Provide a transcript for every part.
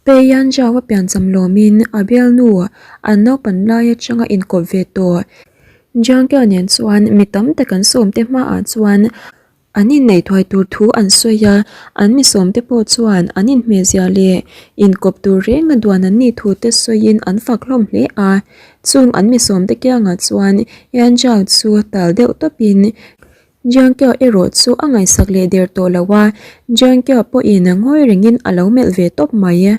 Pei Yan Zhao a piancham lawmin a bialnu an naupan lai atanga inkawp ve tawh Jiang Kia nen chuan mi tam tak an sawmte hmaah chuan An inneih thuai tur thu an sawi a, an mi sawmte pawh chuan an inhmehzia leh inkawp tur renga duan an nih thu te sawiin an fak hlawm hle a. Chung an mi sawmte kiangah chuan Yan Zhao chu tal deuh tawpin Jiang Qiao erawh chu a ngaihsak leh der tawh lo a, Jiang Qiao pawhin ngawi rengin a lo melh ve tawp mai.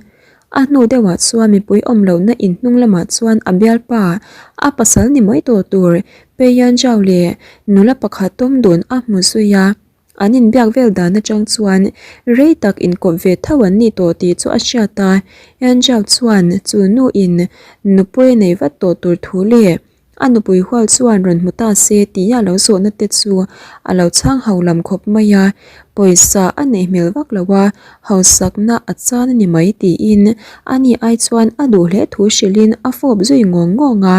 A hnu deuhah chuan mipui awm lohna in hnung lamah chuan a bialpa, a pasal ni mai tawh tur Pei Yan Zhao leh nula pakhat tawm dun a hmu zui a. An inbiak vel dan atang chuan rei tak inkawp ve tho an ni tawh tih chu a hriat a. Yan Zhao chuan chu nu in nupui a nei vat tawh tur thu leh A nupui hual chuan rawn hmu ta se tih a lo zawhna te chu a lo chhang ho lam khawp mai a, pawisa a neih hmel vak lo a, hausakna a chan a ni mai tiin a ni ai chuan a duh hle thu hrilhin a fawp zui ngawng ngawng a,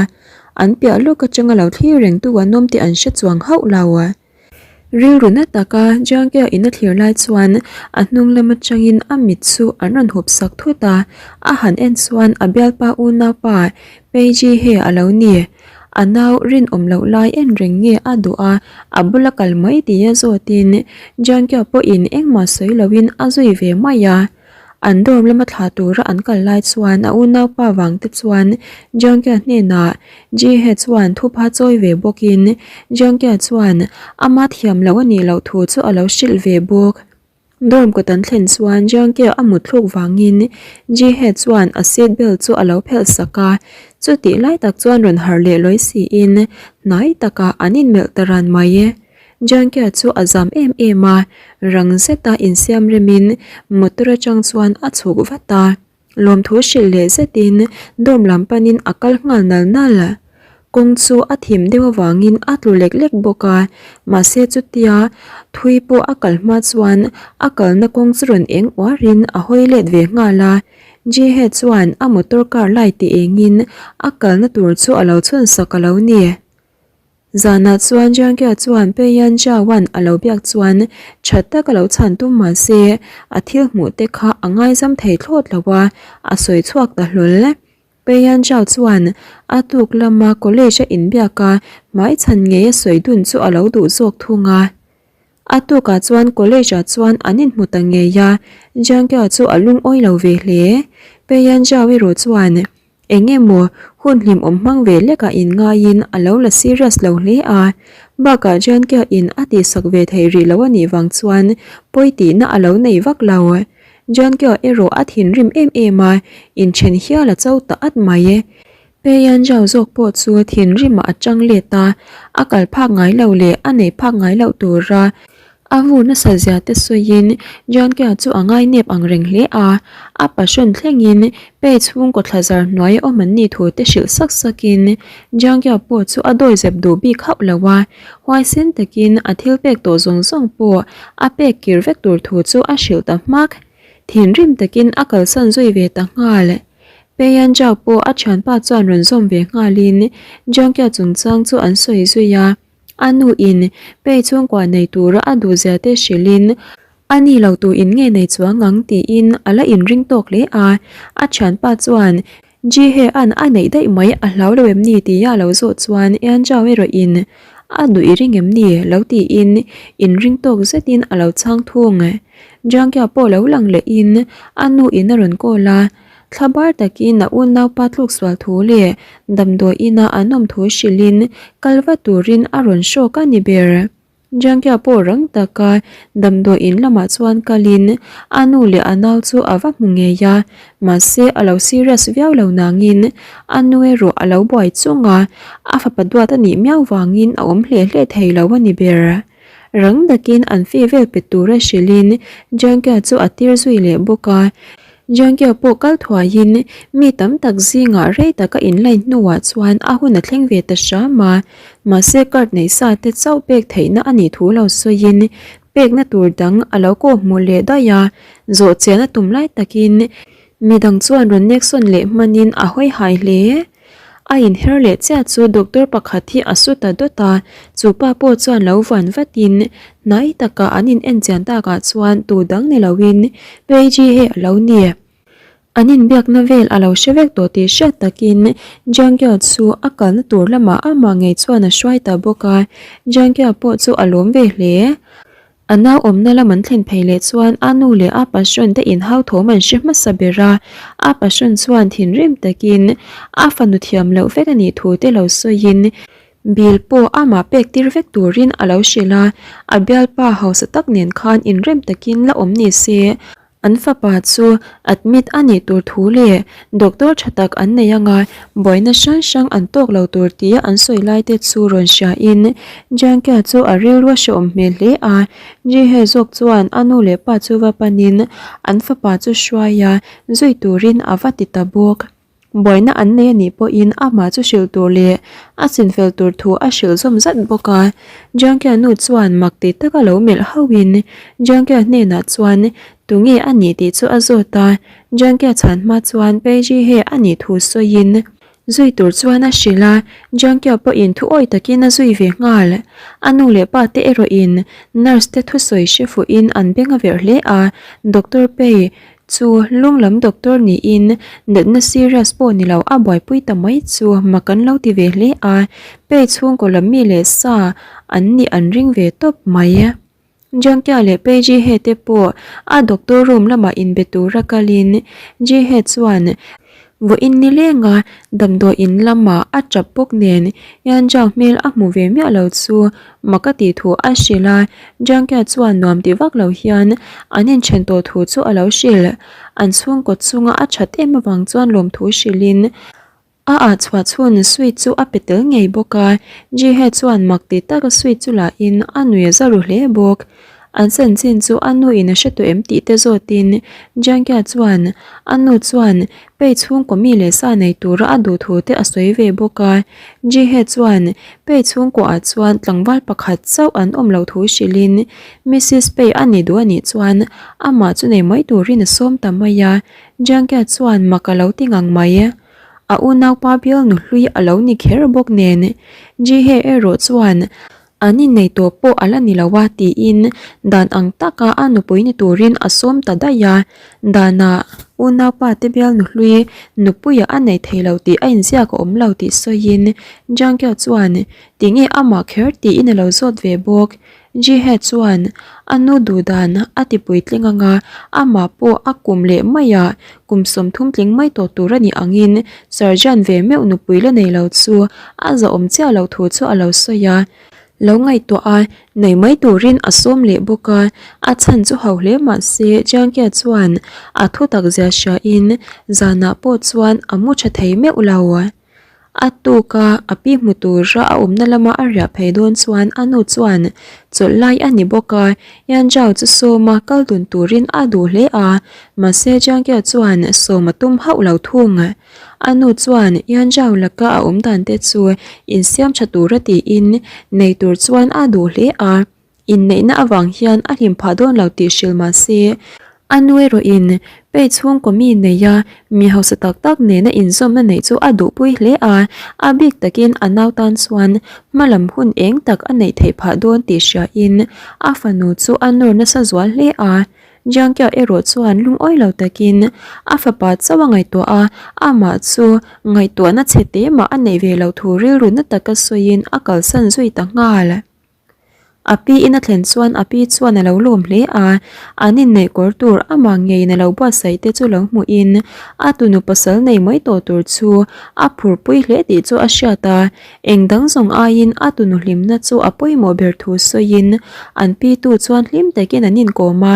an piah lawk atanga lo thlir rengtu an awm tih an hre chuang hauh lo. Rilru na taka Jiangkia in a thlir lai chuan a hnung lam atangin a mit chu an rawn hup sak thut a, a han en chuan a bialpa unaupa Peiji he a lo ni. A nau rinawm loh lai en reng nge a duh a, a bula kal mai tia zawtin Jiangkia pawhin engmah sawi loin a zui ve mai a. An dorm lama thlah tura an kal lai chuan a unaupa vang te chuan Jiangkia hnenah Jihe chuan thupha chawi ve bawkin Jiangkia chuan ama thiam loh a nih loh thu chu a lo hrilh ve bawk. Dorm kawt an thlen chuan Jiangkia a mut thluk vangin Jihe chuan a seat belt chu a lo phelh sak a, chutih lai tak chuan rawn harh leh lawi siin hnai takah an inmelh ta ran mai. Jankia chu a zam em em a, rang zeta insiam remin motor atang chuan a chhuk vat a. Lawmthu hrilh leh zetin dorm lam panin a kal nghal nal nal. Kawng chu a thim deuh avangin a tlu lek lek bawk a, mahse chutia thui pawh a kal hma chuan a kalna kawng chu rawn eng uarin a hawi let ve nghal a. Jihe chuan a motor car lai ti engin a kalna tur chu a lo chhun sak a lo ni. Zanah chuan Jiangkia chuan Pei Yan Zhaoan a lo biak chuan tha tak a lo chhan tum mah se a thil hmuh te kha a ngaizam thei thlawt lo a, a sawi chhuak ta hlawl. Pei Yan Zhao chuan a tuk lama college a inbiak a hmaichhan ngei a sawi dun chu a lo duh zawk thung a. A tukah chuan college ah chuan an inhmu ta ngei a, Jiangkia chu a lungawi lo ve hle. Pei Yan Zhao erawh chuan Eng emaw hun hlimawm hmang ve lekah inngaiin a lo la serious lo hle a, bakah Jankia in a tihsak ve theih rih lo a nih vang chuan pawi tihna a lo nei vak lo. Jankia erawh a thinrim em em a, inthen hial a cho ta at mai. Peian Zhao zawk pawh chu thinrimah a chang let a, a kal phak ngai lo leh a nei phak ngai loh tura A vur nasa zia te sawiin Jankia chu a ngai nep ang reng hle a, a passion thlengin pei chhungkaw thlazar hnuai a awm an nih thu te hrilh sak sakin Jankia pawh chu a dawi zep duh bik hauh lo a, huaisen takin a thil pek tawh zawng zawng pawh a pek kir vek tur thu chu a hrilh ta hmak. Thinrim takin a kalsan zui ve ta nghal. Peian Jao pawh a thianpa chuan rawn zawm ve nghalin Jankia chungchang chu an sawi zui a. A nu in pei chhungkua nei tura a duh zia te hrilh in a ni lo tu in nge nei chuang ang tiin a la inring tawk hle a. A thianpa chuan Ji He an a neih daih mai a hlau lo em ni tia a lo zawh chuan Ian Zhao erawh in a duh i ring em ni lo tiin inring tawk zet in a lo chhang thung. Jiang Kia pawh lo lang leh in a nu in a rawn call a. Thla bar takin a unaupa tluk sual thu leh damdawi ina an awm thu hrilhin kal va turin a rawn hrawk a ni ber. Jiangkia pawh rang taka damdawi in lamah chuan kalin a nu leh a nau chu a va hmu ngei a, mahse a lo serious viau lo nangin a nu erawh a lo buai chung a, a fapa duat a nih miau vangin a awm hle hle thei lo a ni ber. Rang takin an fee vel pe tura hrilhin Jiangkia chu a tir zui leh bawk a. Jiangkia pawh kal thuaiin mi tam tak zingah rei taka inline hnuah chuan a hun a thleng ve ta hram a, mahse card neih sa te chauh pek theihna a nih thu lo sawiin pekna tur dang a lo kawh hmuh leh daih a, zawh chian a tum lai takin midang chuan rawn nek sawn leh hmanin a hawi hai hle. A inher leh chiah chu doctor pakhat hi a su ta dawt a, chu pa pawh chuan lo vuan vatin hnai takah an in en chian takah chuan tu dang ni loin Paige hi a lo ni. An inbiakna vel a lo hre vek tawh tih hriat takin Jiangkia chu a kalna tur lamah amah ngei chuan a hruai ta bawk a, Jiangkia pawh chu a lawm ve hle. A nau awmna lam an thlen phei leh chuan a nu leh a passion te inhau thawm an hre hmasa ber a, a passion chuan thinrim takin a fanu thiam loh vek a nih thu te lo sawiin Bill pawh amah pek tir vek turin a lo hrilh a, a bialpa hausa tak nen khan inrem takin la awm ni se. An fapa chu admit a nih tur thu leh doctor tha tak an nei anga buaina hrang hrang an tawk lo tur tia an sawi lai te chu rawn hria in Jiangkia chu a rilru a hrehawm hmel hle a, Jihe zawk chuan a nu leh pa chu va panin an fapa chu hruai a zui turin a va ti ta bawk. Buaina an nei a nih pawhin amah chu hrilh tur leh a chinfel tur thu a hrilh zawm zat bawk a. Jiangkia nu chuan mak ti taka lo melh hauhin Jiangkia hnenah chuan tunge a nih tih chu a zawt a. Jiangkia chhan hma chuan Peiji he a nih thu sawiin zui tur chuan a hrilh a, Jiangkia pawhin thu awi takin a zui ve nghal. A nu leh pa te erawhin nurse te thusawi hre fuhin an beng a verh hle a, Doctor Pei Chu lung lam doctor niin natna serious pawh ni lo a buaipui ta mai chu mak an lo ti ve hle a, pei chhungkaw lam mi leh sa an nih an ring ve tawp mai. Jiangkia leh Pei Jihe te pawh a doctor room lamah inbe tura kalin Jihe chuan vawiin ni lenga damdawi in lamah a tap bawk nen Yanzhao hmel a hmu ve miah lo chu Mak a tih thu a hrilh a, Jiangkia chuan nuam ti vak lo hian an inthen tawh thu chu a lo hrilh. An chhungkaw chunga a that em avang chuan lawmthu hrilhin a ah chhuah chhun sweet chu a pe tel ngei bawk a, Jihe chuan mak ti taka sweet chu lahin a nui a za ru hle bawk. An chanchin chu a nu in a hre tawh em tih te zawtin Jiangkia chuan a nu chuan Pei chhungkaw mi leh sa nei tura a duh thu te a sawi ve bawk a. Jihe chuan Pei chhungkaw ah chuan tlangval pakhat chauh an awm loh thu hrilhin Missus Pei a ni duh a nih chuan amah chu nei mai turin a sawm ta mai a. Jiangkia chuan mak a lo ti ngang mai. A unaupa bialnu hlui a lo ni kher bawk nen Jihe erawh chuan An innei tawh pawh a la ni lo a tiin dan ang taka a nupui ni turin a sawm ta daih a, danah unaupa te bialnu hlui nupuia a nei thei lo tih a inziak a awm lo tih sawiin Jangkia chuan tinge amah kher tiin a lo zawt ve bawk. Jihe chuan a nu duh dan a ti puitling anga amah pawh a kum leh maiah kum 30 tling mai tawh tur a nih angin Sergeant ve meuh nupui la nei lo chu a zahawm chiah loh thu chu a lo sawi a, lo ngaihtuah a, nei mai turin a sawm leh bawk a, a chhan chu ho hle mah se Jiangkia chuan a thu tak zia hriain zanah pawh chuan a mu tha thei meuh lo. A tuk a, a pi hmu tura a awmna lama a riah phei dawn chuan a nu chuan chawlh lai a ni bawk a, Yan Zhao chu sawma kal dun turin a duh hle a, mahse Jiangkia chuan sawm a tum hauh lo thung. A nu chuan Yan Zhao laka a awm dan te chu insiam tha tura tiin nei tur chuan a duh hle a, inneihna avang hian a hlim phah dawn lo tih hrilh mah se a nu erawhin pei chhungkaw mi neia mi hausa tak tak nena inzawmna neih chu a duhpui hle a, a bik takin a nau tan chuan hma lam hun eng tak a neih theih phah dawn tih hriain a fanu chu a nawr nasa zual hle a. Jiangkia erawh chuan lungawi lo takin a fapa chauh a ngaihtuah a, amah chu ngaihtuahna chhe te mah a neih ve loh thu rilru na taka sawiin a kalsan zui ta nghal. A pi in a thlen chuan a pi chuan a lo lawm hle a, an inneih kawr tur amah ngeiin a lo buatsaih te chu lo hmuhin a tunu pasal nei mai tawh tur chu a phurpui hle tih chu a hriat a, eng dang zawng aiin a tunu hlimna chu a pawimawh ber thu sawiin an pi tu chuan hlim takin an inkawm a.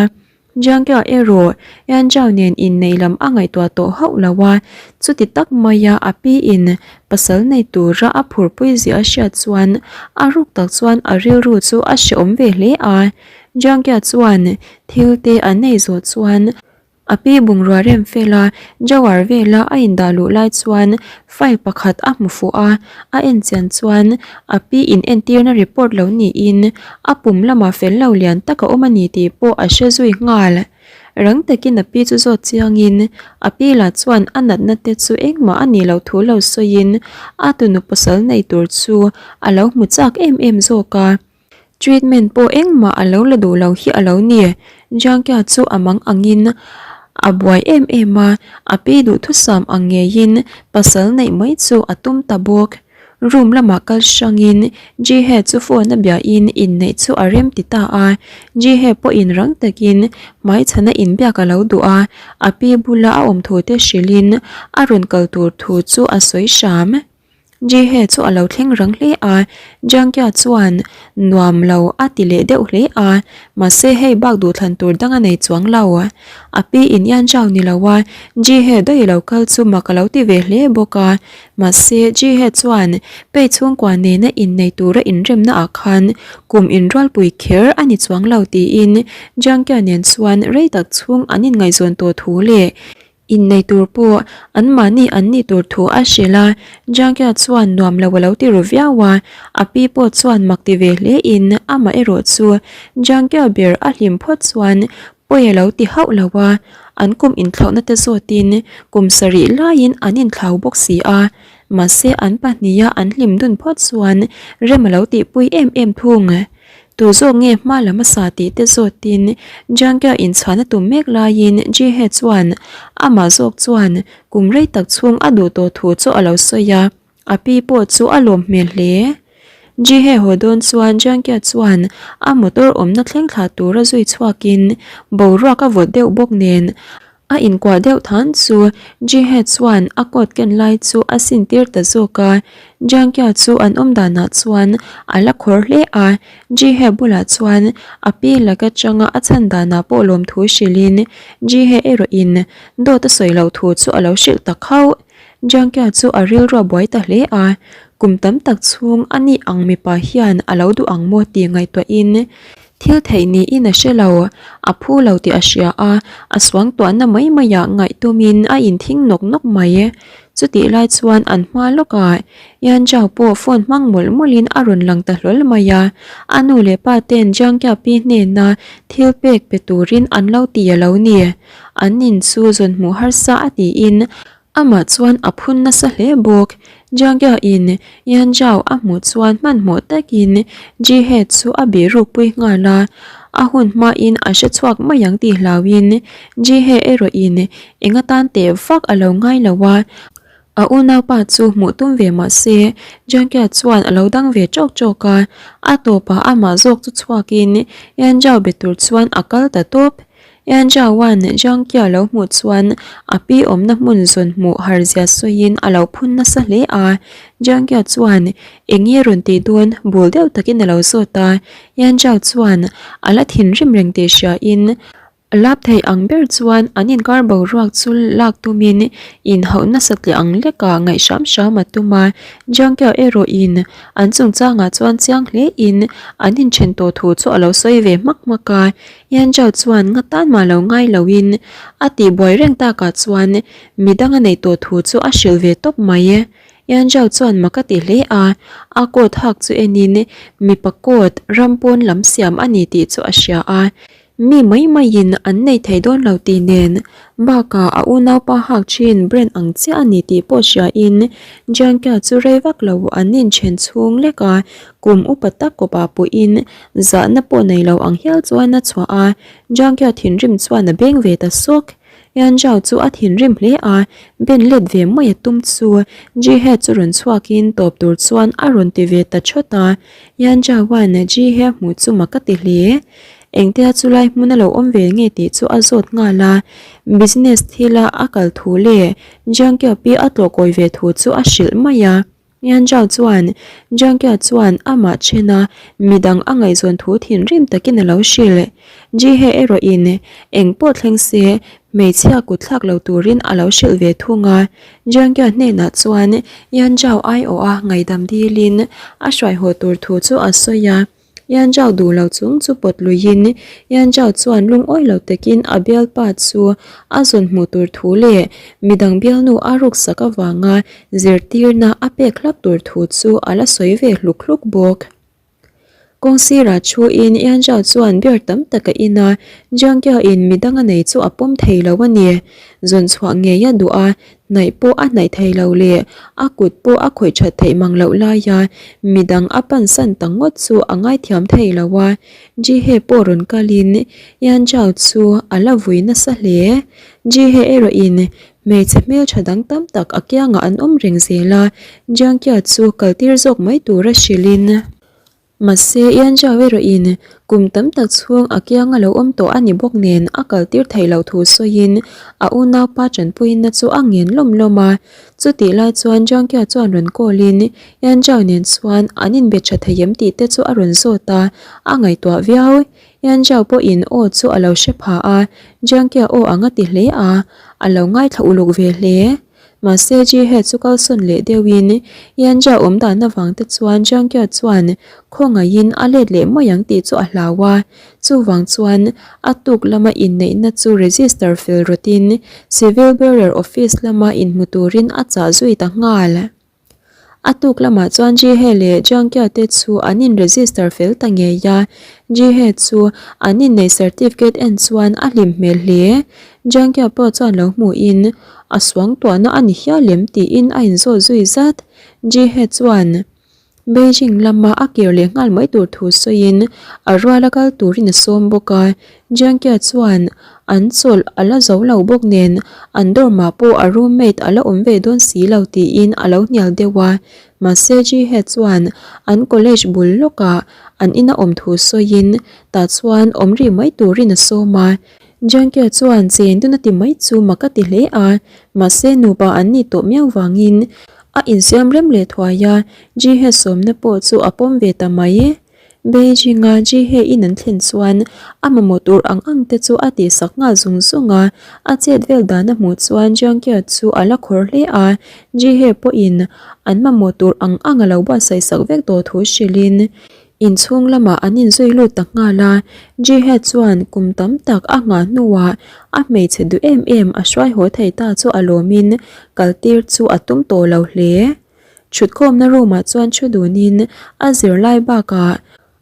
Jiangkia erawh Yanzhao nen inneih lam a ngaihtuah tawh hauh lo a, chuti tak maia a pi in pasal nei tura a phurpui zia a hriat chuan a ruk tak chuan a rilru chu a hrehawm ve hle a. Jiangkia chuan thil te an nei zawh chuan A pi bungrua rem fela drawer vela a indah luh lai chuan file pakhat a hmu fuh a, a en chian chuan a pi in entirna report lo niin a pum lamah fel lo lian tak a awm a ni tih pawh a hre zui nghal. Rang takin a pi chu zawt chiangin a pi lah chuan a natna te chu engmah a nih loh thu lo sawiin a tunu pasal nei tur chu a lo hmu chak em em zawk a. Treatment pawh engmah a lo la duh lo hi a lo ni. Jiangkia chu a mang angin A buai em em a, a pi duhthusam ang ngeiin pasal neih mai chu a tum ta bawk. Room lamah kal hrangin Jihe chu phone a biahin inneih chu a rem ti ta a, Jihe pawhin rang takin hmaichhana inbiak a lo duh a, a pi bula a awm thu te hrilhin a rawn kal tur thu chu a sawi hram. Jihe chu a lo thleng rang hle a, Jangkia chuan nuam lo a ti leh deuh hle a, mahse hei bak duhthlan tur dang a nei chuang lo. A pi in Yanzhao ni lo a, Jihe daih lo kal chu mak a lo ti ve hle bawk a, Mahse, Jihe chuan Pei chhungkua nena innei tura inremna ah khan kum inrualpui kher a ni chuang lo tiin Jiangkia nen chuan rei tak chhung an inngaihzawn tawh thu leh innei tur pawh anmahni an nih tur thu a hrilh a. Jiangkia chuan nuam lo a lo ti ru viau a, a pi pawh chuan mak ti ve hle in amah erawh chu Jiangkia ber a hlim phawt chuan Pawi a lo ti hauh lo a, an kum inthlauhna te zawtin kum sarih laiin an inthlau bawk si a, mahse an pahniha an hlim dun phawt chuan rem a lo tihpui em em thung. Tu zawk nge hma lam a sa tih te zawtin Jiangkia inchhana tum mek laiin Jihe chuan amah zawk chuan kum rei tak chhung a duh tawh thu chu a lo sawi a. A pi pawh chu a lawm hmel hle. Jihe haw dawn chuan Jiangkia chuan a motor awmna thleng thlah tura zui chhuakin boruak a vawt deuh bawk nen a inkuah deuh than chu Jihe chuan a coat ken lai chu a sin tir ta zawk a. Jiangkia chu an awm danah chuan a la khawr hle a, Jihe bulah chuan a pi lak atanga a chhan danah pawh lawmthu hrilhin Jihe erawhin dawt a sawi loh thu chu a lo hrilh ta khauh. Jiangkia chu a rilru a buai ta hle a, kum tam tak chhung a nih ang mipa hian a lo duh ang maw tih ngaihtuahin thil theih niin a hre lo, a phu lo tih a hria a, a suangtuahna mai maiah ngaih tumin a inthing nawk nawk mai. Chutih lai chuan an hma lawkah Yan Zhao pawh phone hmang mawlh mawlhin a rawn lang ta hlawl mai a, a nu leh pa ten Jiangkia pi hnena thil pek pe turin an lo ti a lo ni. An in chu zawn hmuh harsa a tiin Amah chuan a phun nasa hle bawk. Jiangya in Yan Zhao a hmuh chuan hmanhmawh takin Jihe chu a bih rukpui nghal a, a hun hmain a hre chhuak mai ang tih hlauhin Jihe erawhin eng atan teh vak a lo ngai lo a, a unaupa chu hmuh tum ve mah se Jiangya chuan a lo dang ve tawk tawk a, a tawpah amah zawk chu chhuakin Yan Zhao be tur chuan a kal ta tawp. Yanzhaoan Jiangkia lo hmuh chuan a pi awmna hmun zawn hmuh har zia sawiin a lo phun nasa hle a. Jiangkia chuan eng nge rawn tih dawn bul deuh takin a lo zawt a. Yanzhao chuan a la thinrim reng tih hriain lap thei ang ber chuan an inkar boruak chu lak tumin inhauh nasa tle ang lekah ngaih hram hram a tum a. Jiangkia erawhin an chungchangah chuan chiang hlein an inthen tawh thu chu a lo sawi ve hmak hmak a. Yanzhao chuan nga tan mah lo ngai loin a tihbuai reng takah chuan midang a neih tawh thu chu a hrilh ve tawp mai. Yanzhao chuan mak a ti hle a, a coat hak chu enin mipa coat ram pawn lam siam a ni tih chu a hria a, mi mai maiin an nei thei dawn lo tih nen bakah a unaupa hak thin brand ang chiah a ni tih pawh hriain Jiangkia chu rei vak lo an inchen chhung lek a, kum upa tak kawpah pawhin Zahna pawh nei lo ang hial chuan a chhuah a, Jiangkia thinrim chuan a beng ve ta sawk. Yan Zhao chu a thinrim hle a, ben let ve mai a tum chu Ji He chu rawn chhuakin tawp tur chuan a rawn ti ve ta thawt a. Yan Zhaoan Ji He hmuh chu mak a ti hle. Engtia chulai hmun a lo awm ve nge tih chu a zawt nghal a, business thila a kal thu leh Jiangkia pi a tlawh kawi ve thu chu a hrilh mai a. Yan Zhao chuan Jiang Kia chuan amah thena midang a ngaihzawn thu thinrim takin a lo hrilh. Ji He erawhin eng pawh thleng se hmeichhia kut thlak lo turin a lo hrilh ve thung a. Jiang Kia hnenah chuan Yan Zhao aiawha ngaihdam dilin a hruaihaw tur thu chu a sawi a. Yan Zhao duh lo chung chu pawt luiin Yan Zhao chuan lungawi lo takin a bialpa chu a zawn hmuh tur thu leh midang bialnu a ruksak avanga zirtirna a pek hlak tur thu chu a la sawi ve hluk hluk bawk. Kawng sirah thuin Yan Zhao chuan beer tam tak a in a, Jiang Kia in midang a nei chu a pawm thei lo a ni. Zawn chhuah ngei a duh a, hnaih pawh a hnaih thei lo leh a kut pawh a khawih that theih mang loh laia midang a pansan ta ngawt chu a ngaithiam thei lo a. Ji He pawh rawn kalin Yan Zhao chu a la vui nasa hle. Ji He erawhin Hmeichhe hmeltha dang tam tak a kiangah an awm reng zel a, Jiang Kia chu kal tir zawk mai tura hrilhin. Mahse, Yan Zhao erawhin kum tam tak chhung a kianga lo awm tawh a ni bawk nen a kal tir theih loh thu sawiin a unaupa tanpuina chu a ngen lawm lawm a. Chutih lai chuan Jiang Kia chuan rawn call in Yan Zhao nen chuan an inbe tha thei em tih te chu a rawn zawt a, a ngaihtuah viau. Yan Zhao pawhin aw chu a lo hre pha a, Jiangkia aw ang a ti hle a, a lo ngaithla uluk ve hle. Mahse Ji He chu kalsawn leh deuhin Yan Zhao awm dan avang te chuan Jiangkia chuan khawngaihin a let leh mai ang tih chu a hlau a, chuvang chuan a tuk lama inneihna chu register fel rawtin Civil Bearer Office lama inhmu turin a chah zui ta nghal. A tuk lamah chuan Jihe leh Jiangkia te chu an in register fel ta ngei a, Jihe chu an inneih certificate en chuan a hlim hmel hle. Jiangkia pawh chuan lo hmuhin a suangtuahna a ni hial em tiin a inzawt zui zat. Jihe chuan Beijing lama a kir leh nghal mai tur thu sawiin a ruala kal turin a sawm bawk a, Jiangkia chuan An chawlh a la zo lo bawk nen an dorm-ah pawh a roommate a la awm ve dawn si lo tiin a lo hnial deuh a. Mahse Ji-He chuan an college bul lawkah an ina awm thu sawiin tah chuan awm rih mai turin a sawm a. Jiangke chuan chen dun a ti mai chu mak a ti hle a, mahse nupa an nih tawh miau vangin a insiam rem leh thuai a, Ji-He sawmna pawh chu a pawm ve ta mai. Beijing-a Jihe in an thlen chuan a mamawh tur ang ang te chu a tihsak nghal zung zung a, a chet vel dan a hmuh chuan Jiangkia chu a la khawr hle a, Jihe pawhin an mamawh tur ang ang a lo buatsaih sak vek tawh thu hrilhin inchhung lamah an inzui lut ta nghal a, Jihe chuan kum tam tak a nghah hnuah a hmeichhe duh em em a hruai haw thei ta chu a lawmin kaltir chu a tum tawh lo hle. Thutkhawmna room ah chuan thu dunin a zirlai bakah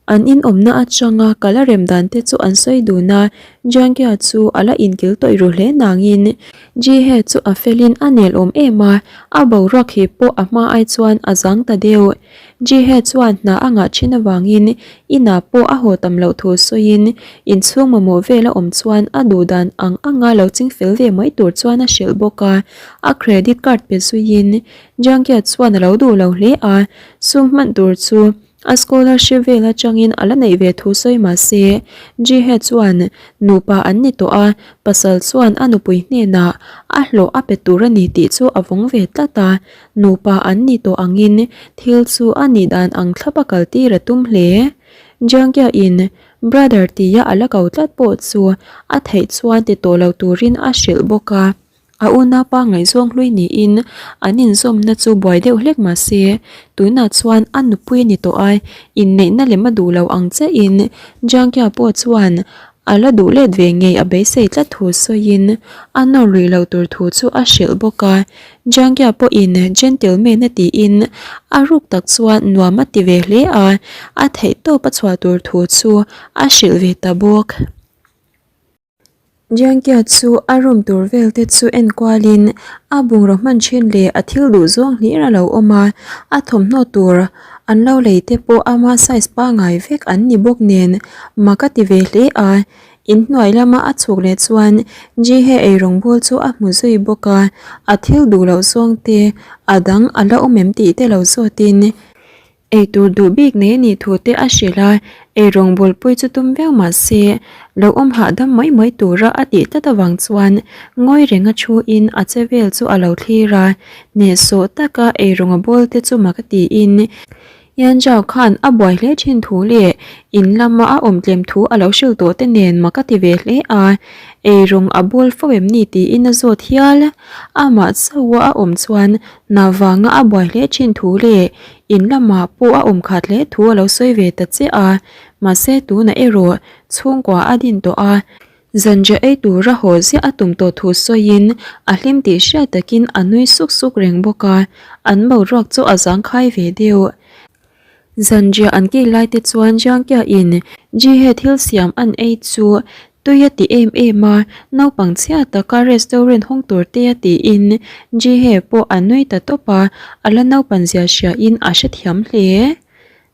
an inawmna atanga kal a rem dan te chu an sawi dun a, Jiangkia chu a la inkil tawih ru hle nangin Jihe chu a felin a nel awm em a, a boruak hi pawh a hma ai chuan a zang ta deuh. Jihe chuan hna a ngah thin avangin inah pawh a haw tam loh thu sawiin inchhung mamawh vel a awm chuan a duh dan ang anga lo chingfel ve mai tur chuan a hrilh bawk a, a credit card pe zuiin Jiangkia chuan a lo duh lo hle a, sum hman tur chu a scholarship vel atangin a la neih ve thu sawi mah se, Jihe chuan nupa an ni tawh a, pasal chuan a nupui hnenah a hlawh a pe tur a ni tih chu a vawng ve tlat a, nupa an ni tawh angin thil chu a nih dan ang thlap a kal tir a tum hle. Jiangkia in brother tia a la ko tlat pawh chu a theih chuan ti tawh lo turin a hrilh bawk a. A unaupa ngaihzawng hlui niin an inzawmna chu buai deuh hlek mah se, tunah chuan a nupui a ni tawh a, inneihna lem a duh lo ang chiahin Jiangkia pawh chuan a la duh let ve ngei a beisei tlat thu sawiin a nawr luih loh tur thu chu a hrilh bawk a. Jiangkia pawhin gentleman a tiin a ruk tak chuan nuam a ti ve hle a, a theihtawp a chhuah tur thu chu a hrilh ve ta bawk. Jiangkia chu a room tur vel te chu en kualin a bungraw hman thin leh a thil duh zawng hlir a lo awm a, a thawmhnaw tur an lo lei te pawh ama size pangngai vek an ni bawk nen mak a ti ve hle a, inhnuai lama a chhuk leh chuan Jihe eirawng bul chu a hmu zui bawk a, a thil duh loh zawng te a dang a la awm em tih te lo zawtin. Eitur duh bik nei a nih thu te a hrilh a, eirawng bawlpui chu tum viau mah se, lo awm hahdam mai mai tura a tih tlat avang chuan ngawi renga thuin a che vel chu a lo thlir a, hnehsawh taka eirawng a bawl te chu mak a tiin Yan Zhao khan a buai hle thin thu leh in lama a awm tlem thu a lo hrilh tawh te nen mak a ti ve hle a, eirawng a bawl fo em ni tiin a zawt hial. Amah chauha a awm chuan hna vanga a buai hle thin thu leh in lamah pawh a awm khat hle thu a lo sawi ve ta chiah a, mahse tunah erawh chhungkua a din tawh a, zanriah ei tura haw ziah a tum tawh thu sawiin a hlim tih hriat takin a nui suk suk reng bawk a, an boruak chu a zangkhai ve deuh. Zanriah an kil lai te chuan Jiangkia in Jihe thil siam an ei chu tui a ti em em a, naupang chhia taka restaurant hawng tur te a tiin Jihe pawh a nui ta tawp a, a la naupan zia hria in a hrethiam hle.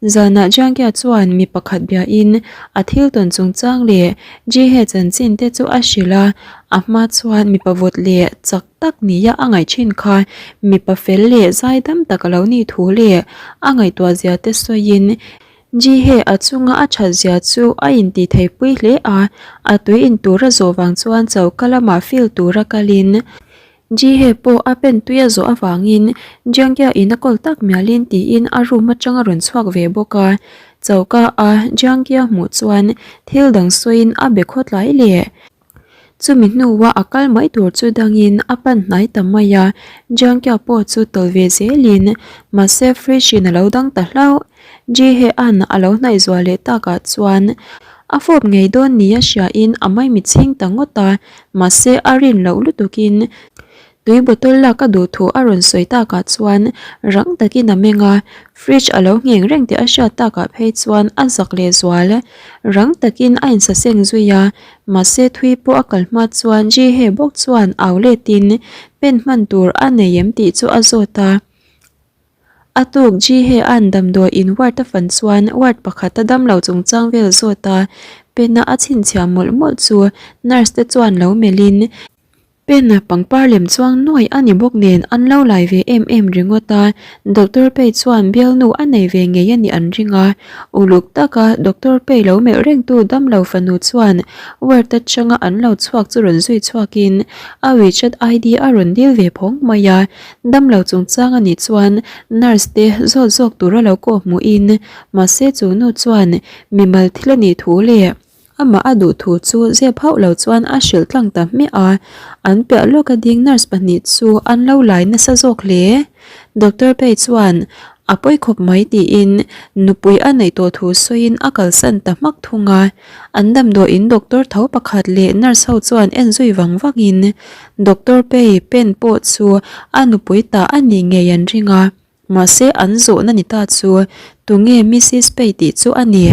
Zanah Jiangkia chuan mi pakhat bia in a thil tawn chungchang leh Jihe chanchin te chu a hrilh a, a hma chuan mipa vawt leh chak tak nia a ngaih thin kha mipa fel leh zaidam tak a lo nih thu leh a ngaihtuah zia te sawiin Jihe a chunga a that zia chu a intih theihpui hle a, a tui in tur a zawh vang chuan choka lamah feel tura kalin Jihe pawh a pen tui a zawh avangin Jiangkia in a kawl tak mialin tiin a room atang a rawn chhuak ve bawk a, choka a Jiangkia hmuh chuan thil dang sawiin a be khawtlai leh. Chumi hnua a kal mai tur chu dangin a pan hnai ta mai a, Jiangkia pawh chu tawlh ve zelin mahse fridge in a lo dang ta hlauh. Jihea'n a lo hnaih zual leh takah chuan a fawp ngei dawn nia hriain a maimi chhing ta ngawt a, mahse a rin loh lutukin Tui bottle lak a duh thu a rawn sawi takah chuan rang takin a meng a, fridge a lo ngheng reng tih a hriat takah phei chuan a zak leh zual. Rang takin a insaseng zui a, mahse thui pawh a kal hma chuan Jihe bawk chuan au letin pen hman tur a nei em tih chu a zawt a. A tuk Jihe-a'n damdawi in ward a fan chuan ward pakhat a damlo chungchang vel zawt a, pena a chhinchhiah mawlh mawlh chu nurse te chuan lo melhin, Pen pangpar lem chuang nuai a ni bawk nen an lo lai ve em em ringawt a, Doctor Pei chuan bialnu a nei ve ngei a nih an ring a, uluk taka Doctor Pei lo melh rengtu damlo fanu chuan ward atanga an lo chhuak chu rawn zui chhuakin a WeChat ID a rawn dil ve phawng mai a, damlo chungchang a nih chuan nurse te zawt zawk tura lo kawh hmuhin mahse chu nu chuan mimal thil a nih thu leh Amah a duh thu chu zep hauh lo chuan a hrilh tlang ta hmiah a, an piah lawka ding nurse pahnih chu an lo lai nasa zawk hle. Doctor Pei chuan a pawi khawp mai tiin nupui a neih tawh thu sawiin a kalsan ta hmak thung a. An damdawiin doctor tho pakhat leh nurse ho chuan en zui vang vangin Doctor Pei pen pawh chu a nupui ta a nih ngei an ring a, mahse an zawhna ni ta chu tunge Missus Pei tih chu a ni.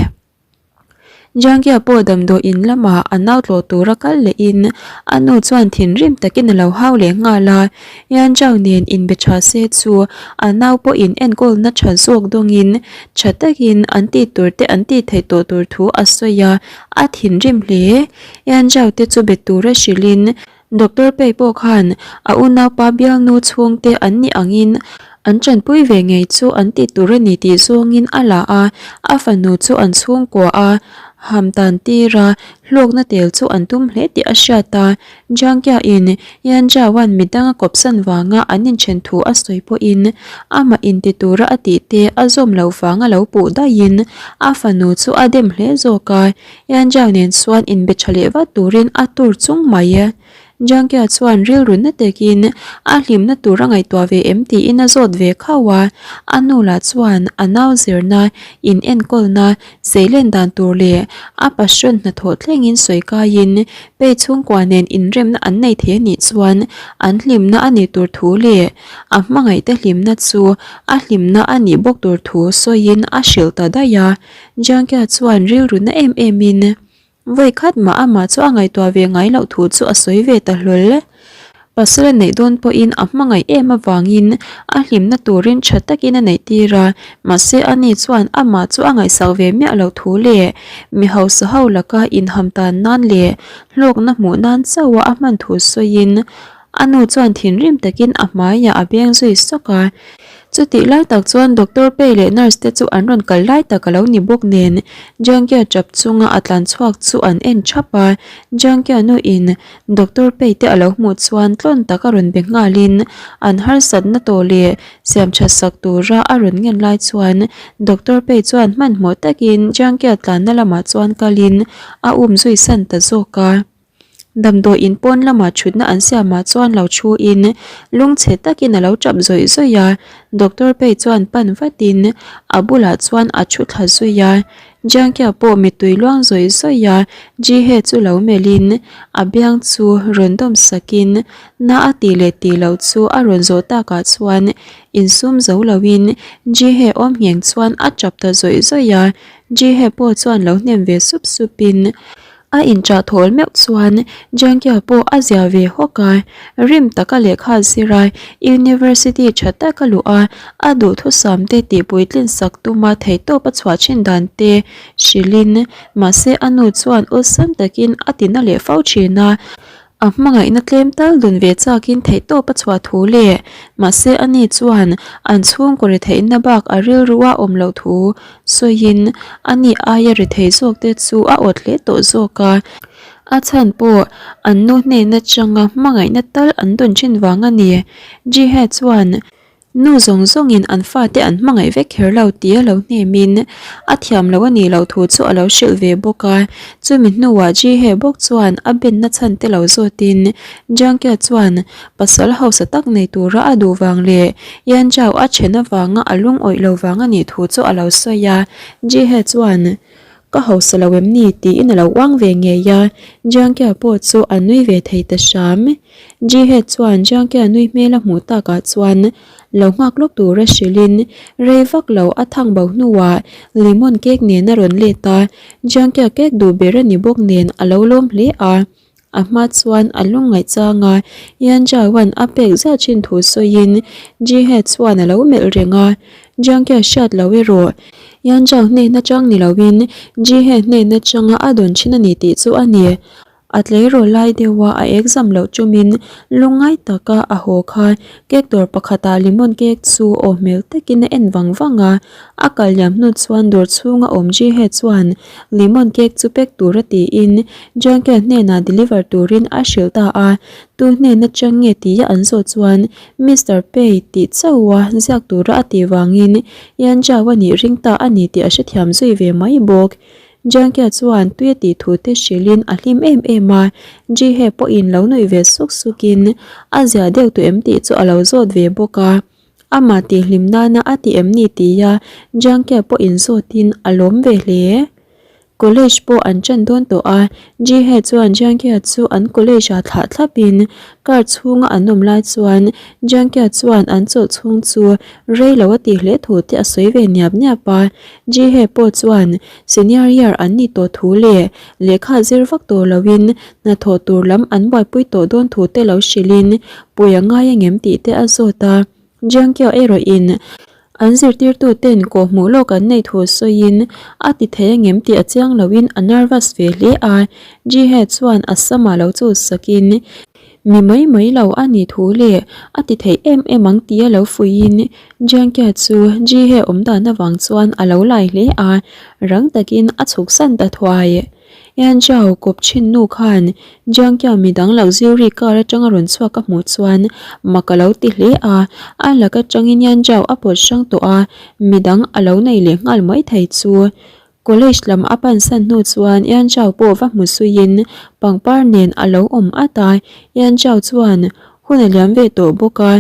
Jangia pawh damdawi in lamah a nau tlawh tura kal lehin a nu chuan thinrim takin a lo hau leh nghal a, Yan Zhao nen inbe tha se chu a nau pawhin enkawlna tha zawk dawngin tha takin an tih tur te an tih theih tawh tur thu a sawi a, a thinrim hle. Yan Zhao te chu be tura hrilhin Doctor Pei pawh khan a unaupa bialnu chhungte an nih angin an tanpui ve ngei chu an ti tur a ni tih zawngin a la a, a fanu chu an chhungkua a ham tan tir a, hlawkna tel chu an tum hle tih a hriat a. Jiangkia-in Yan Zhao-a'n midang a kawpsan vanga an inthen thu a sawi pawhin amah inti tura a tih te a zawm loh vanga lo puh daihin a fanu chu a dem hle zawk a. Yan Zhao nen chuan inbe tha leh vat turin a tur chung mai e. Jiang Kia chuan rilru na takin a hlimna tur a ngaihtuah ve em tiin a zawt ve khauh a, a nu lah chuan a nau zirna, in enkawlna, seilen dan tur leh a passion hnathawh thlengin sawi kaiin Pei chhungkua nen inremna an nei thei anih chuan an hlimna a nih tur thu leh a hmangaihte hlimna chu a hlimna a nih bawk tur thu sawiin a hrilh ta daih a. Jiangkia chuan rilru na em em in vawi khat mah amah chu a ngaihtuah ve ngai loh thu chu a sawi ve ta hlawl. Pasal a neih dawn pawhin a hmangaih em avangin a hlimna turin tha takin a neih tir a, mahse ani chuan amah chu a ngaihsak ve miah loh thu leh mi hausa ho laka inham tan nan leh hlawkna hmuh nan chauha a hman thu sawiin a nu chuan thinrim takin a hmaiah a beng zui sawk a. Chutih lai tak chuan Doctor Pei leh nurse te chu an rawn kal lai tak a lo ni bawk nen Jiangkia tap chunga a tlan chhuak chu an en thap a, Jiangkia nu in Doctor Pei te a lo hmuh chuan tlawn tak a rawn be nghalin an harsatna tawh leh siam that sak tura a rawn ngen lai chuan Doctor Pei chuan hmanhmawh takin Jiangkia tlanna lamah chuan kalin a um zui san ta zawk a. Damdawi in pawn lamah thutna an siamah chuan lo thu in lungchhe takin a lo tap zawih zawih a, doctor phei chuan pan vatin a bulah chuan a thu thla zui a. Jiangkia pawh mittui luang zawih zawih a, Jihe chu lo melhin a biang chu rawn dawm sakin na a tih leh tih loh chu a rawn zawh takah chuan insum zo loin Jihe awm ngheng chuan a tap ta zawih zawih a, Jihe pawh chuan lo hnem ve sup supin A inchah thawl meuh chuan Jiangkia pawh a zia ve hawk a, rim taka lehkha zir a, University tha taka luh a, a duhthusam te tihpuitlin sak tuma theihtawp a chhuah thin dan te hrilhin, mahse a nu chuan awlsam takin a tina leh fo thin a. A hmangaihna tlem tal dun ve chakin theihtawp a chhuah thu leh mahse ani chuan an chhungkaw retheihna bak a rilru a awm loh thu sawiin ani aia rethei zawk te chu a awt hle tawh zawk a. A chhan pawh an nu hnen atanga hmangaihna tal an dawn thin vang a ni. Jihe chuan Nu zawng zawngin an fate an hmangaih vek kher lo tih a lo hnemin a thiam lo a nih loh thu chu a lo hrilh ve bawk a. Chumi hnuah Jihe bawk chuan a benna chhan te lo zawtin Jiangkia chuan pasal hausa tak nei tura a duh vang leh Yanzhao a then avanga a lungawih lo vang a nih thu chu a lo sawi a. Jihe chuan Ka hausa lo em ni? tiin a lo uang ve ngei a, Jiangkia pawh chu a nui ve thei ta hram. Jihe chuan Jiangkia nui hmel a hmuh takah chuan lo nghak lawk tura hrilhin rei vak lo a thang bo hnuah lemon cake nen a rawn let a, Jiangkia cake duh ber a ni bawk nen a lo lawm hle a. A hma chuan a lungngaih chang a, Yan Zhaoan a pek zia chin thu sawiin Jihe chuan a lo melh reng a, Jiangkia hriat lo erawh Yan Zhao hnen atang ni loin Jihe hnen atanga a dawn thin a ni tih chu a ni. A tleirawl lai deuha a exam loh tumin lungngai taka a haw kha cake dawr pakhatah lemon cake chu aw hmel takin a en vang vang a, a kal liam hnu chuan dawr chhunga awm Jihe chuan lemon cake chu pack tura tiin Jiangkia hnenah deliver turin a hrilh ta a, tu hnen atang nge tia an zawh chuan Mister Pei tih chauha ziak tura a tih vangin Yan Zhao a nih ring ta a ni tih a hrethiam zui ve mai bawk. Jiangkia chuan tui a tih thu te hrilhin a hlim em em a, Jihe pawhin lo nuih ve suk sukin a ziah deuh tawh em tih chu a lo zawt ve bawk a. Amah tihhlim nana a ti em ni tia Jiangkia pawhin zawtin a lawm ve hle. College pawh an ṭan dawn tawh a, Jihe chuan Jiangkia chu an college ah thlah thlapin car chhunga an awm lai chuan Jiangkia chuan an chawlh chhung chu rei lo a tih hle thu te a sawi ve niap niap a, Jihe pawh chuan senior year an ni tawh thu leh lehkha zir vak tawh loin hnathawh tur lam an buaipui tawh dawn thu te lo hrilhin pui a ngai angem tih te a zawt a. Jiangkio erawhin an zirtirtuten kawhhmuh lawk an neih thu sawiin a ti thei angem tih a chiang loin a nervous ve hle a, Jihe chuan a samah lo chu sakin mi mai mai lo a nih thu leh a ti thei em em ang tia lo fuihin Jiangkia chu Jihe awm dan avang chuan a lo lai hle a, rang takin a chhuksan ta thuai. Yan Zhao kawp thin nu khan Jiangkia midang lo ziri car atanga rawn chhuak a hmuh chuan mak a lo ti hle a, a lak atangin Yan Zhao a pawt hrang tawh a, midang a lo nei leh nghal mai thei chu. College lam a pansan hnu chuan Yan Zhao pawh va hmu suiin pangpar nen a lo awm at a, Yan Zhao chuan hun a liam ve tawh bawk a,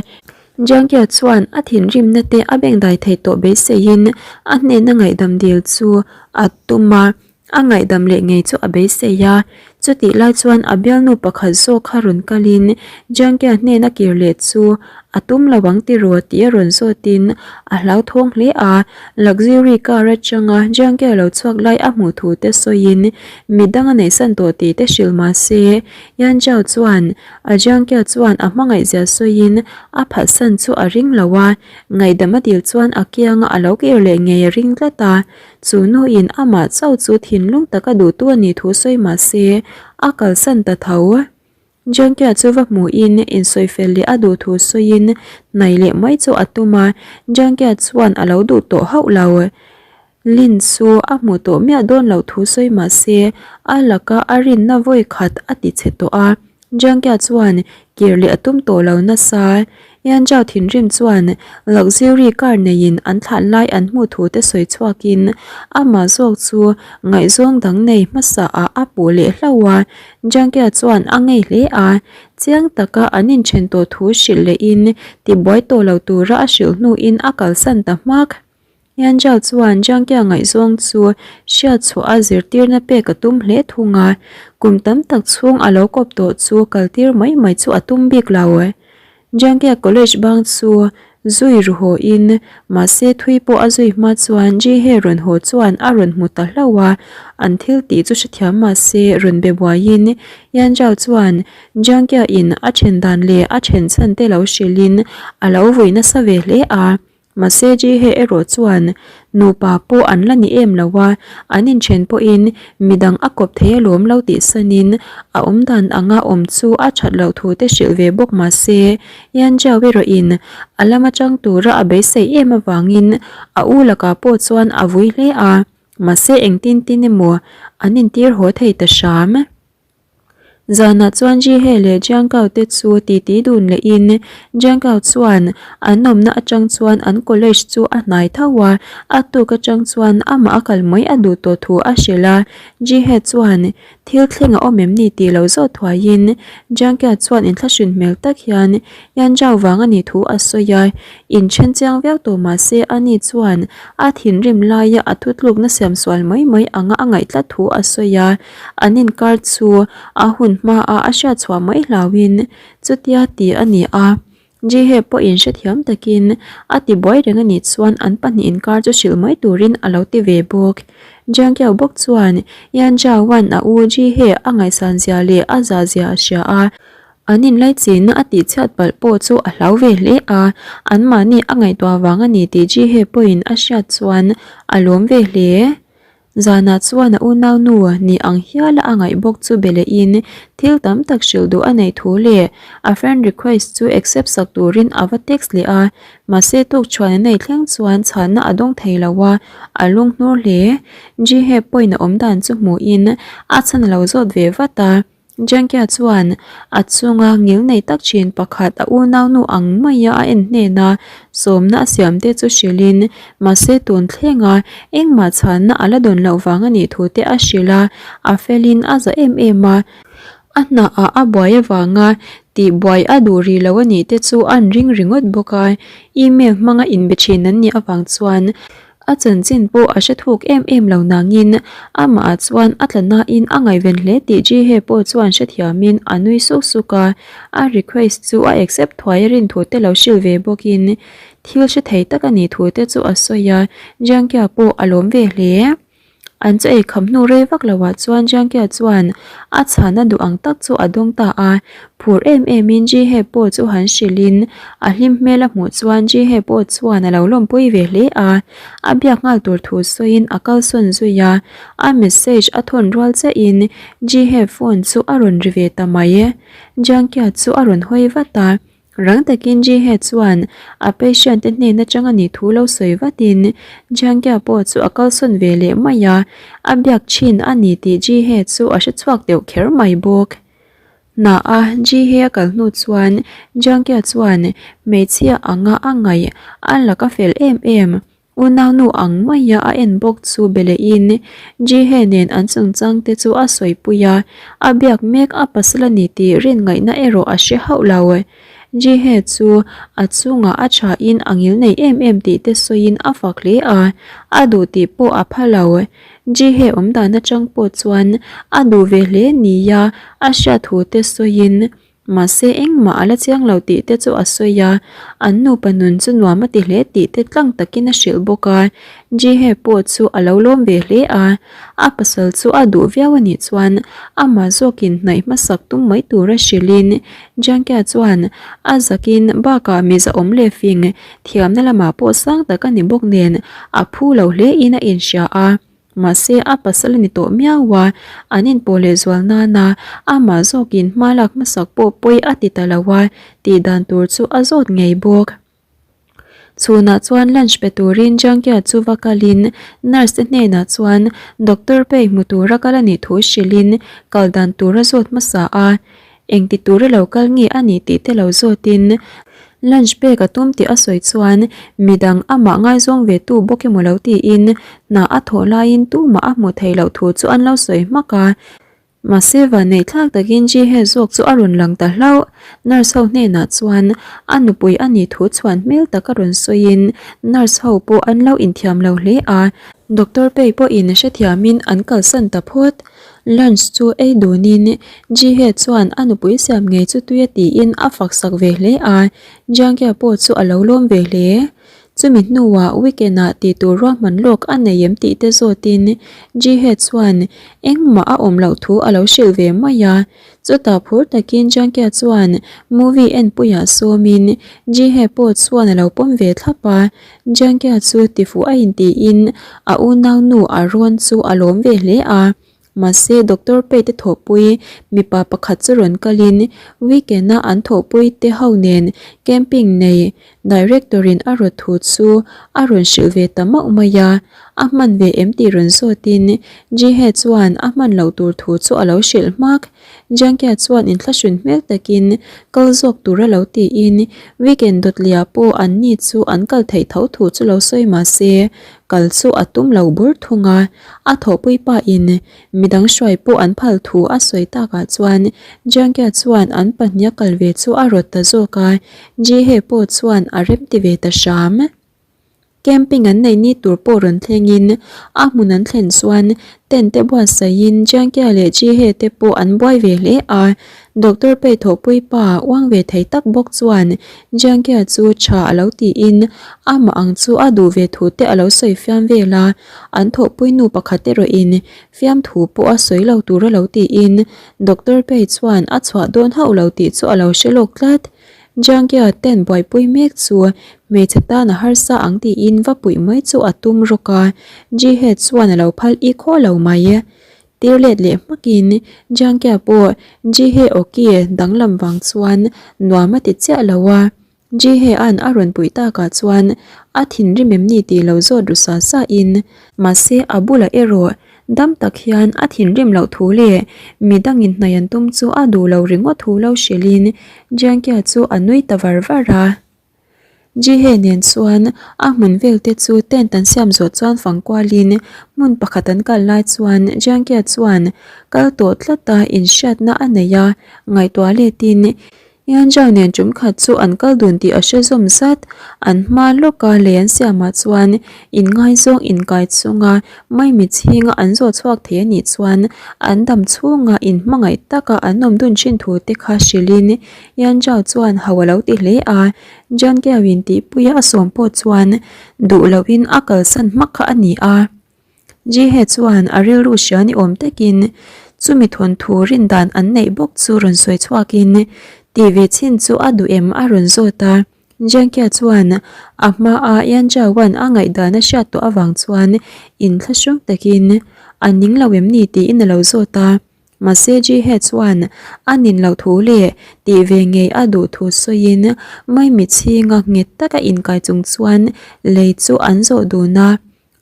Jiangkia chuan a thinrimna te a bengdai thei tawh beiseiin a hnena ngaihdam dil chu a tum a. A ngaihdam leh ngei chu a beisei a, chutih lai chuan a bialnu pakhat zawk kha rawn kalin Jiangkia hnena kir leh chu a tum lo ang tiraw tih a rawn zawtin a hlauthawng hle a, Luxury car atanga Jiangkia lo chhuak lai a hmuh thu te sawiin midang a neihsan tawh tih te hrilh mah se Yan Zhao chuan a Jiangkia chuan a hmangaihzia sawiin a phatsan chu a ring lo a, ngaihdam a dil chuan a kianga a lo kir leh ngei a ring tlat a. Chu nuin amah chauh chu thinlung taka duhtu a nih thu sawi mah se, a kalsan ta tho. Jiangkia chu va hmuhin insawifel leh a duh thu sawiin hnai leh mai chu a tum a, Jiangkia chuan a lo duh tawh hauh lo. Lin chu a hmuh tawh miah dawn loh thu sawi mah se, a laka a rinna vawi khat a ti chhe tawh a. Jiangkia chuan kir leh a tum tawh lo nasa. Yanzhao thinrim chuan luxury car neiin an thlah lai an hmuh thu te sawi chhuakin amah zawk chu ngaihzawng dang nei hmasa ah a puh leh hlauh a. Jiangkia chuan a ngei hle a, chiang taka an inthen tawh thu hrilh lehin tibuai tawh lo tura a hrilh hnuin a kalsan ta hmak. Yanzhao chuan Jiangkia ngaihzawng chu hriat chhuah a zirtirna pek a tum hle thung a, kum tam tak chhung a lo kawp tawh chu kaltir mai mai chu a tum bik lo. Jiangkia College bang chu zui ru haw in, mahse thui pawh a zui hma chuan Jihe rawn haw chuan a rawn hmu ta hlauh a, an thil tih chu hrethiam mahse rawn be buai in Yanzhao chuan Jiangkia in a then dan leh a then chhan te lo hrilh in a lo vui nasa ve hle a. Mahse Jihe erawh chuan nupa pawh an la ni em lo a, an inthen pawhin midang a kawp thei alawm lo tih sanin a awmdan anga awm chu a that loh thu te hrilh ve bawk mahse Yanjiao erawhin a lam atang tura a beisei em avangin a u lakah pawh chuan a vui hle a, mahse engtin tin emaw an intir haw thei ta hram. Zanah chuan Jihe leh Jiangkao te chu titi dun lehin Jiangkao chuan an awmna atang chuan an college chu a hnai tho a, a tuk atang chuan amah a kal mai a duh tawh thu a hrilh a. Jihe chuan thil thleng a awm em ni tih lo zawh thuaiin Jiangkao chuan inthlahrin hmel tak hian Yanzhao vang a nih thu a sawi a, inthen chiang viau tawh mahse ani chuan a thinrim laia a thutlukna siam sual mai mai anga a ngaih tlat thu a sawi a. An inkar chu a hun hmaah a hriat chhuah mai hlauhin chutia ti a ni a. Jihe pawhin hrethiam takin a ti buai reng a nih chuan an pahnih inkar chu hrilh mai turin a lo ti ve bawk. Jiangkiao bawk chuan Yan Zhaoan a u Jihe a ngaihsan zia leh a zah zia a hria a, an inlaichinna a tihchhiat palh pawh chu a hlau ve hle a, anmahni a ngaihtuah vang a ni tih Jihe pawhin a hriat chuan a lawm ve hle. Zanah chuan a unaunu ni ang hiala a ngaih bawk chu be lehin thil tam tak hrilh duh a neih thu leh a friend request chu accept sak turin a va text leh a, mahse tukchhuan a nei thleng chuan chhanna a dawng thei lo a, a lunghnur hle. Jihae pawhin a awmdan chu hmuhin a chhan a lo zawt ve vat a. Jangkia chuan a chunga ngil nei tak thin pakhat a unaunu ang maia a en hnena sawmna a siamte chu hrilhin mahse tun thlenga engmah chhanna a la dawn loh vang a nih thu te a hrilh a, a felin a za em em a, a hnaah a buai avanga tihbuai a duh rih lo a nih te chu an ring ringawt bawk a, email hmanga inbe thin an nih avang chuan A chanchin pawh a hre thuk em em lo nangin amah ah chuan a tla nain a ngaihven hle tih Jihae pawh chuan hrethiamin a nui suk suk a, a request chu a accept thuai a rin thu te lo hrilh ve bawkin thil hre thei tak a nih thu te chu a sawi a, Jiangkia pawh a lawm ve hle. An chaw ei kham hnu rei vak loah chuan Jiangkia chuan a chhana duh ang tak chu a dawng ta a, Phur em em in Jihae pawh chu han hrilh in a hlim hmel a hmuh chuan Jihae pawh chuan a lo lawmpui ve hle a, a biak nghal tur thu sawiin a kalsawn zui a, a message a thawn rual chiah in Jihae phone chu a rawn ri ve ta mai. Jiangkia chu a rawn hawi vat a, rang takin Jihae chuan a patient te hnen atang a nih thu lo sawi vat in Jiangkia pawh chu a kalsawn ve leh mai a, a biak thin a ni tih Jihae chu a hre chhuak deuh kher mai bawk. Hna a Jihe a kal hnu chuan Jiangkia chuan hmeichhia anga a ngaih a laka fel em em unaunu ang maia a en bawk chu be lehin Jihe nen an chungchang te chu a sawipui a, a biak mek a pasal a ni tih rin ngaihna erawh a hre hauh lo. Jihe chu a chungah a thain a ngil nei em em tih te sawiin a fak hle a, a duh tih pawh a pha lo. Jihe awm dan atang pawh chuan a duh ve hle nia a hriat thu te sawiin mahse engmah a la chiang lo tih te chu a sawi a, an nupa nun chu nuam a ti hle tih te tlang takin a hrilh bawk a, Jihe pawh chu a lo lawm ve hle a, a pasal chu a duh viau a nih chuan amah zawkin hnaih hmasak tum mai tura hrilhin Jiangkia chuan a zakin bakah miza awm leh fing Thiamna lamah pawh sang tak a ni bawk nen a phu lo hle in a inhria a, mahse a pasal a ni tawh miau a, an inpawh leh zual nana amah zawkin hma lak hmasak pawh pawi a ti ta lo a, tih dan tur chu a zawt ngei bawk. Chhunah chuan lunch pe turin Jiangkia chu va kalin nurse te hnenah chuan doctor pay hmu tura kal a nih thu hrilhin kal dan tur a zawt hmasa a, Engti tura lo kal nge a nih tih te lo zawtin lunch pek a tum tih a sawi chuan midang amah ngaizawng ve tu bawk emaw lo tiin hna a thawh laiin tumah a hmuh theih loh thu chu an lo sawi hmak a. Mahse vanneih thlak takin Ji-Hye zawk chu a rawn lang ta hlauh. Nurse ho hnenah chuan a nupui a nih thu chhuan hmel tak a rawn sawiin nurse ho pawh an lo inthiam lo hle a. Doctor Pei pawhin hrethiamin an kalsan ta phawt. Lunch chu ei dunin Ji-Hye chuan a nupui siam ngei chu tui a tiin a fak sak ve hle a, Jiang-Kia pawh chu a lo lawm ve hle. Chumi hnuah weekend ah tih tur ruahman lawk a nei em tih te zawtin Ji-Hye chuan engmah a awm loh thu a lo hrilh ve mai a. Chutah phur takin Jiang-Kia chuan movie enpuiah sawmin Ji-Hye pawh chuan a lo pawm ve thlap a. Jiang-Kia chu tifuh a intiin a unaunu a rawn chu a lawm ve hle a. Mahse, Doctor Pei te thawhpui mipa pakhat chu rawn kalin weekend a an thawhpui te ho nen camping nei Director in a rawt thu chu a rawn hrilh ve ta mauh mai a, a hman ve em tih rawn zawtin Jihe chuan a hman loh tur thu chu a lo hrilh hmak. Jiangkia chuan inthlahrun hmel takin kal zawk tur a lo tiin weekend dawtliah pawh an ni chu an kal theih tho thu chu lo sawi mahse kal chu a tum lo bur thung a. A thawhpui pa in midang hruai pawh an phal thu a sawi takah chuan Jiangkia chuan an pahniha kal ve chu a rawt ta zawk a, Jihe pawh chuan a rem ti ve ta hram. Camping an neih ni tur pawh rawn thleng in a hmun an thlen chuan tent te buatsaih in Jiangkia leh Jihe te pawh an buai ve hle a, Doctor Pei thawhpui pa uang ve thei tak bawk chuan Jiangkia chu tha a lo tiin amah ang chu a duh ve thu te a lo sawi fiam vel a. An thawhpui nu pakhat erawhin fiamthu pawh a sawi lo tur a lo tiin Doctor Pei chuan a chhuah dawn hauh lo tih chu a lo hre lawk tlat. Jiangkia ten buaipui mek chu hmeichhe tan a harsa ang tiin va puih mai chu a tum rawk a, Jihe chuan a lo phal i khaw lo mai. Tir let leh hmakin Jiangkia pawh Jihe awki danglam vang chuan nuam a ti chiah lo a. Jihe-a'n a rawn puih takah chuan a thinrim em ni tih lo zawt ru sa sa in, mahse a bulah erawh dam tak hian a thinrim loh thu leh midangin hnaih an tum chu a duh lo ringawt thu lo hrilhin Jiangkia chu a nui ta var var a. Jihe nen chuan a hmun vel te chu tent an siam zawh chuan fang kualin hmun pakhat an kal lai chuan Jiangkia chuan kal tawh tlata inhriatna a nei a, ngaihtuah letin Yanzhao nen tum khat chu an kal dun tih a hre zawm zat. An hma lawka lei an siamah chuan inngaizawng inkai chunga maimi chhinga an zawh chhuak thei a nih chuan an dam chhunga inhmangaih taka an awm dun thin thu te kha hrilhin Yanzhao chuan ho a lo ti hle a. Jianqiao-in tihpuia a sawm pawh chuan duh lohin a kalsan hmak kha a ni a. Jihe chuan a rilru hria ni awm takin chumi thawnthu rin dan an neih bawk chu rawn sawi chhuakin tih ve chhin chu a duh em a rawn zawt a. Jiangkia chuan a hmaa Yanzhaoan a ngaihdan a hriat tawh avang chuan inthlahrung takin a ning lo em ni tiin a lo zawt a. Mahse Jihe chuan a nin loh thu leh tih ve ngei a duh thu sawiin Maimi chhinga nghet taka inkai chung chuan lei chu an zawh dun a.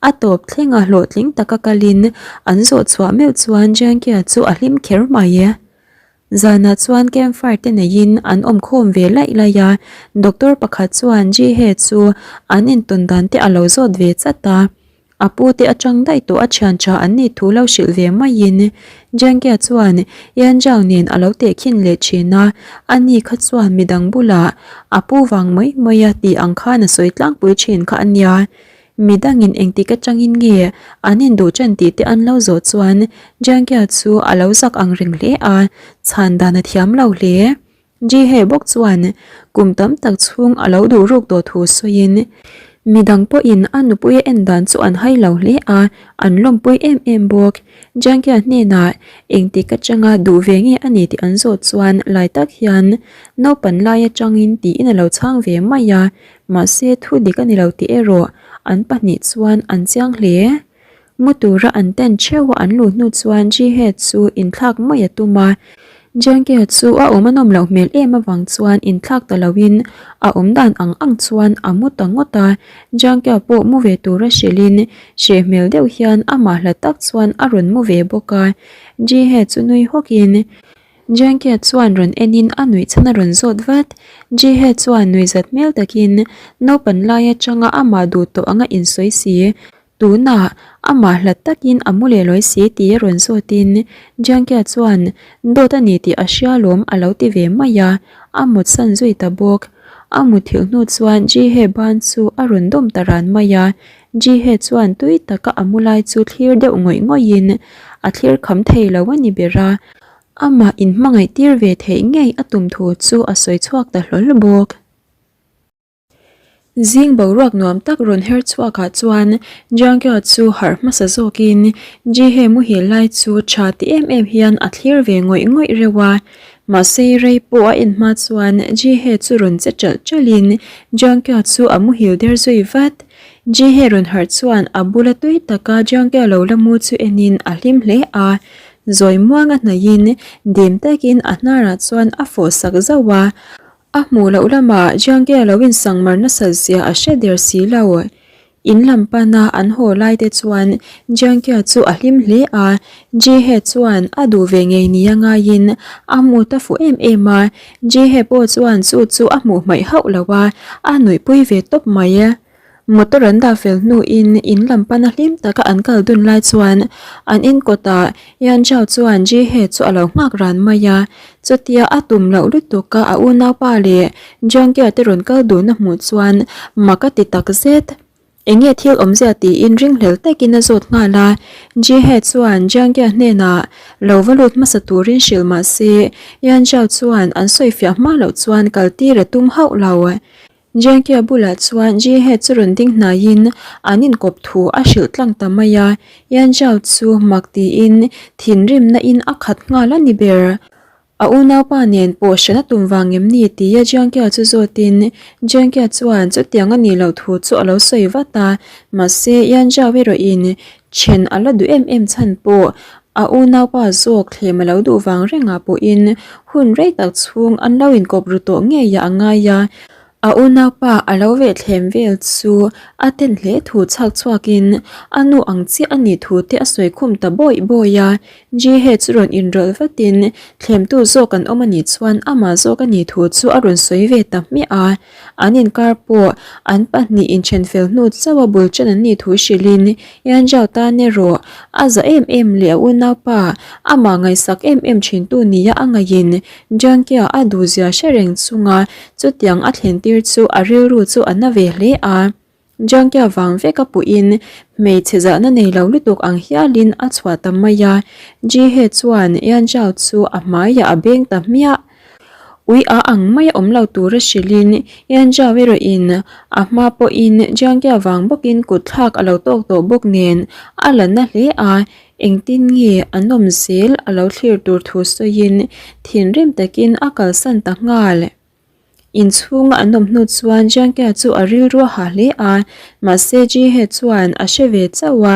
A tawp thlenga hlawhtling taka kalin an zawh chhuah meuh chuan Jiangkia chu a hlim kher mai e. Zanah chuan campfire te neiin an awm khawm ve laih laih a, doctor pakhat chuan Jihe chu an intawn dan te a lo zawt ve chat a. A pu te atang daih tawh a thian tha an nih thu lo hrilh ve maiin Jiangkia chuan Yanzhao nen a lo tehkhin leh thin a, ani kha chuan midang bulah a pu vang mai mai a tih ang khan a sawi tlangpui thin kha a nia. Midangin engtik atangin nge an induh ṭan tih te an lo zawh chuan Jiangkia chu a lo zak ang reng hle a, chhan dan a thiam lo hle. Jihe bawk chuan kum tam tak chhung a lo duh ruk tawh thu sawiin midang pawhin a nupui a en dan chu an hai lo hle a, an lawmpui em em bawk. Jiangkia hnenah engtik atanga duh ve nge a ni tih an zawh chuan lai tak hian naupan lai atangin tiin a lo chhang ve mai a, Mahse thu dik a ni lo tih erawh an pahnih chuan an chiang hle. Mu tura an tent theuh a an luh hnu chuan Jihe chu inthlak mai a tum a. Jiangke chu a awm a nawm loh hmel em avang chuan inthlak ta loin a awm dan ang ang chuan a mu ta ngawt a. Jiangke pawh mu ve tura hrilhin hreh hmel deuh hian amah hla tak chuan a rawn mu ve bawk a. Jihe chu nui hawkin Jiangke chuan rawn enin a nuih chhan a rawn zawt vat. Jihe chuan nuihzat hmel takin naupan lai atanga amah duh tawh anga insawi si. Tunah amah hlat takin a mu leh lawi si tih a rawn zawtin Jiangkia chuan dawt a ni tih a hria lawm a lo ti ve mai a, a mutsan zui ta bawk. A muthilh hnu chuan Jihe ban chu a rawn dawm ta ran mai a, Jihe chuan tui taka a mu lai chu thlir deuh ngawih ngawih in a thlir kham thei lo a ni ber a, amah inhmangaih tir ve theih ngei a tum thu chu a sawi chhuak ta hlawl bawk. Zing boruak nuam tak rawn her chhuak ah chuan Jiangkya chu harh hmasa zawkin Jihe muhil lai chu tha ti em em hian a thlir ve ngawih ngawih reuh a. Mahse rei pawh a en hma chuan Jihe chu rawn che ṭalh ṭalhin Jiangkya chu a muhil der zui vat. Jihe rawn harh chuan a bula tui taka Jiangkya lo la mu chu enin a hlim hle a. Zawi muanga hnaihin dim takin a hnarah chuan a fawh sak zauh a. A hmuh loh lamah Jiangge lo insangmar nasat zia a hre der si lo. In lam pana an haw lai te chuan Jiangge chu a hlim hle a, Jihe chuan a duh ve ngei nia ngaiin a hmu ta fuh em em a, Jihe pawh chuan chu chu a hmuh hmaih hauh lo a, a nuihpui ve tawp mai. Motor an dah fel hnuin in lam pana hlim taka an kal dun lai chuan an in kawtah Yan Zhao chuan Ji He chu a lo nghak ran mai a. Chutia a tum loh lutuk a a unaupa leh Jiang Kia te rawn kal dun a hmuh chuan mak a ti tak zet. Enge thil awmzia tiin ringhlel takin a zawt nghal a. Ji He chuan Jiang Kia hnenah lo va lut hmasa turin hrilh mah se Yan Zhao chuan an sawifiah hma loh chuan kal tir a tum hauh lo. Jiangkia bulah chuan Jihe chu rawn ding hnaiin an inkawp thu a hrilh tlang ta mai a, Yan Zhao chu mak tiin thinrimna in a khat nghal a ni ber. A unaupa nen pawh hran a tum vang em ni tia Jiangkia chu zawtin Jiangkia chuan chutiang a nih loh thu chu a lo sawi vat a, mahse Yan Zhao erawhin then a la duh em em chhan pawh a unaupa zawk thlem a lo duh vang rengah pawhin hun rei tak chhung an lo inkawp ru tawh ngei a ngai a, a unaupa a lo veh thlem vel chu a ten hle thu chhak chhuakin a nu ang chiah a nih thu te a sawi khum ta bawih bawih a, Jihe chu rawn inrawlh vatin thlemtu zawk an awm a nih chuan amah zawk a nih thu chu a rawn sawi ve ta hmiah a. An inkar pawh an pahnih inthen fel hnu chauh a bul ṭan an nih thu hrilhin Yan Zhao tan erawh a za em em leh a unaupa amah ngaihsak em em ṭhintu nia a ngaihin Jiang Kia a duhzia hre reng chunga chutiang a thlentir chu a rilru chu a na ve hle a. Jiang Kia vang vek a puhin hmeichhe zahna nei lo lutuk ang hialin a chhuah ta mai a, Ji He chuan Yan Zhao chu a hmaiah a beng ta hmiah. Ui a ang mai a awm lo tura hrilhin Yan Zhao erawhin a hma pawhin Jiang Kia vang bawkin kut thlak a lo tawk tawh bawk nen a la na hle a, engtin nge an awm zel a lo thlir tur thu sawiin thinrim takin a kalsan ta nghal. Inchhunga an awm hnu chuan Jiangkia chu a rilru a hah hle a, mahse Jihe chuan a hre ve chauh a,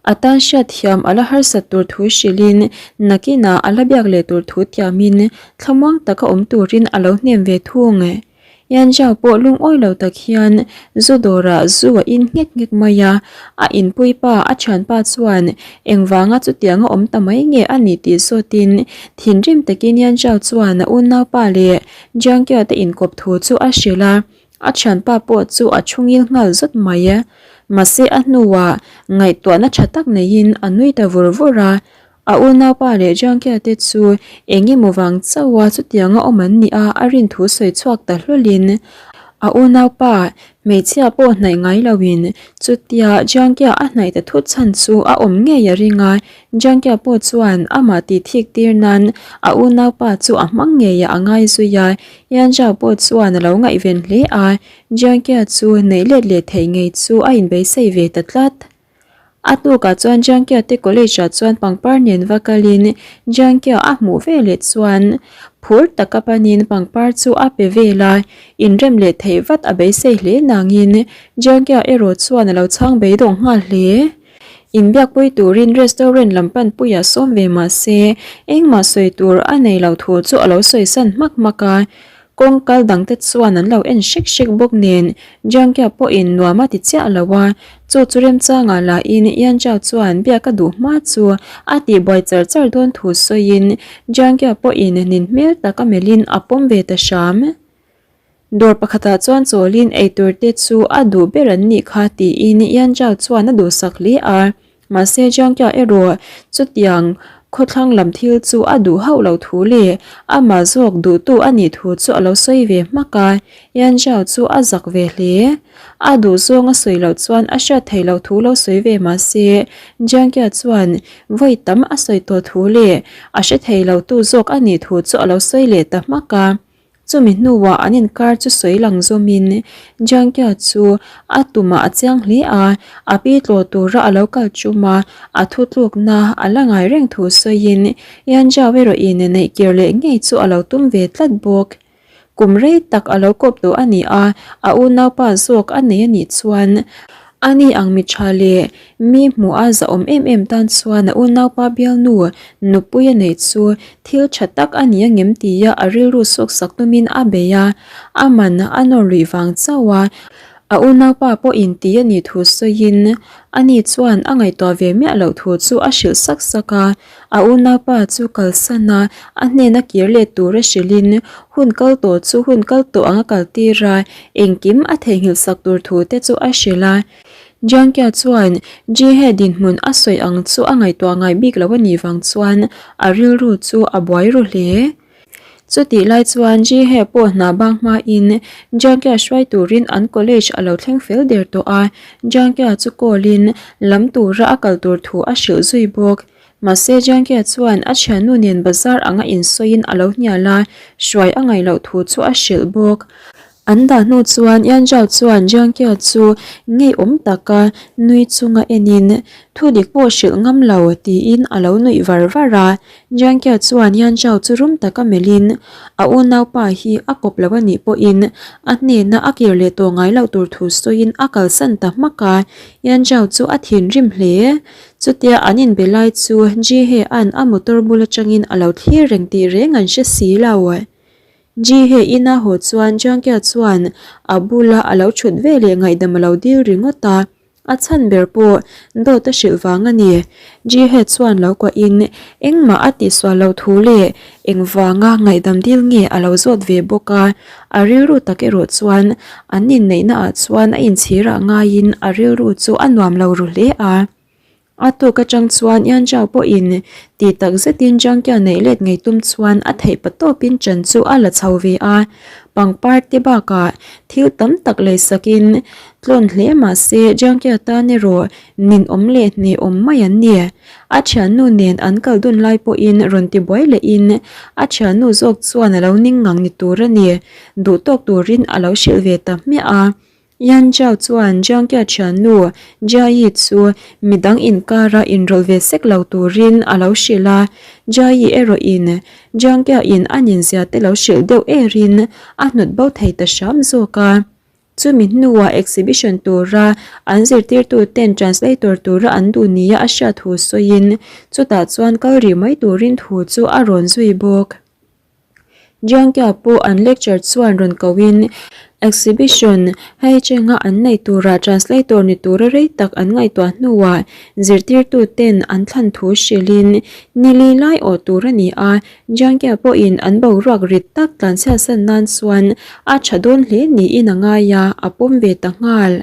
a tan hriatthiam a la harsat tur thu hrilhin nakinah a la biak leh tur thu tiamin thlamuang taka awm turin a lo hnem ve thung. Yan Zhao pawh lungawi lo tak hian zu dawrah zu a in nghek nghek mai a, a inpuipa a thianpa chuan engvanga chutianga awm ta mai nge a nih tih zawtin thinrim takin Yan Zhao chuan a unaupa leh Jiangkia te inkawp thu chu a hrilh a, a thianpa pawh chu a chhungil nghal zawt mai. Mahse a hnuah ngaihtuahna tha tak neiin a nui ta vur vur a, A unaupa leh Jiangkia te chu eng emaw vang chauha chutianga awm an nih a a rin thu sawi chhuak ta hlawlin a unaupa hmeichhia pawh hnaih ngai loin chutia Jiangkia a hnaih ta thut chhan chu a awm ngei a ring a, Jiangkia pawh chuan amah tih thik tir nan a unaupa chu a hmang ngei a a ngai zui a, Yan Zhao pawh chuan a lo ngaihven hle a, Jiangkia chu neih let leh theih ngei chu a inbeisei ve ta tlat. A hnukah chuan Jiangkia te college ah chuan pangpar nen va kalin Jiangkia a hmuh ve leh chuan phur taka panin pangpar chu a pe vel a, inrem leh theih vat a beisei hle nangin Jiangkia erawh chuan a lo chhang beidawng nghal hle. Inbiakpui turin restaurant lam panpuiah sawm ve mah se engmah sawi tur a nei lo thu chu a lo sawisan hmak hmak a, Kawng kal dangte chuan an lo en hrek hrek bawk nen Jiangkia pawhin nuam a ti chiah lo a, chu chu remchangah lahin Yan Zhao chuan biak a duh hma chu a tihbuai char char dawn thu sawiin Jiangkia pawhin nin hmel tak a melhin a pawm ve ta hram. Dawr pakhatah chuan chawlin eitur te chu a duh ber an nih kha tiin Yan Zhao chuan a duhsak hle a. Mahse Jiang Kia erawh chutiang khawthlang lam thil chu a duh hauh lo thu leh amah zawk duhtu a nih thu chu a lo sawi ve hmak a, Yan Zhao chu a zak ve hle. A duh zawng a sawi loh chuan a hriat theih loh thu lo sawi ve mahse Jiang Kia chuan vawi tam a sawi tawh thu leh a hre thei lo tu zawk a nih thu chu a lo sawi leh ta hmak a. Chumi hnuah an inkar chu sawi lang zawmin Jiangkia chu a tumah a chiang hle a, a pi tlawh tura a lo kal tum a, a thutlukna a la ngai reng thu sawiin Yan Zhao erawhin neih kir leh ngei chu a lo tum ve tlat bawk. Kum rei tak a lo kawp tawh a ni a, a unaupa zawk a nei a nih chuan ani ang mi tha leh Mi hmuh a zahawm em em tan chuan a unaupa bialnu nupui a neih chu thil tha tak a ni angem tia a rilru sawksak tumin a bei a, a man a nawr luih vang chauh a, a unaupa pawhin ti a nih thu sawiin ani chuan a ngaihtuah ve miah loh thu chu a hrilh sak sak a, a unaupa chu kalsan a, a hnena kir let tur a hrilhin hun kal tawh chu hun kal tawh ang a kaltir a, engkim a theihnghilh sak tur thu te chu a hrilh a. Jiangkia chuan Jihe dinhmun a sawi ang chu a ngaihtuah ngai bik lo a nih vang chuan a rilru chu a buai ru hle. Chutih lai chuan Jihe pawh hna bang hmain Jiangkia hruai turin an college a lo thleng fel der tawh a, Jiangkia chu call in lam tura a kal tur thu a hrilh zui bawk. Mahse Jiangkia chuan a thiannu nen bazar anga insawiin a lo hnial a, hruai a ngaih loh thu chu a hrilh bawk. An dah hnu chuan Yan Zhao chuan Jiang Kia chu ngeiawm taka nui chunga enin, Thu dik pawh hrilh ngam lo, tiin a lo nuih var var a. Jiang Kia chuan Yan Zhao chu rum taka melhin, a unaupa hi a kawp lo a nih pawhin a hnena a kir leh tawh ngai loh tur thu sawiin a kalsan ta hmak a. Yan Zhao chu a thinrim hle. Chutia an inbe lai chu Ji He An a motor bul atangin a lo thlir reng tih reng an hre si lo. Ji he ina haw chuan Jiangkia chuan a bula a lo thut ve leh ngaihdam a lo dil ringawt a, a chhan ber pawh dawt a hrilh vang a ni. Ji he chuan lo kuahin engmah a tihsual loh thu leh engvanga ngaihdam dil nge a lo zawt ve bawk a, a rilru tak erawh chuan an inneihna ah chuan a inchhirah ngaiin a rilru chu a nuam lo ru hle a. A tuk atang chuan Yan Zhao pawhin ti tak zetin Zhang Kia neih let ngei tum chuan a theih pa tawpin ṭan chu a la chho ve a, pangpar te bakah thil tam tak lei sakin tlawn hle mah se Zhang Kia tan erawh ninawm leh hnehawm mai an ni. A thiannu nen an kal dun lai pawhin rawn ti buai lehin a thiannu zawk chuan a lo ning ngang ni tur a ni, duhtawk turin a lo hrilh ve ta hmiah a. Yan Zhao chuan Jiang Kia thiannu Jia Yi chu midang inkara inrawlh ve sek lo turin a lo hrilh a, Jia Yi erawhin Jiang Kia in a ninzia te lo hrilh deuh erin a hnawt bo thei ta hram zawk a. Chumi hnuah exhibition tura an zirtirtu ten translator tura an duh nia a hriat thu sawiin chutah chuan kal rih mai turin thu chu a rawn zui bawk. Jiangkia pawh an lecture chuan rawn kohin exhibition hei chenga an neih tura translator ni tura rei tak an ngaihtuah hnuah zirtirtu ten an thlan thu hrilhin nili lai awh tur a ni a, Jiangkia pawhin an boruak rit tak tlanchhiatsan nan chuan a tha dawn hle niin a ngai a, a pawm ve ta nghal.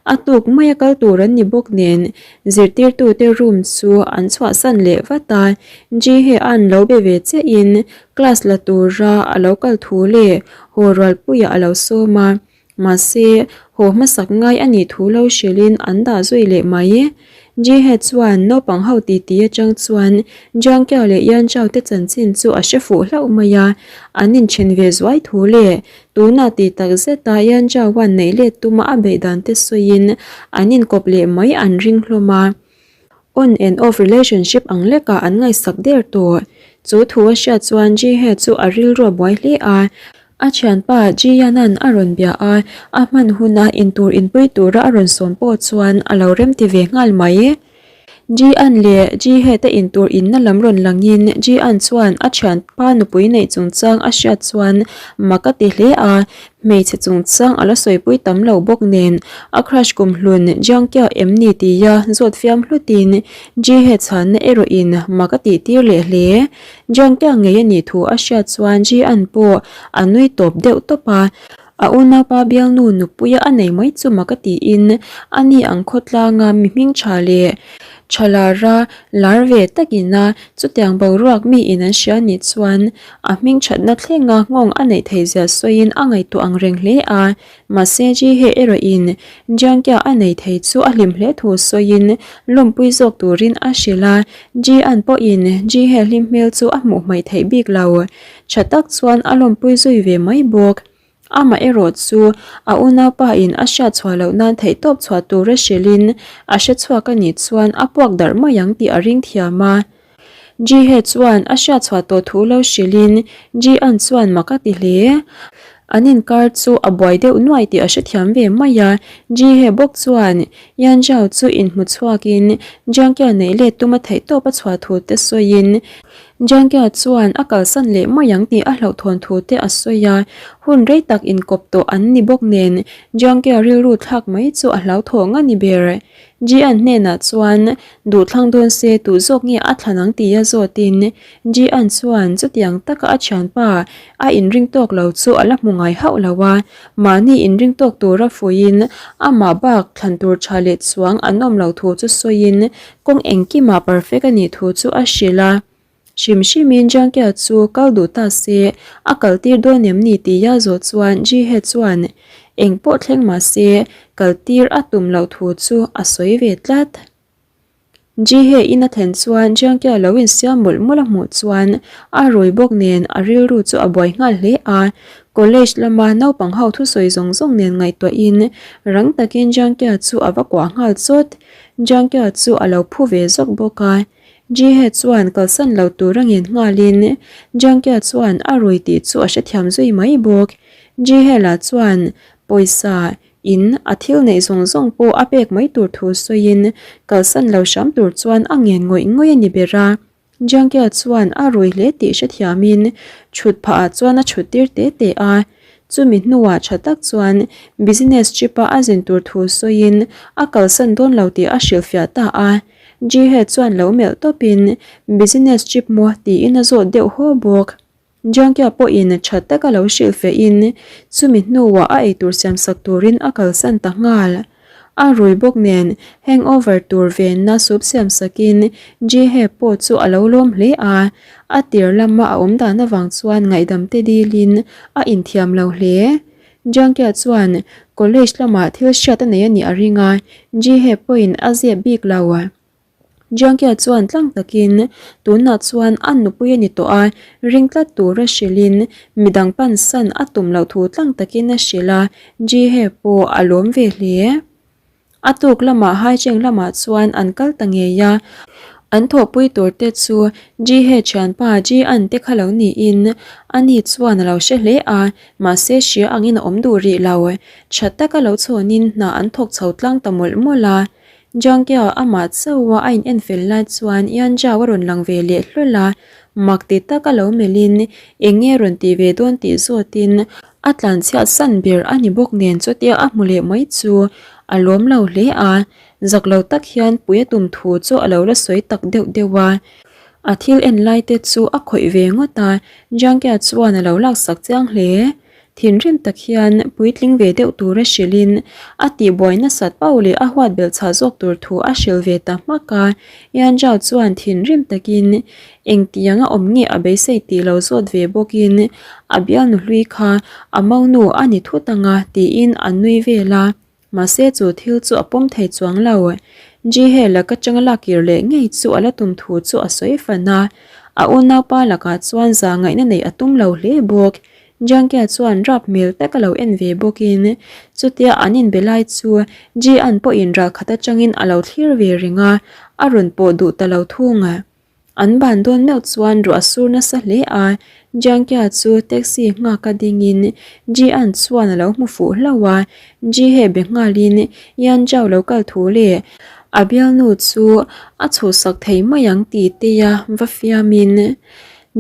A tuk maia kal tur an ni bawk nen zirtirtute room chu an chhuahsan leh vat a, Ji-hye-a'n lo be ve chiahin class la tura a lo kal thu leh haw rualpuiah a lo sawm a, mahse haw hmasak ngai a nih thu lo hrilhin an dah zui leh mai. Ji-hye chuan naupang ho titi atang chuan Jiang Kiao leh Yan Zhao te chanchin chu a hre fuh hlauh mai a, an inthen ve zuai thu leh Tunah tih tak zeta Yan Zhao-a'n neih let tuma a beih dan te sawiin an inkawp leh mai an ring hlawm a. On and off relationship ang lekah an ngaihsak der tawh. Chu thu a hriat chuan Ji He chu a rilru a buai hle a. A thianpa Ji Yan-a'n a rawn bia a, a hman huna intur inpui tura a rawn sawm pawh chuan a lo remti ve nghal mai. Ji-an leh Ji-he te intur inna lam rawn langin Ji-an chuan a thianpa nupui neih chungchang a hriat chuan mak a ti hle a, hmeichhe chungchang a la sawipui tam lo bawk nen a crush kumhlun Jiang Kia em ni tia zawt fiam hlutin Ji-he chhanna erawhin mak a tihtir leh hle. Jiang Kia ngei a nih thu a hriat chuan Ji-an pawh a nui tawp deuh tawp a. A unaupa bialnu nupuia a nei mai chu mak a tiin a ni ang khawtlanga mi hming tha leh tha lara lar ve takin a chutiang boruak mi in an hria nih chuan a hming thatna thlenga nghawng a neih theih zia sawiin a ngaihtuah ang reng hle a. Mahse Ji He erawhin Jiang Kia a nei thei chu a hlim hle thu sawiin lawmpui zawk turin a hrilh a, Ji An pawhin Ji He hlim hmel chu a hmuh hmaih theih bik lo. Tha tak chuan a lawmpui zui ve mai bawk. Amah erawh chu a unaupa in a hriat chhuah loh nan theihtawp chhuah tura hrilhin a hre chhuak a nih chuan a puak darh mai ang tih a ring thiam a. Ji He chuan a hriat chhuah tawh thu lo hrilhin Ji An chuan mak a ti hle. An inkar chu a buai deuh nuai tih a hrethiam ve mai a. Ji He bawk chuan Yan Zhao chu inhmu chhuakin Jiang Kia neih let tuma theihtawp a chhuah thu te sawiin Jiang Kia chuan a kalsan leh mai ang tih a hlauhthawn thu te a sawi a. Hun rei tak inkawp tawh an ni bawk nen Jiang Kia rilru thlak mai chu a hlauthawng a ni ber. Ji-an hnenah chuan duhthlang dawn se tuh zawk nge a thlan ang tia zawtin Ji-an chuan chutiang taka a thianpa a inring tawk lo chu a la hmu ngai hauh lo a, mahni inring tawk tura fuiin amah bak thlan tur tha leh chuang an awm lo thu chu sawiin kawng engkimah perfect a nih thu chu a hrilh a. Hrim hrimin Jiangkia chu kal duh ta se, a kal tir dawn em ni tia zawh chuan Jihe chuan eng pawh thleng mah se kal tir a tum loh thu chu a sawi ve tlat. Jihe in a thlen chuan Jiangkia lo insiam mawlh mawlh a hmuh chuan a rui bawk nen a rilru chu a buai nghal hle a, college lama naupang ho thusawi zawng zawng nen ngaihtuahin rang takin Jiangkia chu a va kuah nghal chawt. Jiangkia chu a lo phu ve zawk bawk a. Jihe chuan kalsan lo tur a ngen nghalin Jiangkia chuan a rui tih chu a hrethiam zui mai bawk. Jihe lah chuan pawisa in a thil neih zawng zawng pawh a pek mai tur thu sawiin kalsan lo hram tur chuan a ngen ngawih ngawih a ni ber a. Jiangkia chuan a rui hle tih hrethiamin thut phah ah chuan a thut tir te te a. Chumi hnuah tha tak chuan business trip a a zin tur thu sawiin a kalsan dawn lo tih a hrilhfiah ta a. Jihe chuan lo melh tawpin, Business trip maw? tiin a zawt deuh haw bawk. Jiangkia pawhin tha taka lo hrilh fehin, chumi hnuah a eitur siamsak turin a kalsan ta nghal. A rui bawk nen hangover tur venna soup siamsakin Jihe pawh chu a lo lawm hle a, a tir lama a awm dan avang chuan ngaihdam te dilin a inthiam lo hle. Jiangkia chuan college lamah thil hriat a nei a nih a ring a, Jihe pawhin a zep bik lo. Jiangkia chuan tlang takin tunah chuan a nupui a ni tawh a, ring tlat tura hrilhin midang pansan a tum loh thu tlang takin a hrilh a, Jihe pawh a lawm ve hle. A tuk lamah Haicheng lamah chuan an kal ta ngei a, an thawhpui tur te chu Jihe thianpa Ji-an te kha lo niin ani chuan a lo hre hle a, mahse hria angin a awm duh rih lo. Tha taka lo chhawnin hna an thawk chho tlang ta mawlh mawlh a. Jiangkia amah chauha a in enfel lai chuan Yan Zhao a rawn lang ve leh hlawl a, mak ti taka lo melhin eng nge rawn tih ve dawn tih zawtin A tlanchhiat san ber a ni bawk nen chutia a hmu leh mai chu a lawm lo hle a, zak lo tak hian pui a tum thu chu a lo la sawi tak deuh deuh a. A thil en lai te chu a khawih ve ngawt a, Jiangkia chuan a lo laksak chiang hle. Thinrim tak hian puitling ve deuh tura hrilhin a tihbuai nasat pauh leh a huat belh chhah zawk tur thu a hrilh ve ta hmak a, Yan Zhao chuan thinrim takin Engtiang a awm nge a beisei tih lo zawt ve bawkin a bialnu hlui kha a monu a ni thut anga tiin a nui vel a, mahse chu thil chu a pawm thei chuang lo. Jihe laka changa lakir leh ngei chu a la tum thu chu a sawi fan a, a unaupa lakah chuan za ngaihna neih a tum lo hle bawk. Jiangkia chuan rap hmel tak a lo en ve bawkin chutia an inbe lai chu Ji-an pawhin ralkhat atangin a lo thlir ve reng a, a rawn pawh duh ta lo thung. An ban dawn meuh chuan ruah a sur nasa hle a, Jiangkia chu taxi nghak a dingin Ji-an chuan a lo hmu fuh hlauh a, Ji-he be nghalin Yan Zhao lo kal thu leh a bialnu chu a chhuhsak thei mai ang tih teia va fiamin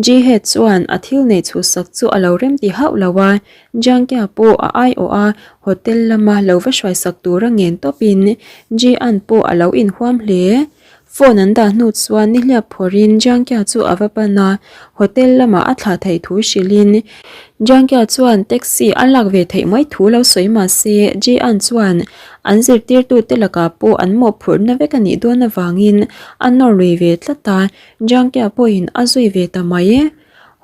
Ji-he chuan a thil neih chhuhsak chu a lo rem ti hauh lo a, Jiangkia pawh a aiawh a hotel lama lo va hruaisak tura ngen tawpin Ji-an pawh a lo inhuam hle. Phone an dah hnu chuan nihliap phawrhin Jiangkia chu a va pan a, hotel lamah a thlah theih thu hrilhin Jiangkia chuan taxi a lak ve theih mai thu lo sawi mah se Jian chuan an zirtirtute lakah pawh an mawhphurhna vek a nih dawn avangin a nawr lui ve tlat a, Jiangkia pawhin a zui ve ta mai.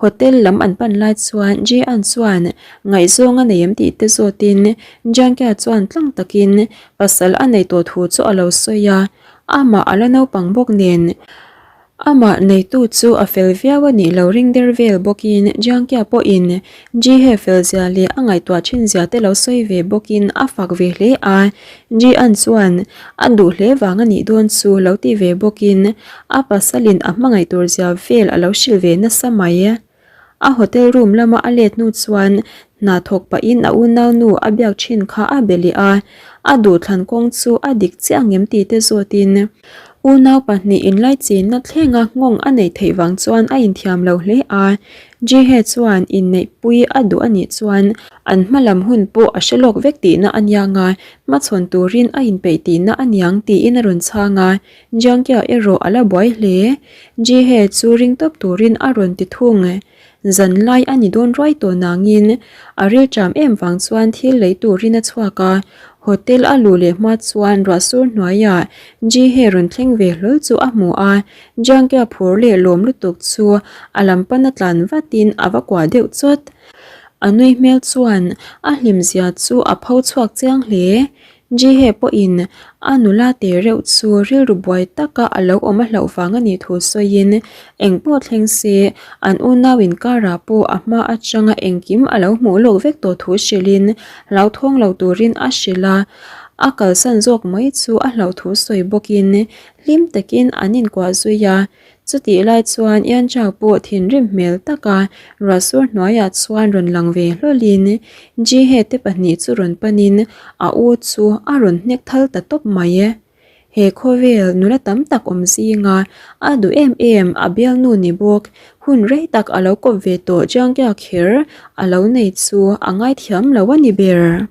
Hotel lam an pan lai chuan Jian chuan ngaihzawng a nei em tih te zawtin Jiangkia chuan tlang takin pasal a nei tawh thu chu a lo sawi a. Amah a la naupang bawk nen amah neitu chu a fel viau a nih lo ring der vel bawkin Jiangkia pawhin Jihe fel zia leh a ngaihtuah thin zia te lo sawi ve bawkin a fak ve hle a, Jian chuan a duh hle vang a nih dawn chu lo ti ve bawkin a pasalin a hmangaih tur zia vel a lo hrilh ve nasa mai. A hotel room lama a let hnu chuan hna thawk pahin a unaunu a biak thin kha a be leh a, a duhthlan kawng chu a dik chiah ang em tih te zawtin unau pahnih inlaichinna thlenga nghawng a neih theih vang chuan a inthiam lo hle a. Jihe chuan inneihpui a duh a nih chuan an hma lam hun pawh a hre lawk vek tihna a niang a, hmachhawn turin a inpeih tihna a niang tiin a rawn chhang a. Jiangkia erawh a la buai hle. Jihe chu ring tawp turin a rawn ti thung. Zan lai a ni dawn ruai tawh nangin a rilṭam em vang chuan thil lei turin a chhuak a. Hotel a luh leh hma chuan ruahsur hnuaiah Jihe rawn thleng ve hlawl chu a hmu a. Jiangkia phur leh lawm lutuk chu a lam pana tlan vatin a va kuah deuh chawt. A nui hmel chuan a hlimzia chu a pho chhuak chiang hle. Jihe pawhin a nula te reuh chu rilru buai taka a lo awm a hlauh vang a nih thu sawiin engpawh thleng se an unau inkarah pawh a hma atanga engkim a lo hmuh lawk vek tawh thu hrilhin hlauthawng lo turin a hrilh a, a kalsan zawk mai chu a hlauh thu sawi bawkin hlim takin an inkuah zui a. Chutih lai chuan Ianchau pawh thinrim hmel taka ruahsur hnuaiah chuan rawn lang ve hlawlin Jihe te pahnih chu rawn panin a u chu a rawn hnek thal ta tawp mai e. He khawvel nula tam tak awm zinga a duh em em a bialnu ni bawk hun rei tak a lo kawp ve tawh Jiangkia kher a lo nei chu a ngaithiam lo a ni ber.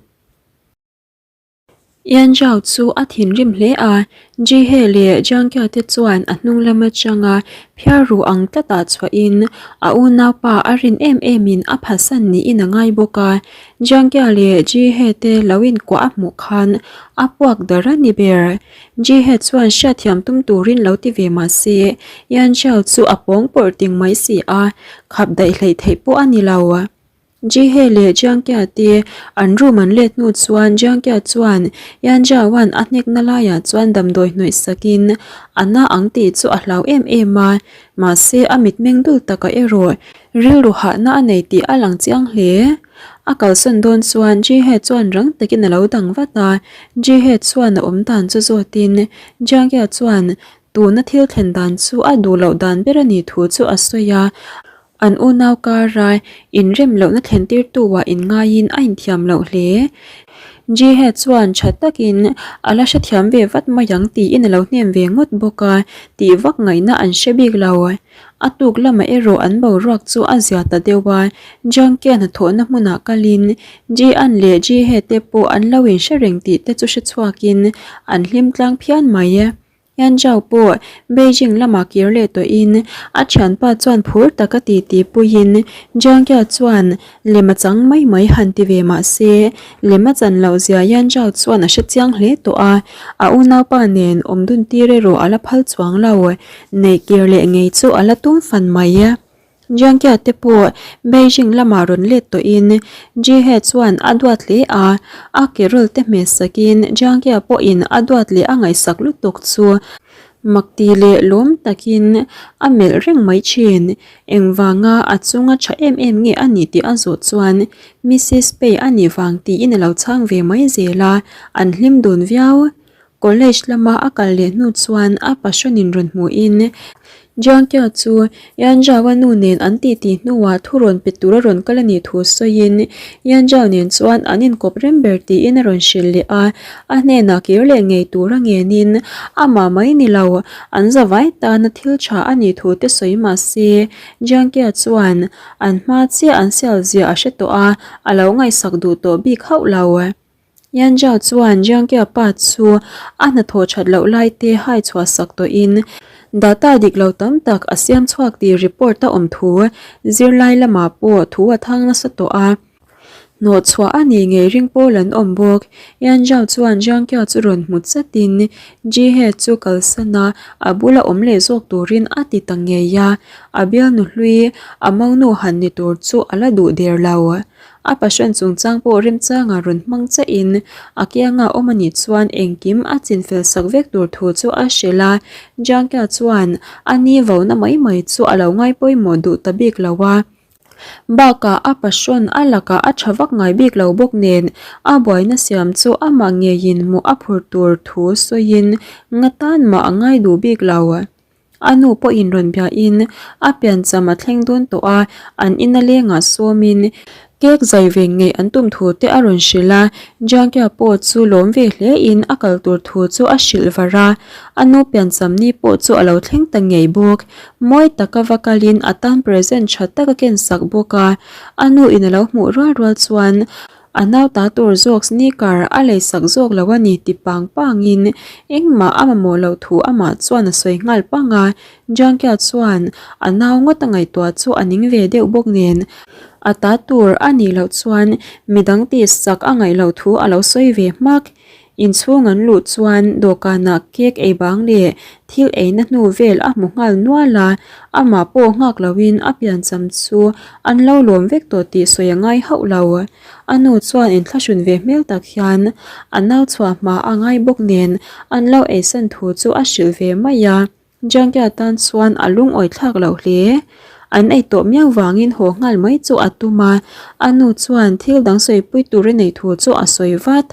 Yan Zhao chu a thinrim hle a, Jihe leh Jiang Kia te chuan a hnung lam atanga phiar ru ang tlatah chhuahin a unaupa a rin em emin a phasan niin a ngai bawk a. Jiang Kia leh Jihe te lo inkuah a hmuh khan a puak dar a ni ber. Jihe chuan hriatthiam tum turin lo ti ve mah se, Yan Zhao chu a pawng pawrh ting mai si a, khap daih hleih theih pawh a ni lo. Jihe leh Jiangkia te an room an let hnu chuan Jiangkia chuan Yan Jiaoan a hnekna laiah chuan damdawi hnawih sakin a na ang tih chu a hlau em em a, mahse a mitmeng dul taka erawh rilru hahna a nei tih a lang chiang hle. A kalsawn dawn chuan Jihe chuan rang takin a lo dang vat a, Jihe chuan a awm dan chu zawtin Jiangkia chuan tuna thil thlen dan chu a duh loh dan ber a nih thu chu a sawi a, An unau kara inrem lohna thlentirtu ah inngaiin a inthiam loh hle. Jihe chuan tha takin a la hrethiam ve vat mai ang tiin a lo hnem ve ngawt bawk a, tih vak ngaihna an hre bik lo. A tuk lamah erawh an boruak chu a zia ta deuh a, Jiangkia hnathawhna hmunah kalin Jian leh Jihe te pawh an lo inhre reng tih te chu hrechhuakin an hlim tlang phian mai. Yanzhou pawh Beijing lamah kir leh tawhin a thianpa chuan phur taka titi puiin Jiangya chuan lem a chang mai mai han ti ve mah se lem a chan loh zia Yanzhou chuan a hre chiang hle tawh a, a unaupa nen awm dun tir erawh a la phal chuang lo, neih kir leh ngei chu a la tum fan mai. Jiangkia te pawh Beijing lamah rawn let tawhin Jihe chuan a duat hle a, a kerawl te hmeh sakin Jiangkia pawhin a duat leh a ngaihsak lutuk chu makti leh lawm takin a melh reng mai thin. Engvanga a chunga tha em em nge a nih tih a zawh chuan Missus Pei a nih vang tiin a lo chhang ve mai zel a, an hlim dun viau. College lama a kal leh hnu chuan a pasawnin rawn hmuhin Jiangkia chu Yan Zhao-a nu nen an titi hnuah thu rawn pe tura rawn kal a nih thu sawiin Yan Zhao nen chuan an inkawp rem ber tiin a rawn hrilh leh a, a hnenah kir leh ngei tura ngenin amah mai ni lo an zavai tana thil tha a nih thu te sawi mah se Jiangkia chuan an hma chiah an sial zia a hre tawh a, a lo ngaihsak duh tawh bik hauh lo. Yan Zhao chuan Jiang Kia pa chu a hnathawh that loh lai te hai chhuah sak tawhin data dik lo tam tak a siam chhuak tih report a awm thu zirlai lamah pawh thu a thang nasa tawh a. Hnawhchhuah a nih ngei ring pawl an awm bawk. Yan Zhao chuan Jiang Kia chu rawn hmu chatin Ji He chu kalsan a, a bula awm leh zawk turin a ti ta ngei a. A bialnu hlui a monu han ni tur chu a la duh der lo. A passion chungchang pawh remchanga rawn hmang chiahin a kianga awm a nih chuan engkim a chinfel sak vek tur thu chu a hrilh a. Jiang Kia chuan a ni vona mai mai chu a lo ngai pawimawh duh ta bik lo a. Bakah a passion a lakah a tha vak ngai bik lo bawk nen a buaina siam chu amah ngeiin hmuh a phur tur thu sawiin nga tan mah a ngai duh bik lo. A nu pawhin rawn biain a piancham a thleng dawn tawh a, an ina lengah sawmin cake zai ve ngei an tum thu te a rawn hrilh a, Jiangkia pawh chu lawm ve hlein a kal tur thu chu a hrilh var a, a nu piancham ni pawh chu a lo thleng ta ngei bawk. Mawi taka va kalin a tan present tha tak a ken sak bawk a, a nu in a lo hmuh rual rual chuan a nau ta tur zawk sneaker a lei sak zawk lo a ni ti pang pangin engmah a mamawh loh thu amah chuan a sawi nghal pang a, Jiangkia chuan a nau ngawt a ngaihtuah chu a ning ve deuh bawk nen a ta tur a nih loh chuan midang tih sak a ngaih loh thu a lo sawi ve hmak. Inchhung an luh chuan dawhkanah cake ei bang leh thil eina hnu vel a hmu nghal nual a, amah pawh nghak loin a piancham chu an lo lawm vek tawh tih sawi a ngai hauh lo. A nu chuan inthlahrun ve hmel tak hian a nau chhuah hma a ngai bawk nen an lo eisan thu chu a hrilh ve mai a. Jiangkia tan chuan a lungawi thlak loh hle. An ei tawh miau vangin haw nghal mai chu a tum a, a nu chuan thil dang sawipui tur a neih thu chu a sawi vat.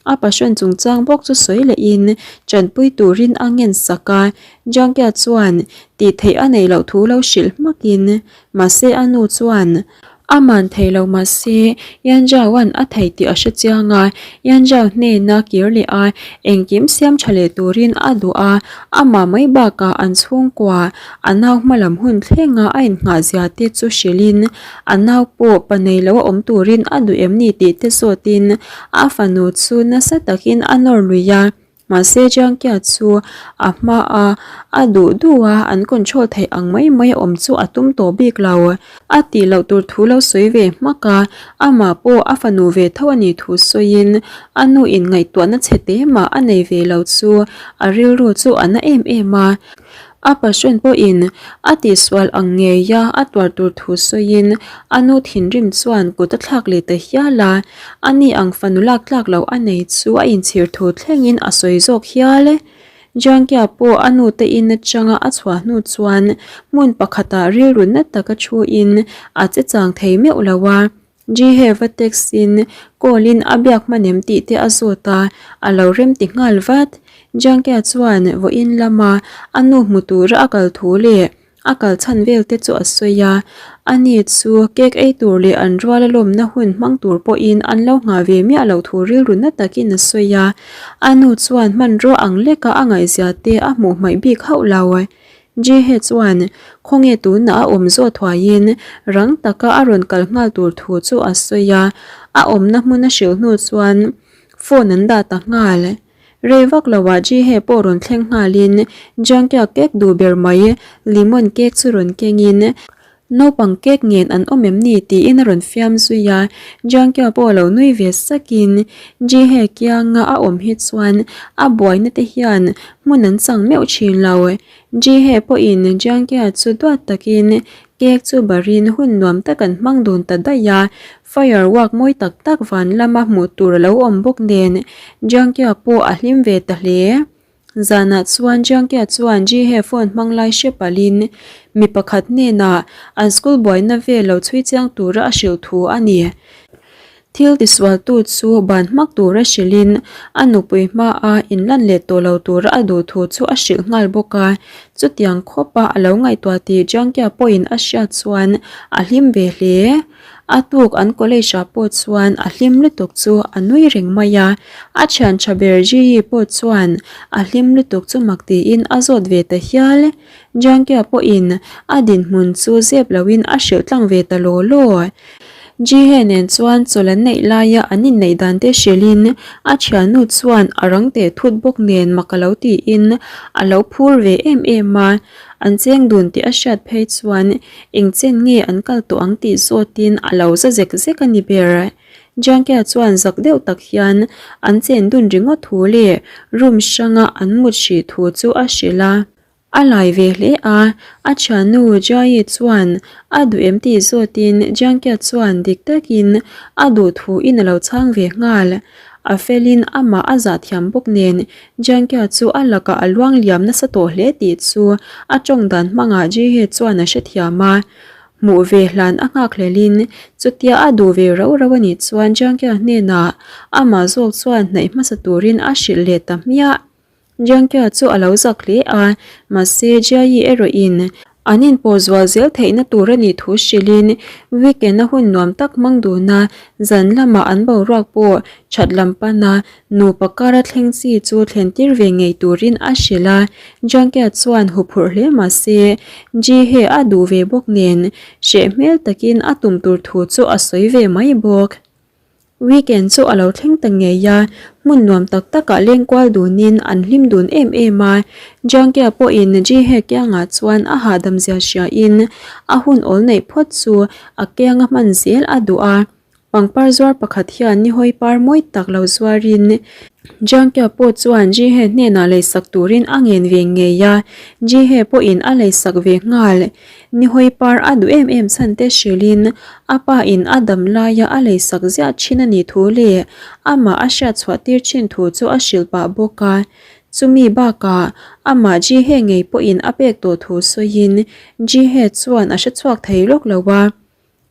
A passion chungchang bawk chu sawi lehin tanpui turin a ngen sak a, Jiangkia chuan tih theih a neih loh thu lo hrilh hmakin mahse a nu chuan a man thei lo mahse Yan Zhaoan a thei tih a hre chiang a, Yan Zhao hnena kir leh a engkim siam tha leh turin a duh a, amah mai bakah an chhungkua a nau hmalam hun thlenga a innghah zia te chu hrilhin A nau pawh pa nei lo a awm turin a duh em ni tih te zawtin a fanu chu nasa takin a nawr lui a, mahse Jiangkia chu a hma a a duh duh a an control theih ang mai mai a awm chu a tum tawh bik lo. A tih loh tur thu lo sawi ve hmak a, amah pawh a fanu ve tho a nih thu sawiin a nu in ngaihtuahna chhe te mah a nei ve lo chu a rilru chu a na em em a. A passion pawhin a tihsual ang ngeia a tuar tur thu sawiin a nu thinrim chuan kut a thlak leh ta hial a, ani ang fanu lak tlak loh a nei chu a inchhir thu thlengin a sawi zawk hial. Jiangkia pawh a nu te in atanga a chhuah hnu chuan hmun pakhatah rilru na taka thuin a che chang thei meuh lo a. Jiheva text in call in a biak hman em tih te a zawt a, a lo rem ti nghal vat. Jiangkia chuan vawiin lama a nu hmu tura a kal thu leh a kal chhan vel te chu a sawi a, ani chu cake ei tur leh an rual a lawmna hun hmang tur pawhin an lo nghah ve miah loh thu rilru na takin a sawi a, a nu chuan hmanrua ang leka a ngaihzia te a hmuh hmaih bik hauh lo. Jehe chuan khawnge tunah a awm zawh thuaiin rang taka a rawn kal nghal tur thu chu a sawi a, a awmna hmun a hrilh hnu chuan phone an dah ta nghal. Rei vak loah Jehe pawh rawn thleng nghalin Jiangkia cake duh ber mai lemon cake chu rawn kengin Naupang cake ngen an awm em ni tiin a rawn fiam zui a, Jiangkia pawh lo nui ve sakin Jihe kianga a awm hi chuan a buaina te hian hmun an chang meuh thin lo. Jihe pawhin Jiangkia chu duat takin cake chu barin hun nuam tak an hmang dun ta daih a, firework mawi tak tak van lama hmuh tur a lo awm bawk nen Jiangkia pawh a hlim ve ta hle. Zanah chuan Jiangkia chuan Jihe phone hmang lai hre palhin mi pakhat hnenah an school buaina vel lo chhui chiang tura a hrilh thu a ni. Thil tisualtu chu ban hmak tura hrilhin a nupui hmaa inlan leh tawh lo tura a duh thu chu a hrilh nghal bawk a. Chutiang khawpa a lo ngaihtuah tih Jiangkia pawhin a hriat chuan a hlim ve hle. A tuk an college ah pawh chuan a hlim lutuk chu a nui reng mai a, a thian tha ber Jee pawh chuan a hlim lutuk chu mak tiin a zawt ve ta hial. Jiangkia pawhin a dinhmun chu zep loin a hrilh tlang ve ta law law. Jihe nen chuan chawlh an neih laia an inneih dan te hrilhin a thiannu chuan a rang teh thut bawk nen mak a lo tiin a lo phur ve em em a. An cheng dun tih a hriat phei chuan eng chen nge an kal tawh ang tih zawtin a lo za zek zek a ni ber. Jiangkia chuan zak deuh tak hian an chen dun ringawt thu leh room hranga an mut hrih thu chu a hrilh a. A lai ve hle a, a thiannu Jiayi chuan a duh em tih zawtin Jiangkia chuan dik takin a duh thu in a lo chhang ve nghal. A felin amah a zah thiam bawk nen Jiangkia chu a lakah a luang liam nasa tawh hle tih chu a tawng dan hmangah Jihe chuan a hrethiam a. Hmuh ve hlan a nghak hlelin chutia a duh ve rauh rauh a nih chuan Jiangkia hnenah amah zawk chuan hnaih hmasa turin a hrilh leh ta hmiah. Jiangkia chu a lo zak hle a, mahse Jiayi erawhin an inpawh zual zel theihna tur a nih thu hrilhin weekend a hun nuam tak hmang dun a, zan lamah an boruak pawh that lam pana nupa kara thleng chi chu thlen tir ve ngei turin a hrilh a. Jiangkia chuan huphurh hle mahse Jihe a duh ve bawk nen hreh hmel takin a tum tur thu chu a sawi ve mai bawk. Weekend chu a lo thleng ta ngei a, hmun nuam tak takah leng kual dunin an hlim dun em em a. Jiangkia pawhin Jihe kiangah chuan a hahdam zia hriain a hun awl neih phawt chu a kianga hman zel a duh a. Pangpar zuar pakhat hian nihawi par mawi tak lo zuarin Jiangkia pawh chuan Jihe hnenah leisak turin a ngen ve ngei a, Jihe pawhin a leisak ve nghal. Nihawi par a duh em em chhan te hrilhin a pa in a dam laia a leisak ziah thin a nih thu leh amah a hriat chhuah tir thin thu chu a hrilh pah bawk a. Chumi bakah amah Jihe ngei pawhin a pek tawh thu sawiin Jihe chuan a hre chhuak thei lawk lo a.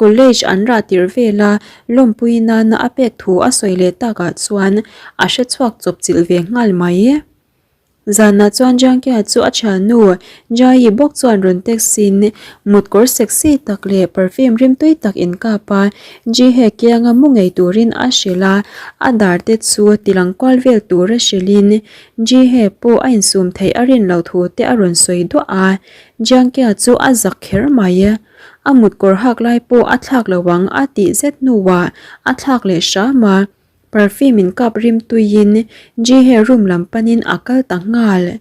College an rah tirh vela lawmpui nana a pek thu a sawi leh takah chuan a hre chhuak chawp chilh ve nghal mai. Zanah chuan Jiangkia chu a thiannu Jiayi bawk chuan rawn text in mut kawr sexy tak leh perfume rimtui tak inkap a, Jihe kianga mu ngei turin a hrilh a, a dar te chu tilang kual vel tura hrilhin Jihe pawh a insum theih a rin loh thu te a rawn sawi duah a, Jiangkia chu a zak kher mai. A mut kawr hak lai pawh a thlak lo ang a tih zet hnuah a thlak leh hram a. Perfume in kap rim tuiin Jihe room lam panin a kal ta nghal.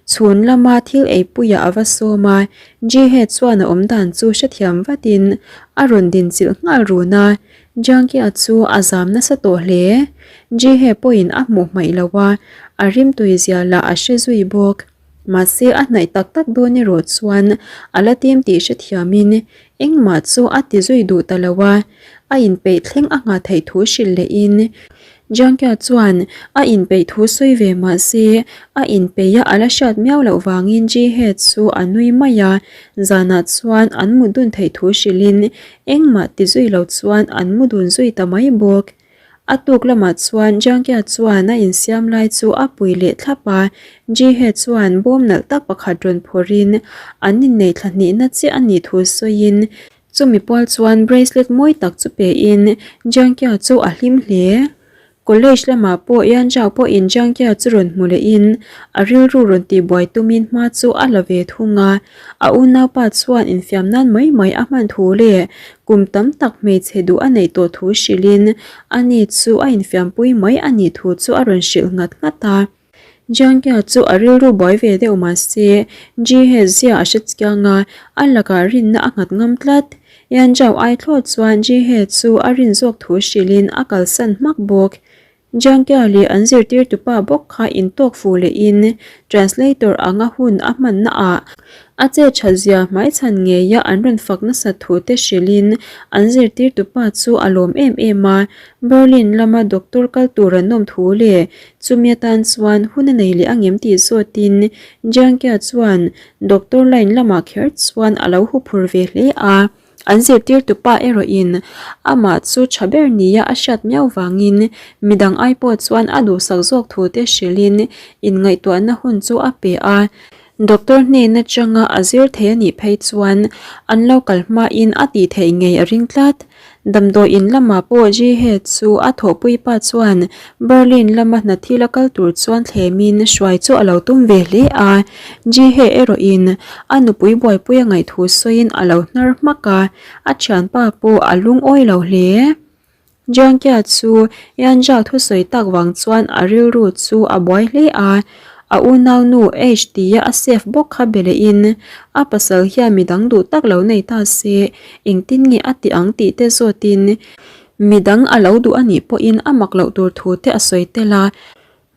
Chhun lama thil eipuiah a va sawm a, Jihe chuan a awm dan chu hrethiam vatin a rawn din chilh nghal run a, Jiangkia chu a zam nasa tawh hle. Jihe pawhin a hmuh hmaih lo a, a rim tui zia lah a hre zui bawk. Mahse a hnaih tak tak dawn erawh chuan a la tim tih hrethiamin Engmah chu a ti zui duh ta lo a, a inpeih thleng a nghah theih thu hrilh lehin Jiangkia chuan a inpeih thu sawi ve mah se a inpeih a a la hriat miau loh vangin Jihe chu a nui mai a, zanah chuan an mut dun theih thu hrilhin engmah ti zui lo chuan an mu dun zui ta mai bawk. A tuk lamah chuan Jiangkia chuan a insiam lai chu a pui leh thlap a, Jihe chuan bawm nalh tak pakhat rawn phawrhin an inneih thla hnihna chiah a nih thu sawiin chumi pual chuan bracelet mawi tak chu pein Jiangkia chu a hlim hle. College lamah pawh Yan Zhao pawhin Jiangkia chu rawn hmu lehin a rilru rawn tihbuai tumin hma chu a la ve thung a, a unaupa chuan infiam nan mai mai a hman thu leh Kum tam tak hmeichhe duh a neih tawh thu hrilhin ani chu a infiampui mai a nih thu chu a rawn hrilh nghat nghat a. Jiangkia chu a rilru buai ve deuh mah se, Jihe zia a hre chiang a, a lakah rinna a nghat ngam tlat. Yanzhao ai thlawt chuan Jihe chu a rin zawk thu hrilhin a kalsan hmak bawk. Jiangkia leh an zirtirtupa bawk kha intawk fuh lehin translator anga hun a hmanna ah a che that zia hmaichhan ngeia an rawn fak nasat thu te hrilhin an zirtirtupa chu a lawm em em a, Berlin lama doctor kal tur an awm thu leh chumi atan chuan hun a nei leh angem tih zawtin Jiangkia chuan doctor line lamah kher chuan a lo huphur ve hle a. An zirtirtupa erawhin amah chu tha ber nia a hriat miau vangin midang ai pawh chuan a duhsak zawk thu te hrilhin inngaihtuahna hun chu a pe a. Doctor hnen atanga a zir thei a nih phei chuan an lo kal hmain a tih theih ngei a ring tlat. Damdawi in lamah pawh Ji-hye chu a thawhpui pa chuan Berlin lama hna thil a kal tur chuan thlemin hruai chu a lo tum ve hle a. Ji-hye erawhin a nupui buaipui a ngaihthu sawiin a lo hnar hmak a, a thianpa pawh a lungawi lo hle. Jiangkia chu Yanzhao thusawi tak vang chuan a rilru chu a buai hle a, a unaunu H tia a save bawk kha be lehin a pasal hian midang duh tak lo nei ta se engtin nge a ti ang tih te zawtin midang a lo duh a nih pawhin a mak loh tur thu te a sawi tel a.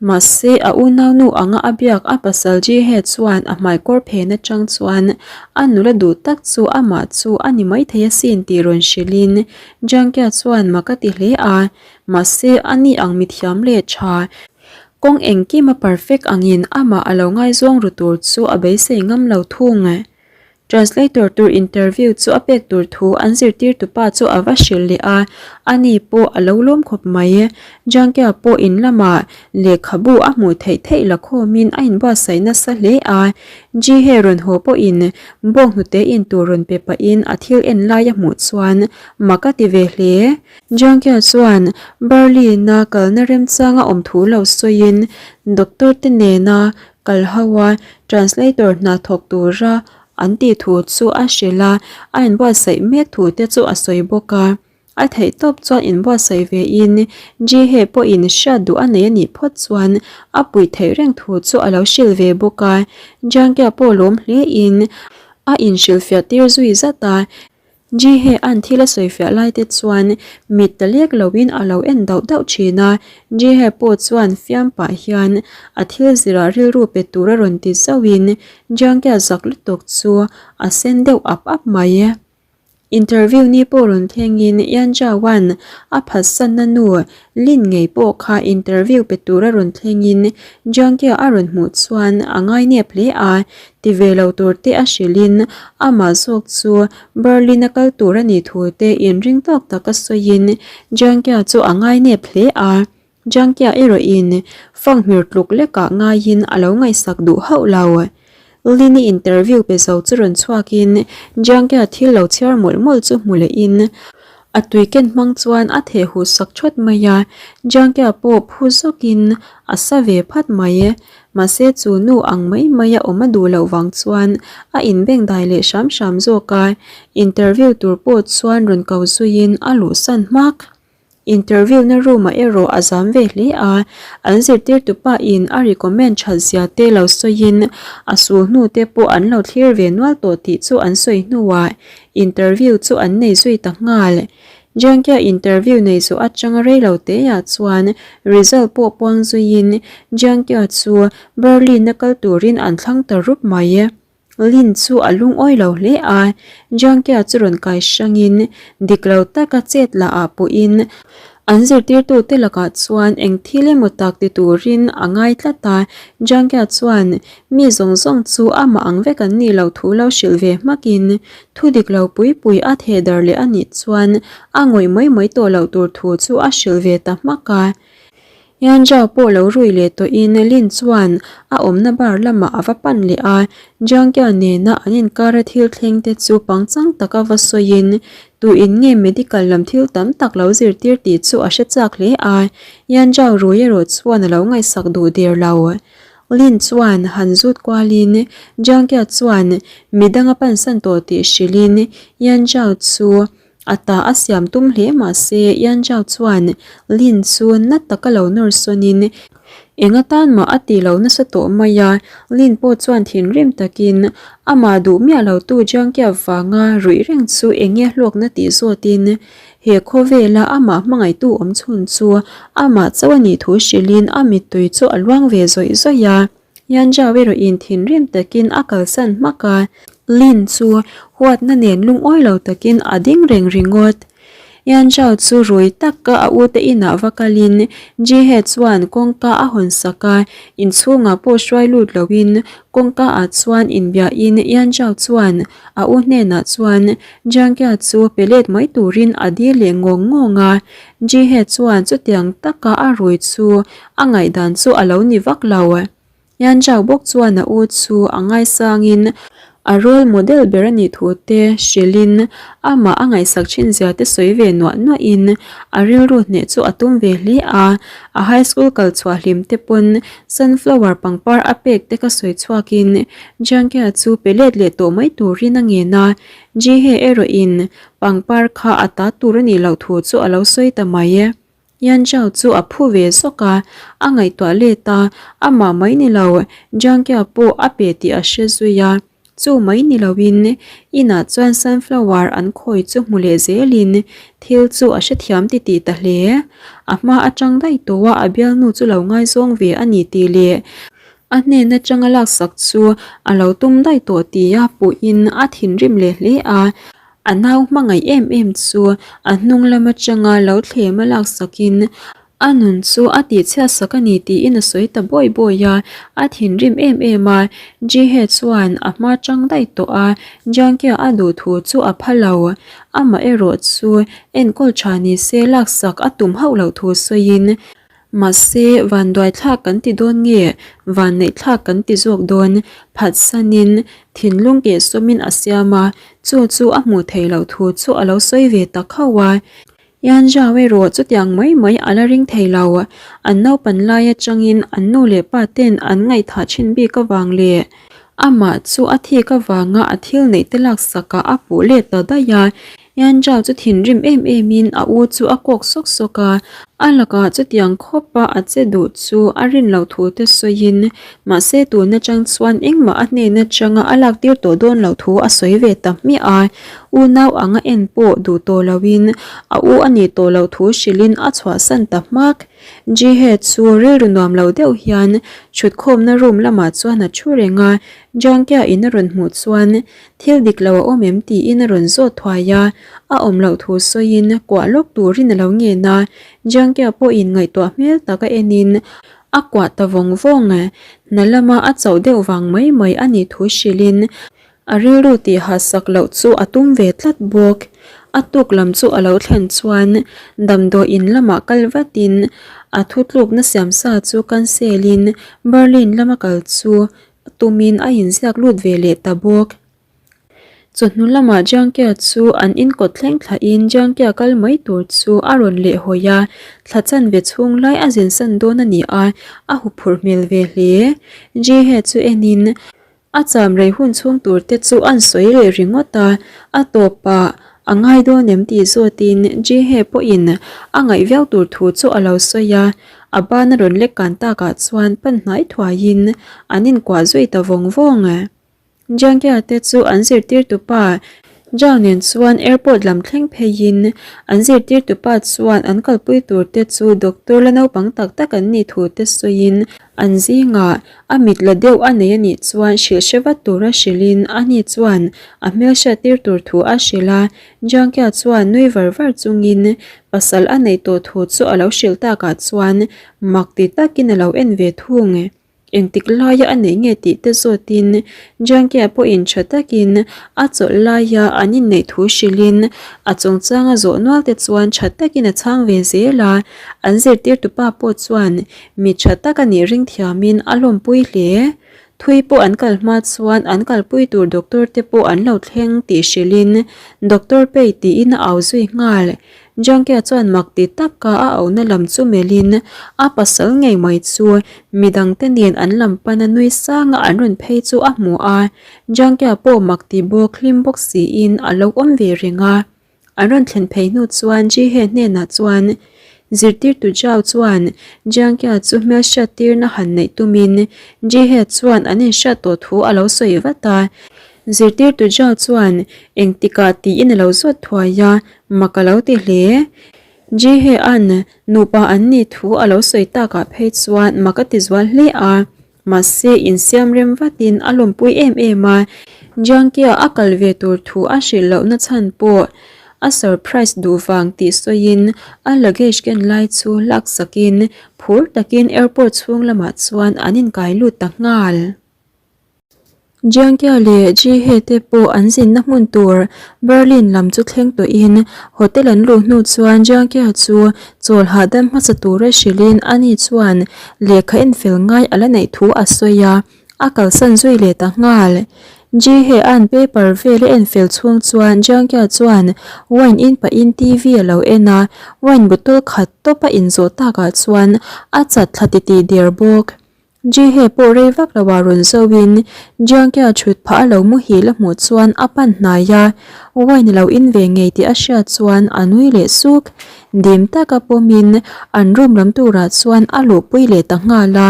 Mahse, a unaunu anga a biak a pasal Ji-hye chuan a hmaikawr phen atang chuan a nula duh tak chu amah chu a ni maithei asin tih rawn hrilhin Jangkia chuan mak a ti hle a, mahse a ni ang mithiam leh tha kawng engkim a perfect angin amah a lo ngaizawng ru tur chu a beisei ngam lo thung. Translator tur interview chu a pek tur thu an zirtirtupa chu a va hrilh leh a, ani pawh a lo lawm khawp mai. Jangkia pawh in lamah lehkhabu a hmuh theih theih la khawmin a inbuatsaih nasa hle a, Ji-hye rawn haw pawhin bawnghnute in tur rawn pe pahin a thil en lai a hmuh chuan mak a ti ve hle. Jangkia chuan Berlin-a kalna remchanga awm thu lo sawiin doctor te nena Kal ho a, translator hna thawk tura an tih thu chu a hrilh a, a inbuatsaih mek thu te chu a sawi bawk a. A theih tawp chuan inbuatsaih ve in Ji-hye pawhin hriat duh a nei a nih phawt chuan a puih theih reng thu chu a lo hrilh ve bawk a. Jiangkia pawh lawm hle in a inhrilhfiah tir zui zat a. Ji-hye an thil a sawifiah lai te chuan mit ta lek loin a lo en dauh dauh thin a, Ji-hye pawh chuan fiam pah hian a thil zirah rilru pe tur a rawn ti zauhin Jiangkia zak lutuk chu a sen deuh ap ap mai. Interview ni pawh rawn thlengin Yan Zhao-a'n a phatsanna nu Lin ngei pawh kha interview pe tura rawn thlengin Jiangkia a rawn hmuh chuan a ngainep hle a, ti ve lo tur te a hrilhin amah zawk chu Berlin a kal tur a nih thu te inring tawk taka sawiin Jiangkia chu a ngainep hle a, Jiangkia erawhin fanghmir tluk lekah ngaiin a lo ngaihsak duh hauh lo. Lini interview pe zo chu rawn chhuakin Jiangkia thil lo chhiar mawlh mawlh chu hmu lehin a tui ken hmang chuan a theh huh sak thawt mai a, Jiangkia pawh phu zawkin a sa ve phat mai. Mahse chu nu ang mai mai a awm a duh loh vang chuan a inbengdai leh hram hram zawk a, interview tur pawh chuan rawn ko zuiin a luhsan hmak. Interview na room ah erawh a zam ve hle a, an zirtirtupa in a recommend that zia te lo sawiin a sul hnu te pawh an lo thlir ve nual tawh tih chu an sawi hnuah interview chu an nei zui ta nghal. Jiangkia interview nei zawh atanga reilo teah chuan result pawh puang zuiin Jiangkia chu Berlin a kal turin an thlang ta rup mai. Lin chu a lungawi lo hle a, Jiangkia chu rawn kai hrangin dik lo taka chet lah ah pawhin an zirtirtute lakah chuan eng thil emaw tak ti turin a ngai tlat a, Jiangkia chuan mi zawng zawng chu amah ang vek an nih loh thu lo hrilh ve hmakin thu dik lo pui pui a theh dar leh a nih chuan a ngawih mai mai tawh loh tur thu chu a hrilh ve ta hmak a. Yanzhao pawh lo rui leh tawhin Lin chuan a awmna bar lamah a va pan leh a, Jiangkia nena an inkara thil thleng te chu pangchang taka va sawiin tuin nge medical lam thil tam tak lo zirtir tih chu a hre chak hle a, Yanzhao rui erawh chuan a lo ngaihsak duh der lo. Lin chuan han zut kualin Jiangkia chuan midang a pansan tawh tih hrilhin Yanzhao chu A ta a siam tum hle mah se Yanzhao chuan Lin chu na taka lo nawr sawnin eng atan mah a ti lo nasa tawh mai a, Lin pawh chuan thinrim takin amah duh miah lo tu Jiangkia vanga ruih reng chu eng nge hlawkna tih zawtin he khawvela amah hmangaihtu awm chhun chu amah chauh a nih thu hrilhin a mittui chu a luang ve zawih zawih a. Yanzhao erawhin thinrim takin a kalsan hmak a, Lin chu huatna nen lungawi lo takin a ding reng ringawt. Yanzhao chu rui taka a ute inah va kalin Jihe chuan kawngka a hawn sak a, inchhungah pawh hruai lut loin kawngka ah chuan inbiahin Yanzhao chuan a u hnenah chuan Jiangkia chu pe let mai turin a dil leh ngawng ngawng a, Jihe chuan chutiang taka a rui chu a ngaihdan chu a lo ni vak lo. Yanzhao bawk chuan a u chu a ngaisangin A role model ber a nih thu te hrilhin amah a ngaihsak thin zia te sawi ve nuah nuahin a rilru hneh chu a tum ve hle a. A high school kal chhuah hlim te pawn sunflower pangpar a pek te kha sawi chhuakin Jiangkia chu pe let leh tawh mai turin a ngen a. Jihe erawhin pangpar kha a ta tur a nih loh thu chu a lo sawi ta mai. Yan Zhao chu a phu ve zawk a, a ngaihtuah let a, amah mai ni lo, Jiang Kia pawh a pe tih a hre zui a. Chu mai ni loin inah chuan sunflower an khawi chu hmu leh zelin thil chu a hrethiam titih ta hle. A hma atang daih tawh a a bialnu chu lo ngaizawng ve a ni tih leh a hnen atanga laksak chu a lo tum daih tawh tia puhin a thinrim leh hle a. A nau hmangaih em em chu a hnung lam atanga lo thlem a laksakin a nun chu a tihchhiatsak a ni tiin a sawi ta bawi bawi a, a thinrim em em a, Jihe chuan a hma chang daih tawh a, Jiangkia a duh thu chu a pha lo, amah erawh chu enkawl tha ni se laksak a tum hauh loh thu sawiin Mahse, vanduaithlak kan ti dawn nge, vanneihthlak kan ti zawk dawn, phatsanin thinlung kehsawmin a siam a, chu chu a hmuh theih loh thu chu a lo sawi ve ta khauh a. Yan Zhao erawh chutiang mai mai a la ring thei lo, an naupan lai atangin an nu leh pa ten an ngaihthah thin bik avang leh amah chu a thik avanga a thil neih te laksakah a puh let ta daih a. Yan Zhao chu thinrim em emin a u chu a kawk sawk sawk a, a lakah chutiang khawpa a che duh chu a rin loh thu te sawiin, mahse tun atang chuan engmah a hnen atanga a lak tir tawh dawn loh thu a sawi ve ta hmiah a, unau anga en pawh duh tawh loin a u a nih tawh loh thu hrilhin a chhuahsan ta hmak. Jihe chu rilru nuam lo deuh hian thutkhawmna room lamah chuan a thu reng a, Jiangkia in a rawn hmuh chuan Thil dik lo a awm em tiin a rawn zawt thuai a, a awm loh thu sawiin kuah lawk turin a lo ngen a, Jiangkia pawhin ngaihtuah hmel tak a enin a kuah ta vawng vawng. Hna lama a chauh deuh vang mai mai a nih thu hrilhin a rilru tih hahsak loh chu a tum ve tlat bawk. A tuk lam chu a lo thlen chuan damdawi in lamah kal vatin a thutlukna siamsa chu cancel in Berlin lama kal chu Tumin a inziak lut ve leh ta bawk. Chawhnu lamah Jiangkia chu an inkawt thleng thlahin Jiangkia kal mai tur chu a rawn leh hawi a, thla chanve chhung lai a zinsan dawn a ni a, a huphurh hmel ve hle. Jihe chu enin a cham rei hun chhung tur te chu an sawi leh ringawt a, a tawpah A ngai dawn em tih zawtin Jihe pawhin a ngaih viau tur thu chu a lo sawi a, a ban a rawn lek kan takah chuan pan hnai thuaiin an inkuah zui ta vawng vawng. Jiangkia te chu an zirtirtupa Zhao nen chuan airport lam thleng pheiin an zirtirtupa chuan an kalpui tur te chu doctor la naupang tak tak an nih thu te sawiin an zingah A mit la deuh a nei a nih chuan hrilh hre vat tura hrilhin ani chuan a hmelhriat tir tur thu a hrilh a, Jiangkia chuan nui var var chungin pasal a neih tawh thu chu a lo hrilh takah chuan mak ti takin a lo en ve thung. Engtik laia a neih nge tih te zawtin Jiangkia pawhin tha takin a chawlh laia an inneih thu hrilhin a chungchanga zawh nual te chuan tha takin a chhang ve zel a, an zirtirtupa pawh chuan Mi tha tak a nih ring thiamin a lawmpui hle. Thui pawh an kal hma chuan an kalpui tur doctor te pawh an lo thleng tih hrilhin Doctor Pei tiin a au zui nghal. Jiangkia chuan mak ti taka a auhna lam chu melhin a pasal ngei mai chu midangte nen an lam pana nui sanga an rawn phei chu a hmu a. Jiangkia pawh mak ti bawk hlim bawk siin a lo awm ve reng a. An rawn thlen phei hnu chuan Jihe hnenah chuan zirtirtu Zhao chuan Jiangkia chu hmelhriat tirna han neih tumin Jihe chuan an inhriat tawh thu a lo sawi vat a. Zirtirtu Zhao chuan engtikah tiin a lo zawt thuai a, mak a lo ti hle. Jihe-a'n nupa an nih thu a lo sawi takah phei chuan mak a ti zual hle a. Mahse, insiam rem vatin a lawmpui em em a, Jiangkia a kal ve tur thu a hrilh lohna chhan pawh a surprise duh vang tih sawiin a luggage ken lai chu laksakin phur takin airport chhung lamah chuan an inkai lut ta nghal. Jiangkia leh Jihe te pawh an zinna hmun tur Berlin lam chu thleng tawhin hotel an luh hnu chuan Jiangkia chu chawl hahdam hmasa tura hrilhin ani chuan lehkha enfel ngai a la neih thu a sawi a, a kalsan zui leh ta nghal. Ji-hye-a'n paper vel a en fel chhung chuan Jiang-kya chuan wine in pahin TV a lo en a, wine bottle khat tawp a inzawh takah chuan a chat thla titih der bawk. Ji-hye pawh rei vak lo ah rawn zoin Jiang-kya thut phah a lo muhil a hmuh chuan a pan hnai a, wine a lo in ve ngei tih a hriat chuan a nui leh suk. Dim taka pawmin an room lam turah chuan a luhpui leh ta nghal a.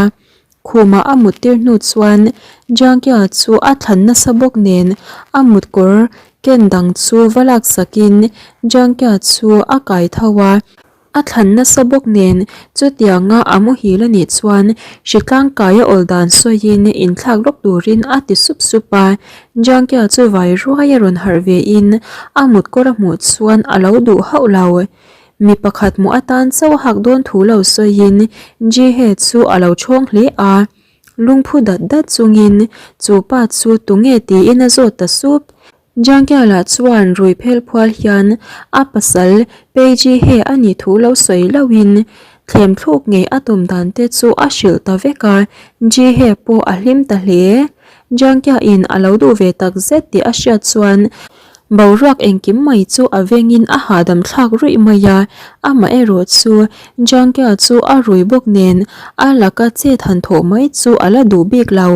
Khumah a mut tir hnu chuan Jiangkia chu a thlan nasa bawk nen a mut kawr ken dang chu va lak sakin Jiangkia chu a kai tho a. A thlan nasa bawk nen chutianga a muhil a nih chuan hritlang kai a awl dan sawiin inthlak lawk turin a ti sup sup a. Jiangkia chu vai ruai a rawn harh vein a mut kawr a hmuh chuan a lo duh hauh lo. Mi pakhat hmuh atan chauh a hak dawn thu lo sawiin Ji-hye chu a lo chhawng hle a, lungphu dat dat chungin chu pa chu tunge tiin a zawt ta sup. Jangkia-la chuan rui phel phual hian a pasal Pei Ji-hye a nih thu lo sawi lohin thlem thluk ngei a tum dan te chu a hrilh ta vek a, Ji-hye pawh a hlim ta hle. Jangkia-in a lo duh ve tak zet tih a hriat chuan Boruak engkim mai chu a vengin a hahdam thlak ruih mai a, amaherawh chu Jangkia chu a rui bawk nen a laka chet han thawh mai chu a la duh bik lo.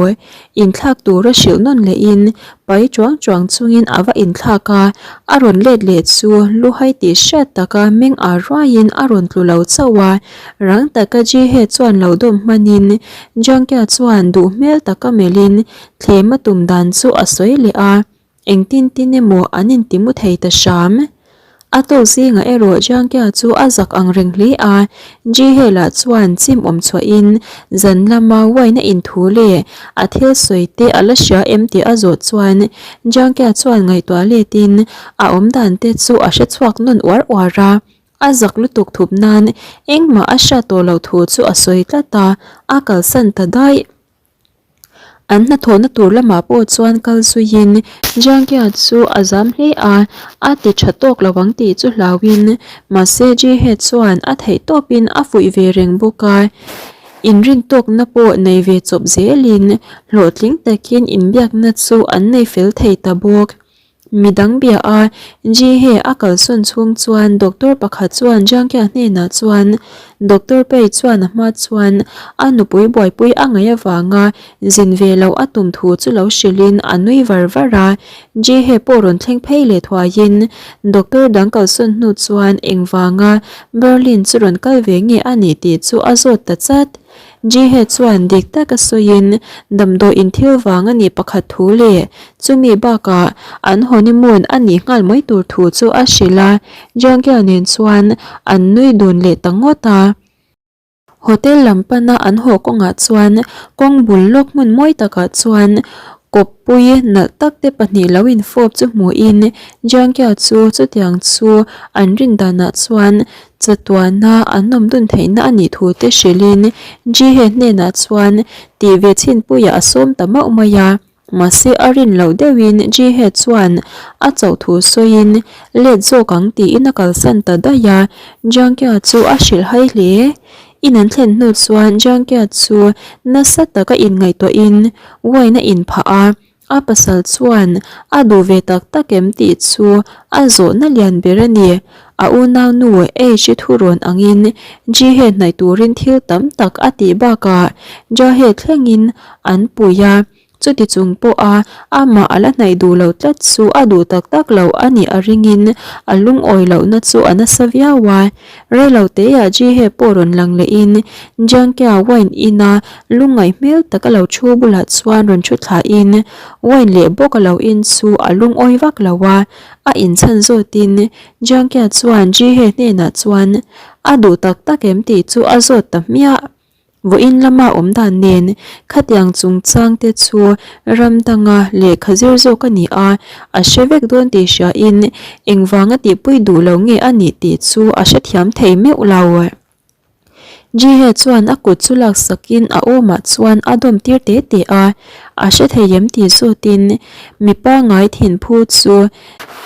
Inthlak tura hrilh nawn lehin pai chuang chuang chungin a va inthlak a, a rawn let leh chu luhai tih hriat taka meng ar ruaiin a rawn tlu lo chauh a, rang taka Jihe chuan lo dawm hmanin Jangkia chuan duh hmel taka melhin thlem a tum dan chu a sawi leh a. Engtin tin emaw an inti mu thei ta hram. A tawk zingah erawh Jiangkia chu a zak ang reng hle a, Jihe lah chuan chim awm chhuahin zan lama wine a inthu leh a thil sawi te a la hria em tih a zawh chuan Jiangkia chuan ngaihtuah letin a awmdan te chu a hre chhuak nawn uar uar a, a zak lutuk thup nan engmah a hriat tawh loh thu chu a sawi tlat a, a kalsan ta daih. An hnathawhna tur lamah pawh chuan kal zuiin Jiangkia chu a zam hle a, a ti tha tawk lo ang tih chu hlauhin mahse Jihe chuan a theih tawpin a fuih ve reng bawk a, inrintawkna pawh nei ve chawp zelin hlawhtling takin inbiakna chu an nei fel thei ta bawk. Midang bia a, Ji-hye a kalsawn chhung chuan doctor pakhat chuan Jiang-kya hnenah chuan Doctor Pei chuan a hma chuan a nupui buaipui a ngaih avanga zin ve loh a tum thu chu lo hrilhin a nui var var a. Ji-hye pawh rawn thleng phei leh thuaiin doctor dang kalsawn hnu chuan engvanga Berlin chu rawn kal ve nge a nih tih chu a zawt ta chat. Jihe chuan dik taka sawiin damdawi inthil vang a nih pakhat thu leh chumi bakah an honeymoon a nih nghal mai tur thu chu a hrilh a, Jiangkia nen chuan an nui dun leh ta ngawt a. Hotel lam pana an haw kawngah chuan kawng bul lawk hmun mawi takah chuan kawppui nalh tak te pahnih lo infawp chu hmuhin Jiangkia chu chutiang chu an rin danah chuan Chatuana an awm dun theihna a nih thu te hrilhin Jihe hnenah chuan tih ve chhinpuiah a sawm ta mauh mai a. Mahse a rin loh deuhin Jihe chuan a chauh thu sawiin let zawk ang tiin a kalsan ta daih a, Jiangkia chu a hrilh hai hle. In an thlen hnu chuan Jiangkia chu nasa taka inngaihtuahin wine a inphah a. A pasal chuan a duh ve tak tak em tih chu a zawhna lian ber a ni. A unaunu H-i thurawn angin Ji-he hnaih turin thil tam tak a tih bakah Ja-he thlengin an pui a, chuti chung pawha amah a la hnaih duh lo tlat chu a duh tak tak lo a nih a ringin a lungawi lohna chu a nasa viau a. Reilo teah Ji-he pawh rawn lang lehin Jiangkia wine ina lungngaih hmel tak a lo thu bulah chuan rawn thu thlahin wine leh bawk a lo in chu a lungawi vak lo a, a inchhan zawtin Jiangkia chuan Ji-he hnenah chuan a duh tak tak em tih chu a zawt ta hmiah. Vawiin lama awm dan nen khatiang chungchang te chu ram danga lehkha zir zawk a ni a, a hre vek dawn tih hriain engvanga tihpui duh lo nge a nih tih chu a hrethiam thei meuh lo. Jihe chuan a kut chu laksakin a awmah chuan a dawm tir te te a, a hre thei em tih zawtin mipa ngai thinphu chu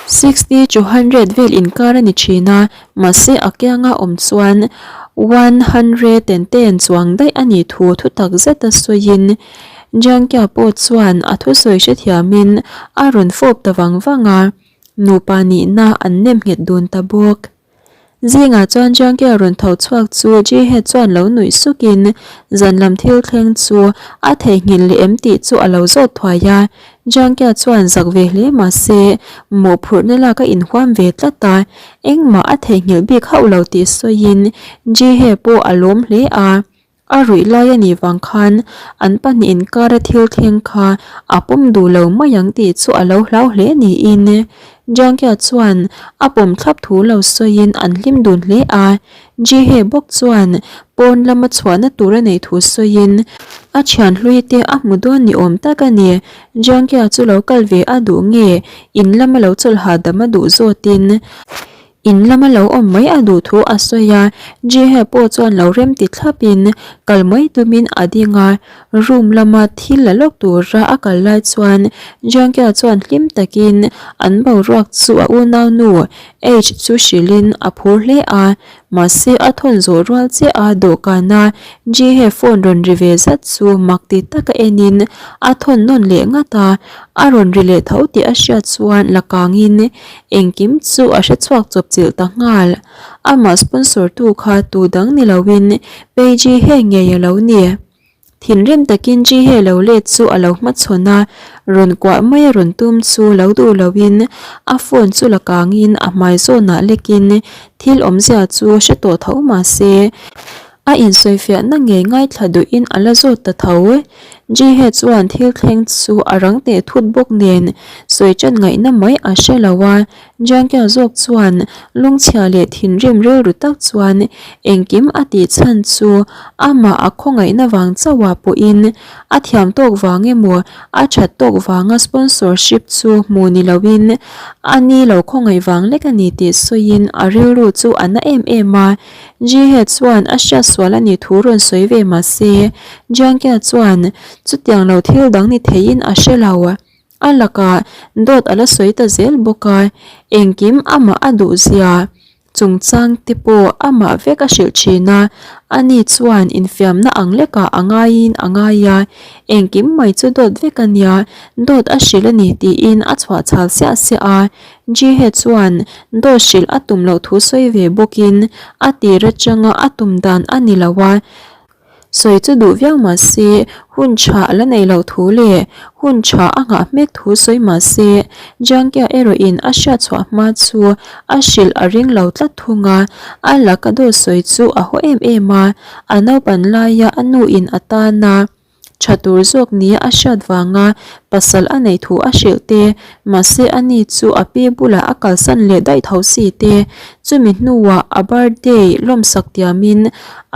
60 to 100 vel inkar a ni thin a, mahse a kianga awm chuan 110 chuang daih a nih thu thutak zeta sawiin. Jiangkia pawh chuan a thusawi hrethiamin a rawn fawp ta vang vang a, nupa nihna an nem nghet dun ta bawk. Zingah chuan Jiangkia rawn tho chhuak chu Jihe chuan lo nuih sukin zan lam thil thleng chu a theihnghilh leh em tih chu a lo zawt thuai a. Jiangkia chuan zak ve hle mah se mawhphurhna lak a inhuam ve tlat a, engmah a theihnghilh bik hauh lo tih sawiin Jihe pawh a lawm hle a. A ruih lai a nih vang khan an pahnih inkara thil thleng kha a pawm duh lo mai ang tih chu a lo hlau hle niin Jiangkia chuan a pawm thlap thu lo sawiin an hlim dun hle a. Jihe bawk chuan pawn lama chhuahna tur a neih thu sawiin a thian hlui te a hmu dawn ni awm tak a ni. Jiangkia chu lo kal ve a duh nge in lama lo chawlh hahdam a duh zawtin In lama lo awm mai a duh thu a sawi a, Jihe pawh chuan lo rem ti thlapin kal mai tumin a ding a, room lama thil la lawk tura a kal lai chuan Jiangkia chuan hlim takin an boruak chu a unaunu H chu hrilhin a phur hle a, mahse a thawn zawh rual chiah a dawhkana Jihe phone rawn ri ve zat chu mak ti taka enin a thawn nawn leh ngat a, a rawn ri leh tho tih a hriat chuan la kangin Engkim chu a hre chhuak chawp chilh ta nghal. Amah sponsor tu kha tu dang ni loin Paige he ngei a lo ni. Thinrim takin Ji he lo let chu a lo hmachhawn a, rawn kuah mai a rawn tum chu lo duh loin a phone chu la kangin a hmai zawnah lekin thil awmzia chu hre tawh tho mah se A insawifiahna ngei ngaithla duhin a la zawt ta tho. Jihe chuan thil thleng chu a rang teh thut bawk nen sawi ṭan ngaihna mai a hre lo a. Jiangkia zawk chuan lungchhia leh thinrim rilru tak chuan engkim a tih chhan chu amah a khawngaihna vang chauhah pawhin a thiam tawk vang emaw a ṭhat tawk vanga sponsorship chu hmu ni loin a ni lo khawngaih vang lek a ni tih sawiin a rilru chu a na em em a. Jihe chuan a hriat sual a nih thu rawn sawi ve mah se, Jiangkia chuan chutiang lo thil dang ni theiin a hre lo. A lakah dawt a la sawi ta zel bawk a, engkim amah a duh zia chungchang te pawh amah vek a hrilh thin a, ani chuan infiamna ang lekah a ngaiin a ngai a, engkim mai chu dawt vek a nia, dawt a hrilh a ni tiin a chhuah chhal siah siah a. Jihe chuan dawt hrilh a tum loh thu sawi ve bawkin a tir atanga a tum dan a ni lo a, sawi chu duh viau mah se hun tha a la nei loh thu leh hun tha a nghah hmek thu sawi mah se Jiangkia erawhin a hriat chhuah hma chu a hrilh a ring lo tlat thung a, a laka dawt sawi chu a haw em em a, a naupan laia a nuin a tan a. Tha tur zawk nia a hriat vanga pasal a neih thu a hrilh te, mahse a ni chu a pi bulah a kalsan leh daih tho si te, chumi hnuah a birthday lawmsak tiamin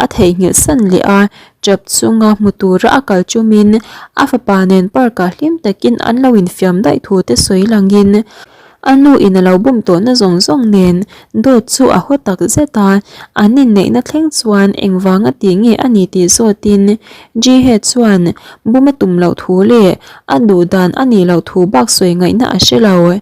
a theihnghilh san leh a, tap chunga hmu tura a kal chumin a fapa nen park ah hlim takin an lo infiam daih thu te sawi langin A nu in a lo bum tawhna zawng zawng nen dawt chu a haw tak zet a, an inneihna thleng chuan engvanga tih nge a ni tih zawtin Jihe chuan bum a tum loh thu leh a duh dan a nih loh thu bak sawi ngaihna a hre lo.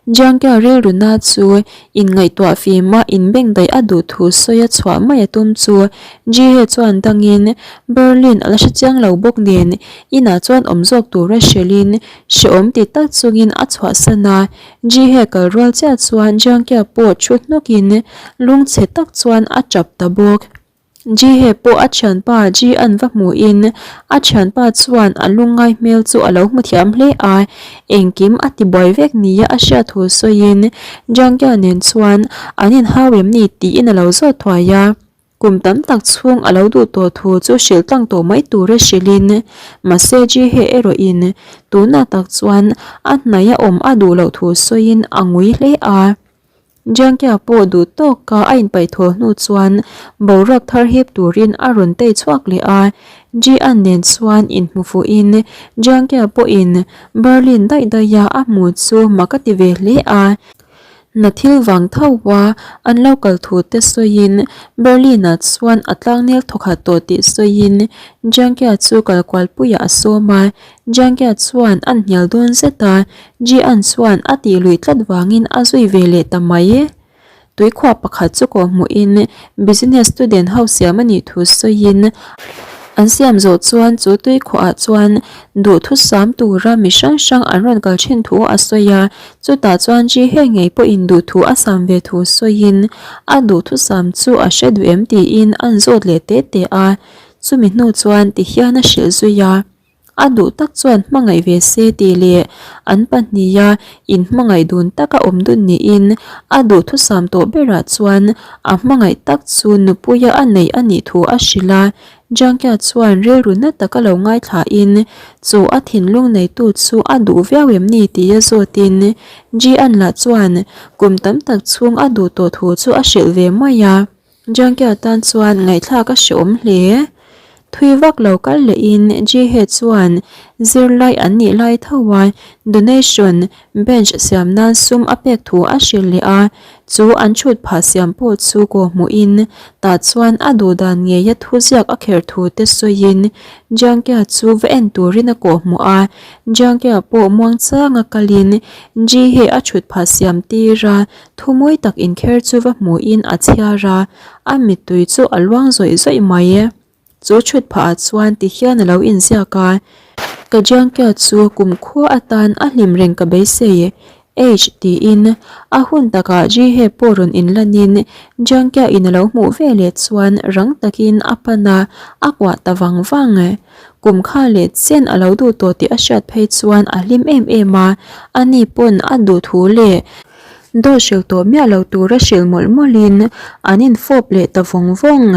Jiangkia rilruna chu inngaihtuah fima inbengdaih a duh thu sawi a chhuah mai a tum chu Jihe chuan dangin Berlin a la hre chiang lo bawk nen inah chuan awm zawk tura hrilhin Hrehawm ti tak chungin a chhuahsan a, Jihe kal rual chiah chuan Jiangkia pawh thu hnawkin lungchhe tak chuan a tap ta bawk. Jihe pawh a thianpa Ji-an va hmuhin a thianpa chuan a lungngai hmel chu a lo hmu thiam hle a, engkim a ti buai vek nia a hriat thu sawiin Jiangkia nen chuan an inhau em ni tiin a lo zawt thuai a. Kum tam tak chhung a lo duh tawh thu chu hrilh tlang tawh mai tura hrilhin, mahse Jihe erawhin tunah tak chuan a hnaih a awm a duh loh thu sawiin a ngui hle a. Jiangkia pawh duh tawka a inpaih thaw hnu chuan boruak thar hip turin a rawn tei chhuak leh a, Jian nen chuan inhmu fuhin Jiangkia pawhin Berlin daih daiha a hmu chu mak a ti ve hle a. Hna thil vang tho a an lo kal thu te sawiin Berlin-ah chuan a tlangnel thawkhat tawh tih sawiin Jiangkia chu kal kualpuiah a sawm a, Jiangkia chuan an hnial dawn zet a, Jian chuan a tih luih tlat vangin a zui ve leh ta mai. Tuikhuah pakhat chu kawhhmuhin business student ho siam a nih thu sawiin. An siam zawh chuan chu tuikhuahah chuan duhthusam tura mi hrang hrang an rawn kal thin thu a sawi a, chutah chuan Ji Hye ngei pawhin duhthu a sam ve thu sawiin a duhthusam chu a hre duh em tiin an zawt leh te te a, chumi hnu chuan tihian a hrilh zui a. A duh tak chuan hmangaih ve se tih leh an pahniha inhmangaih dun taka awm dun niin a duhthusam tawh berah chuan a hmangaih tak chu nupuia a neih a nih thu a hrilh a. Jangkia chuan rilru na taka lo ngaithlain chu a thinlung neitu chu a duh viau em ni tia zawtin Ji-an lah chuan kum tam tak chhung a duh tawh thu chu a hrilh ve mai a. Jangkia tan chuan ngaihthlak a hreawm hle. Thui vak lo kal lehin Jihe chuan zirlai an nih lai tho a donation bench siam nan sum a pek thu a hrilh leh a, chu an chhut phah siam pawh chu kaw hmuhin tah chuan a duh dan ngeia thuziak a kher thu te sawiin Jangkia chu va en turin a kawh hmuh a, Jangkia pawh muangchanga kalin Jihe a chhut phah siam tir a Thu mawi tak inkher chu va hmuhin a chhiar a, a mittui chu a luang zawih zawih mai e. Chu chhut phahah chuan ti hian a lo inziak a, Ka Jiangkia chu kumkhua atan a hlim reng ka beisei, H tiin a hun takah Jihe pawh rawn inlanin Jiangkia in a lo hmuh ve leh chuan rang takin a pan a, a kuah ta vang vang e. Kum kha leh chen a lo duh tawh tih a hriat phei chuan a hlim em em a, ani pawn a duh thu leh Dawt hrilh tawh miah lo tura hrilh mawlh mawlhin an infawp leh ta vawng vawng.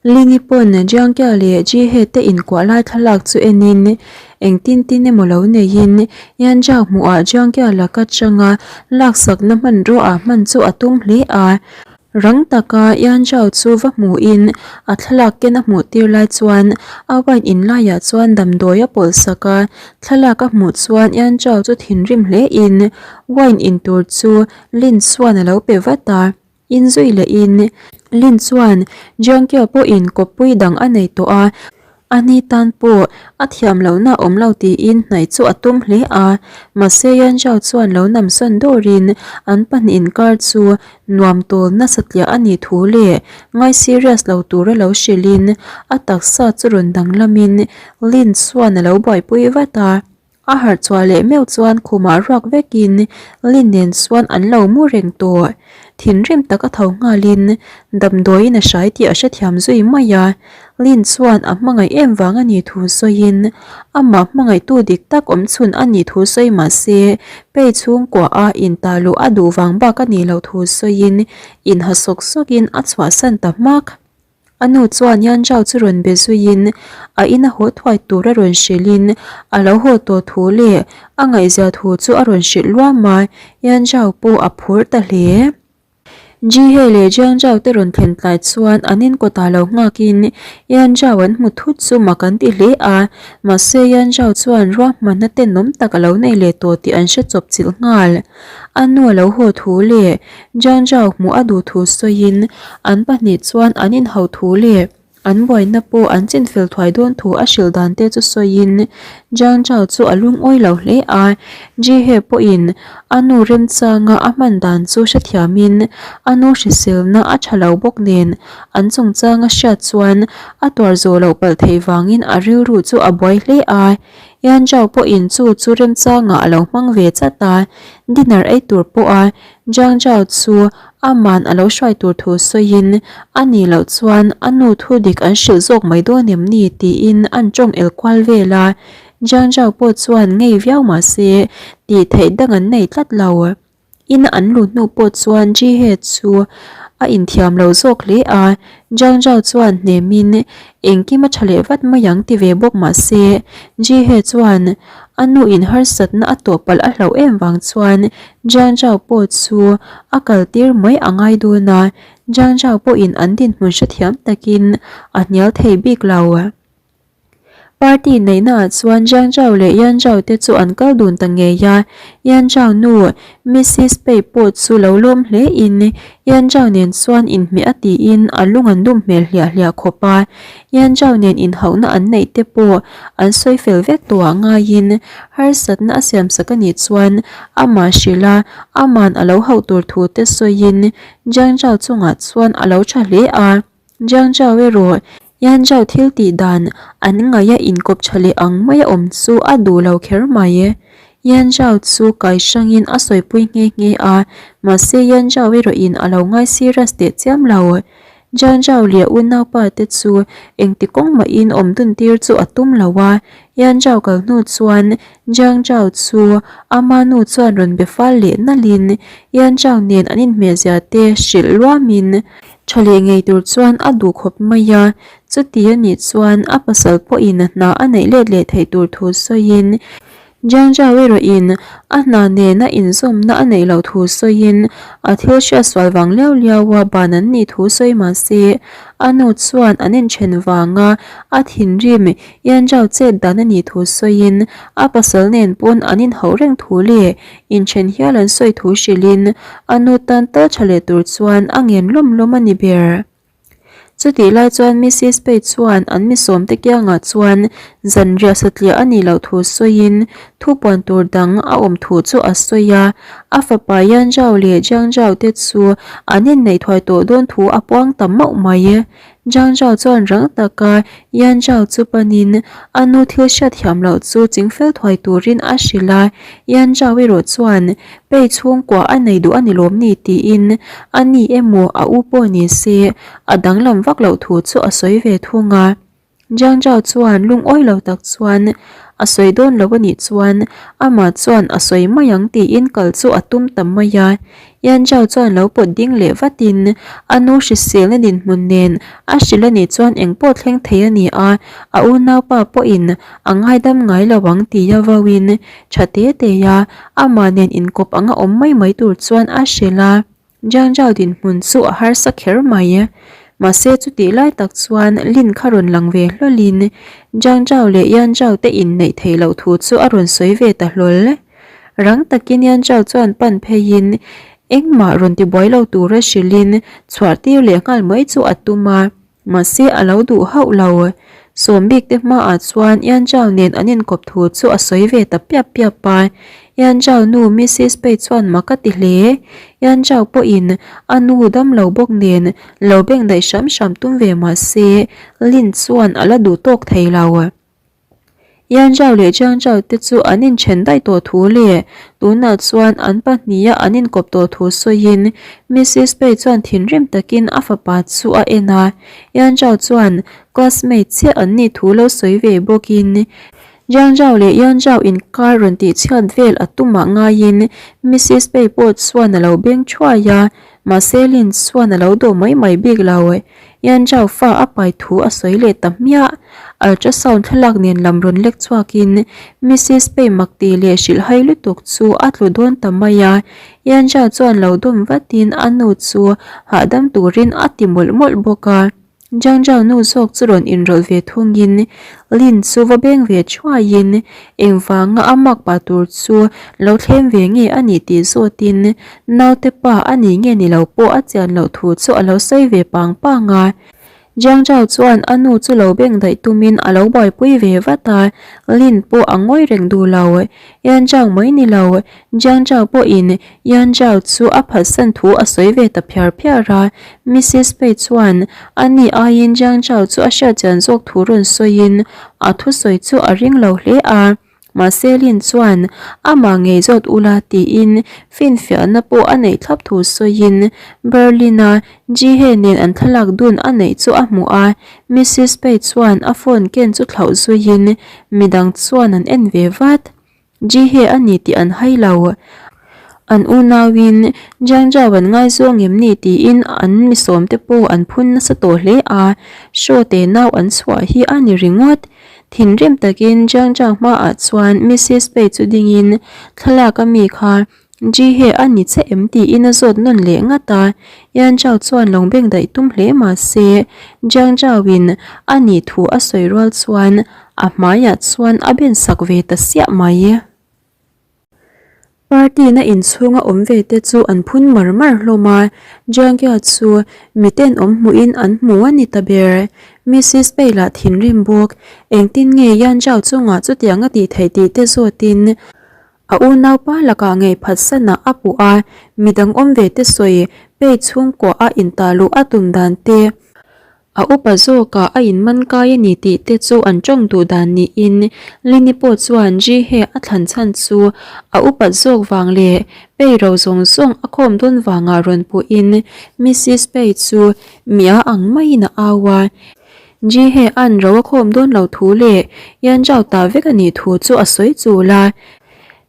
Lingi pawn Jiangkia leh Jihe te inkuah lai thlalak chu enin engtin tin emaw lo neiin Yanzhao hmuhah Jiangkia laka changa laksakna hmanraw ah hman chu a tum hle a. Rang taka Yanzhao chu va hmuhin a thlalak ken a hmuh tir lai chuan a wine in laiah chuan damdawi a pawlh sak a, thlalak a hmuh chuan Yanzhao chu thinrim hlein wine in tur chu Lin chuan a lo pe vat a, inzui lehin Lin chuan Jiangkio pawhin kawppui dang a nei tawh a, A ni tan pawh a thiam lohna a awm lo tiin hnaih chu a tum hle a, mahse Yanzhao chuan lo namsawn dawrin an pahnih inkar chu nuam tawl nasa tliah a nih thu leh ngai serious lo tura lo hrilhin a taksa chu rawn danglamin Lin chuan a lo buaipui vat a. A harh chhuah leh meuh chuan khumah ruak vekin Lin nen chuan an lo mu reng tawh. Thinrim tak a tho nghalin damdawiin a hrai tih a hrethiam zui mai a. Lin chuan a hmangaih em vang a nih thu sawiin amah hmangaihtu dik tak awm chhun a nih thu sawi mah se pei chhungkua a intah luh a duh vang bak a nih loh thu sawiin inha sawk sawkin a chhuahsan ta hmak. A nu chuan Yanzhao chu rawn be zuiin a ina haw thuai tur a rawn hrilhin a lo haw tawh thu leh a ngaihzia thu chu a rawn hrilh luam a, Yanzhao pawh a phur ta hle. Jihe leh Jiangzhao te rawn thlen tlai chuan an in kawtah lo nghakin Yanzhao an hmu thut chu mak an ti hle a, mahse Yanzhao chuan ruahmanna tenawm tak a lo nei leh tawh tih an hre chawp chilh nghal. A nu a lo haw thu leh Jiangzhao hmuh a duh thu sawiin an pahnih chuan an inhauh thu leh an buaina pawh an chinfel thuai dawn thu a hrilh dan te chu sawiin Jiangzhao chu a lungawi lo hle a. Jihe pawhin a nu remchanga a hman dan chu hrethiamin a nu hriselna a tha lo bawk nen an chungchanga hriat chuan a tuar zawh loh palh theih vangin a rilru chu a buai hle a. Yanzhao pawhin chu chu remchangah a lo hmang ve chat a, dinner ei tur pawha Jiangzhao chu aman a lo hruai tur thu sawiin a nih loh chuan a nu thu dik an hrilh zawk mai dawn em ni tiin an tawng el kual vel a, Jiangzhao pawh chuan ngei viau mah se tih theih dang an nei tlat lo. Ina an luh hnu pawh chuan Jihe chu a inthiam lo zawk hle a, Zhang Zhao chuan hnemin engkim a tha leh vat mai ang ti ve bawk mah se, Jihe chuan a nu in harsatna a tawh palh a hlauh em vang chuan Zhang Zhao pawh chu a kal tir mai a ngai dawn a, Zhang Zhao pawhin an dinhmun hrethiam takin a hnial thei bik lo. Party neihnaah chuan Jiang Zhao leh Yan Zhao te chu an kal dun ta ngei a, Yan Zhao nu Missis Pei pawh chu lo lawm hle in Yan Zhao nen chuan inhmeh a tiin a lung an dum hmel hliah hliah khawp a, Yan Zhao nen inhauhna an neih te pawh an sawi fel vek tawhah ngaiin harsatna a siamsak a nih chuan amah hrilh a, aman a lo hauh tur thu te sawiin Jiang Zhao chungah chuan a lo tha hle a. Jiang Zhao erawh Yan Zhao thil tih dan an ngaih a inkawp tha leh ang mai a awm chu a duh lo kher mai. Yan Zhao chu kai hrangin a sawipui nghe nghe a, mahse Yan Zhao erawhin a lo ngai serious teh chiam lo. Jiang Zhao leh unaupa te chu engti kawng mahin awm dun tir chu a tum lo a, Yan Zhao kal hnu chuan Jiang Zhao chu ama nu chuan rawn be fal leh nalhin Yan Zhao nen an inhmehzia te hrilh luamin Tha leh ngei tur chuan a duh khawp mai a, chuti a nih chuan a pasal pawhin a hna a neih let leh theih tur thu sawiin Jiang Zhao erawhin a hna nena inzawmna a neih loh thu sawiin a thil hriatsual vang liau liau a ban an nih thu sawi mah se a nu chuan an inthen vanga a thinrim Yan Zhao chet dan a nih thu sawiin a pasal nen pawn an inhauh reng thu leh Inthen hial an sawi thu hrilhin a nu tan tal tha leh tur chuan a ngen lawm lawm a ni ber. Chutih lai chuan Missis Page chuan an mi sawmte kiangah chuan zanriah satliah a nih loh thu sawiin thupuan tur dang a awm thu chu a sawi a, a fapa Yan Zhao leh Jiang Zhao te chu an inneih thuai tawh dawn thu a puang ta mauh mai. Jiang Zhao chuan rang taka Yan Zhao chu panin a nu thil hriat thiam loh chu chingfel thuai turin a hrilh a, Yan Zhao erawh chuan pei chhungkua a nei duh a ni lawm ni tiin a ni emaw a u pawh ni se a danglam vak loh thu chu a sawi ve thung a. Jiang Zhao chuan lungawi lo tak chuan a sawi dawn lo a nih chuan amah chuan a sawi mai ang tiin kal chu a tum ta mai a. Yan Zhao chuan lo pawt ding leh vatin a nu hriselna dinhmun nen a hrilh a nih chuan engpawh thleng thei a ni a, a unaupa pawhin a ngaidam ngai lo ang tia vauin tha te te a amah nen inkawp anga awm mai mai tur chuan a hrilh a. Jiang Zhao dinhmun chu a harsa kher mai. Mahse chutih lai tak chuan Lin kha rawn lang ve hlawlin Jiang Zhao leh Yan Zhao te inneih theih loh thu chu a rawn sawi ve ta hlawl. Rang takin Yan Zhao chuan pan pheiin engmah rawn tibuai lo tura hrilhin chhuah tir leh nghal mai chu a tum a. Mahse a lo duh hauh lo. Sawm bik te hmaah chuan Yan Zhao nen an inkawp thu chu a sawi ve ta piap piap a. Yan Zhao nu Missis Pei chuan mak a ti hle. Yan Zhao pawhin a nu dam lo bawk nen lo beng daih hram hram tum ve mahse Lin chuan a la duh tawk thei lo. Yan Zhao leh Jiang Zhao te chu an inthen daih tawh thu leh tunah chuan an pahniha an inkawp tawh thu sawiin Missis Pei chuan thinrim takin a fapa chu a en a. Yan Zhao chuan classmate chiah an nih thu lo sawi ve bawkin Jiang Zhao leh Yan Zhao inkar rawn tihchhiat vel a tumah ngaiin Missis Pei pawh chuan a lo beng thuai a, mahse Lin chuan a lo dawh mai mai bik lo. Yan Zhao fa a pai thu a sawi leh ta hmiah. Ultrasound thlalak nen lam rawn lek chhuakin Missis Pei makti leh hrilhhai lutuk chu a tlu dawn ta mai a. Yan Zhao chuan lo dawm vatin a nu chu hahdam turin a ti mawlh mawlh bawk a. Jiang Zhao nu zawk chu rawn inrawlh ve thungin Lin chu va beng ve thuaiin engvanga a mak pah tur chu lo thlem ve nge a nih tih zawtin Naute pa a ni nge ni lo pawh a chian loh thu chu a lo sawi ve pang pang a. Jiang Zhao chuan a nu chu lo beng daih tumin a lo buaipui ve vat a, Lin pawh a ngawi reng duh lo. Yan Zhao mai ni lo, Jiang Zhao pawhin Yan Zhao chu a phatsan thu a sawi ve ta phiar phiar a. Missis Pei chuan a ni aiin Jiang Zhao chu a hriatchian zawk thu rawn sawiin a thusawi chu a ring lo hle a. Mahse Lin chuan amah ngei zawt ula tiin finfiahna pawh a neih thlap thu sawiin Berlin-a Jihe nen an thlalak dun a neih chu a hmuh a, Missis Pei chuan a phone ken chu thlauh zuiin midang chuan an en ve vat. Jihe a ni tih an hai lo. An unauin Jiang Zhao an ngaizawng em ni tiin an misawmte pawh an phun nasa tawh hle a, show te nau an chhuah hi a ni ringawt. Thinrim takin Jiang Zhao hmaah chuan Missis Pei chu dingin thlalak a mi kha Ji He a ni che em tiin a zawt nawn leh ngat a, Yan Zhao chuan lo beng daih tum hle mah se Jiang Zhao in a nih thu a sawi rual chuan a hmaiah chuan a ben sak ve ta siah mai. Party na inchhunga awm ve te chu an phun mar mar hlawm a, Jiangya chu miten awm hmuhin an hmu a ni ta ber. Missis Pei lah thinrim bawk, engtin nge Yan Zhao chungah chutiang a tih theih tih te zawtin a unaupa lakah ngei phatsanah a puh a, midang awm ve te sawi Pei chhungkuah a intah luh a tum dan te. A upa zawkah a inman kai a ni tih te chu an tawng duh dan niin Lini pawh chuan Ji-Hye a thlan chhan chu a upat zawk vang leh Pei ro zawng zawng a khawm dawn vangah rawn puhin Missis Pei chu mia ang maiin a au a. Ji-Hye an ro a khawm dawn lo thu leh Yan Zhao ta vek a nih thu chu a sawi chul a.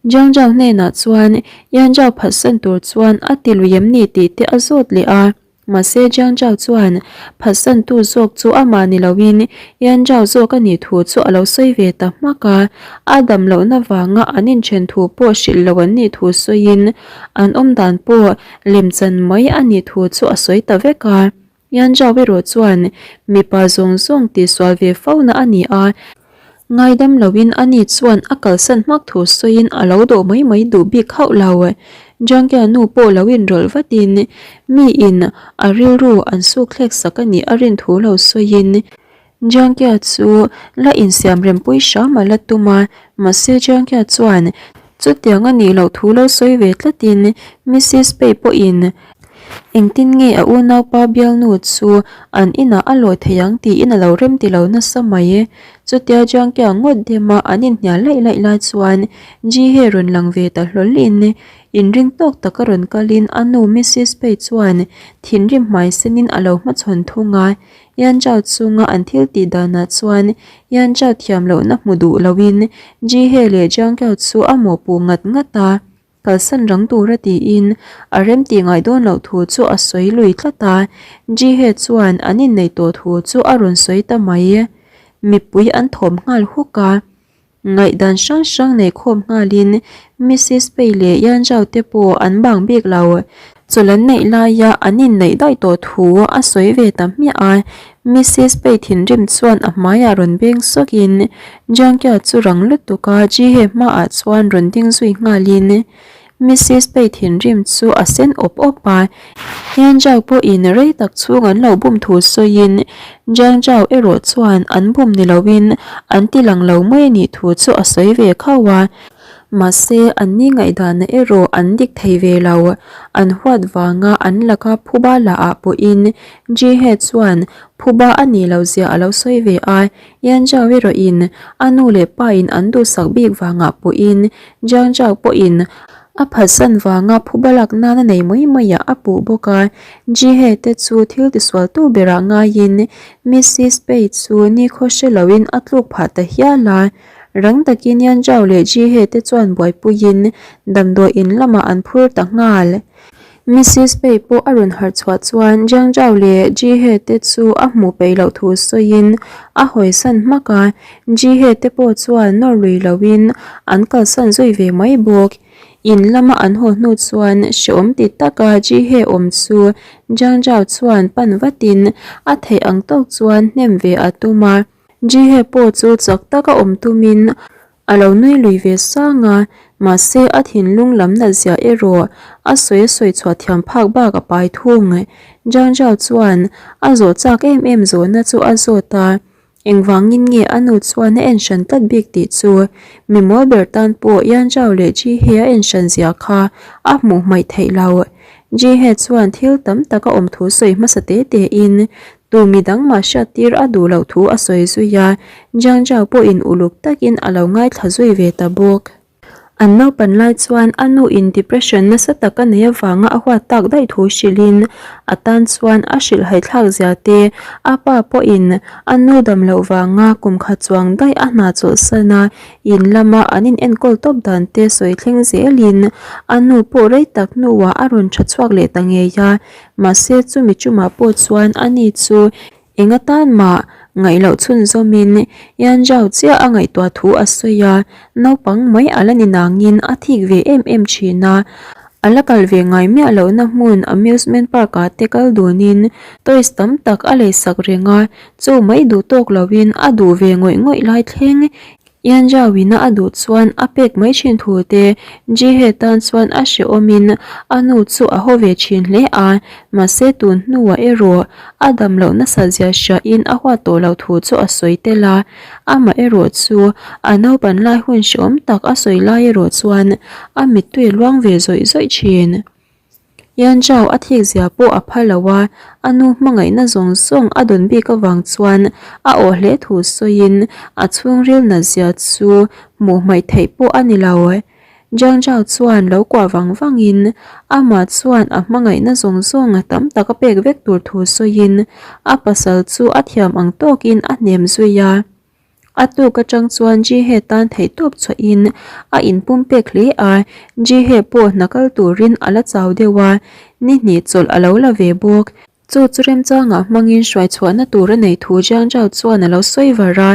Jiang Zhao hnenah chuan Yan Zhao phatsan tur chuan a ti lui em ni tih te a zawt leh a. Mahse Jiang Zhao chuan phatsantu zawk chu amah ni loin Yan Zhao zawk a nih thu chu a lo sawi ve ta hmak a, a dam lohna vanga an inthen thu pawh hrilh lo an nih thu sawiin an awm dan pawh lemchan mai a nih thu chu a sawi ta vek a. Yan Zhao erawh chuan mipa zawng zawng tihsual ve fo na a ni a, Ngaidam loin ani chuan a kalsan hmak thu sawiin a lo dawh mai mai duh bik hauh lo. Jangkia nu pawh lo inrawlh vatin miin a rilru an suk thlek sak a nih a rin thu lo sawiin Jangkia chu la insiam rempui hram a la tum a, mahse Jangkia chuan chutiang a nih loh thu lo sawi ve tlatin Missis Pei pawhin Engtin nge a unaupa bialnu chu an inah a lawi thei ang tiin a lo rem ti lo nasa mai. Chutia Jiangkia ngawt dema an inhnial laih laih lai chuan Ji-He rawn lang ve ta hlawlhin inring tawk taka rawn kalin a nu Missis Pei chuan thinrim hmai senin a lo hmachhawn thung a. Yan Zhao chunga an thil tih danah chuan Yan Zhao thiam lohna hmu duh loin Ji-He leh Jiangkia chu a mawhpuh ngat ngat a. Kalsan rang tura tiin a remtih ngai dawn loh thu chu a sawi lui tlat a, Ji-He chuan an inneih tawh thu chu a rawn sawi ta mai. Mipui an thawm nghal huk a, ngaihdan hrang hrang nei khawm nghalin Missis Pei leh Yan Zhao te pawh an bang bik lo. Chawlh an neih laia an inneih daih tawh thu a sawi ve ta hmiah a, Missis Pei thinrim chuan a hmaiah rawn beng sawkin Jiang Kia chu rang lutuk a Ji-He hmaah chuan rawn ding zui nghalin Missis Pei thinrim chu a sen awp awp a, Yan Zhao pawhin rei tak chhung an lo bum thu sawiin Jiang Zhao erawh chuan an bum ni loin an ti lang lo mai a nih thu chu a sawi ve khauh a. Mahse, an ni ngaihdanna erawh an dik thei ve lo. An huat vanga an laka phuba la ah pawhin Ji-He chuan phuba a nih loh zia a lo sawi ve a, Yan Zhao erawhin a nu leh pa in an duhsak bik vangah pawhin Jiang Zhao pawhin a phatsan vanga phuba lak nan a nei mai maiah a puh bawk a. Ji-He te chu thil tisualtu berah ngaiin Missis Pei chu nikhaw hre loin a tluk phah ta hial a. Rang takin Yan Zhao leh Ji He te chuan buaipuiin damdawi in lamah an phur ta nghal. Missis Pei pawh a rawn harh chhuah chuan Jiang Zhao leh Ji He te chu a hmuh peih loh thu sawiin a hawisan hmak a, Ji He te pawh chuan nawr lui loin an kalsan zui ve mai bawk. In lama an haw hnu chuan hrehawm ti taka Ji He awm chu Jiang Zhao chuan pan vatin a theih ang tawk chuan hnem ve a tum a. Ji-He pawh chu chak taka awm tumin a lo nui lui ve sang a, mahse a thinlung lam nat zia erawh a sawi a sawi chhuah thiam phak bak a pai thung. Zhang Zhao chuan a zawh chak em em zawhna chu a zawt a, engvangin nge a nu chuan a en hran tlat bik tih chu mi mawl ber tan pawh Yan Zhao leh Ji-He a en hran zia kha a hmuh hmaih theih lo. Ji-He chuan thil tam tak a awm thu sawi hmasa te te in Tu mi dang mah hriat tir a duh loh thu a sawi zui a, Jiang Zhao pawhin uluk takin a lo ngaithla zui ve ta bawk. An naupan lai chuan a nu in depression nasa tak a nei avanga a huat tak daih thu hrilhin a tan chuan a hrilhhaithlak zia te, a pa pawhin a nu dam loh vanga kum khat chuang daih a hna chawlhsan a, in lama an in enkawl tawp dan te sawi thleng zelin a nu pawh rei tak hnuah a rawn tha chhuak leh ta ngei a, Mahse chumi chumah pawh chuan ani chu eng atan mah ngaih loh chhunzawmin Yan Zhao chiah a ngaihtuah thu a sawi a, naupang mai a la ni nangin a thik ve em em thin a. A la kal ve ngai miah lohna hmun amusement park ah te kal dunin toys tam tak a leisak reng a, chu mai duh tawk loin a duh ve ngawih ngawih lai thleng Yan Zhao-ina a duh chuan a pek mai thin thu te Ji-He tan chuan a hrehawmin a nu chu a haw ve thin hle a, mahse tun hnuah erawh a dam loh nasat zia hriain a huat tawh loh thu chu a sawi tel a, amah erawh chu a naupan lai hun hrehawm tak a sawi lai erawh chuan a mittui a luang ve zawih zawih thin. Yan Zhao a thik zia pawh a pha lo a, a nu hmangaihna zawng zawng a dawn bik avang chuan a awh hle thu sawiin a chhungril nat zia chu hmuh hmaih theih pawh a ni lo. Jiang Zhao chuan lo kuah vang vangin amah chuan a hmangaihna zawng zawng tam tak a pek vek tur thu sawiin a pasal chu a thiam ang tawkin a hnem zui a. A tuk atang chuan Jihe tan theihtawp chhuahin a inpumpek hle a, Jihe pawh hna kal turin a la chau deuh a, ni hnih chawlh a lo la ve bawk. Chu chu remchangah hmangin hruai chhuahna tur a nei thu Jiang Zhao chuan a lo sawi var a,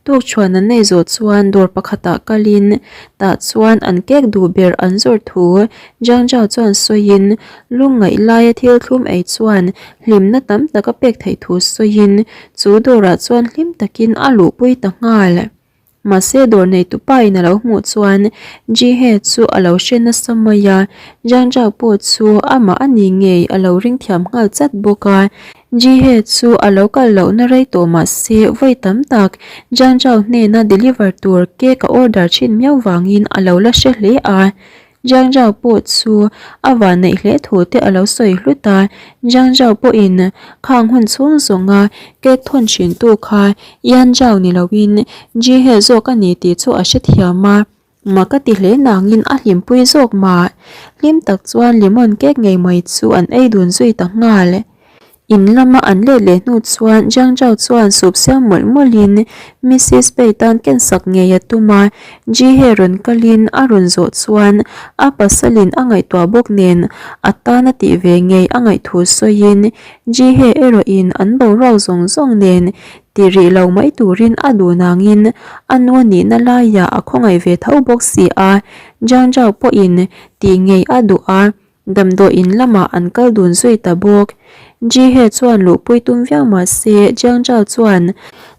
tuk chhuan an nei zawh chuan dawr pakhatah kalin tah chuan an kek duh ber an zawrh thu Jiang Zhao chuan sawiin lungngaih laia thil thlum ei chuan hlimna tam tak a pek theih thu sawiin chu dawrah chuan hlim takin a luhpui ta nghal. Mahse dawr neitu pa in a lo hmuh chuan Jihe chu a lo hre nasa mai a, Jiang Zhao pawh chu amah a ni ngei a lo ring thiam nghal chat bawk a. Jihe chu a lo kal lohna rei tawh mahse vawi tam tak Jiang Zhao hnena deliver tur cake a order thin miau vangin a lo la hre hle a. Jiang Zhao pawh chu a vanneih hle thu te a lo sawi hlut a, Jiang Zhao pawhin khang hun chhung zawnga cake thawn thin tu kha Yan Zhao ni loin Ji He zawk a ni tih chu a hrethiam a, mak a ti hle nangin a hlimpui zawk mah. Hlim tak chuan lemon cake ngei mai chu an ei dun zui ta nghal. In lama an let leh hnu chuan Jiang Zhao chuan sup siam mawlh mawlhin Missis Pei tan kensak ngei a tum a, Ji He rawn kalin a rawn zawh chuan a pasalin a ngaihtuah bawk nen a tan a tih ve ngei a ngaihthu sawiin Ji He erawhin an boruak zawng zawng nen ti rih lo mai turin a duh nangin a nu a nihna laiah a khawngaih ve tho bawk si a, Jiang Zhao pawhin tih ngei a duh a. Damdawiin lamah an kal dun zui ta bawk. Ji-he chuan luhpui tum viau mah se Jiang Zhao chuan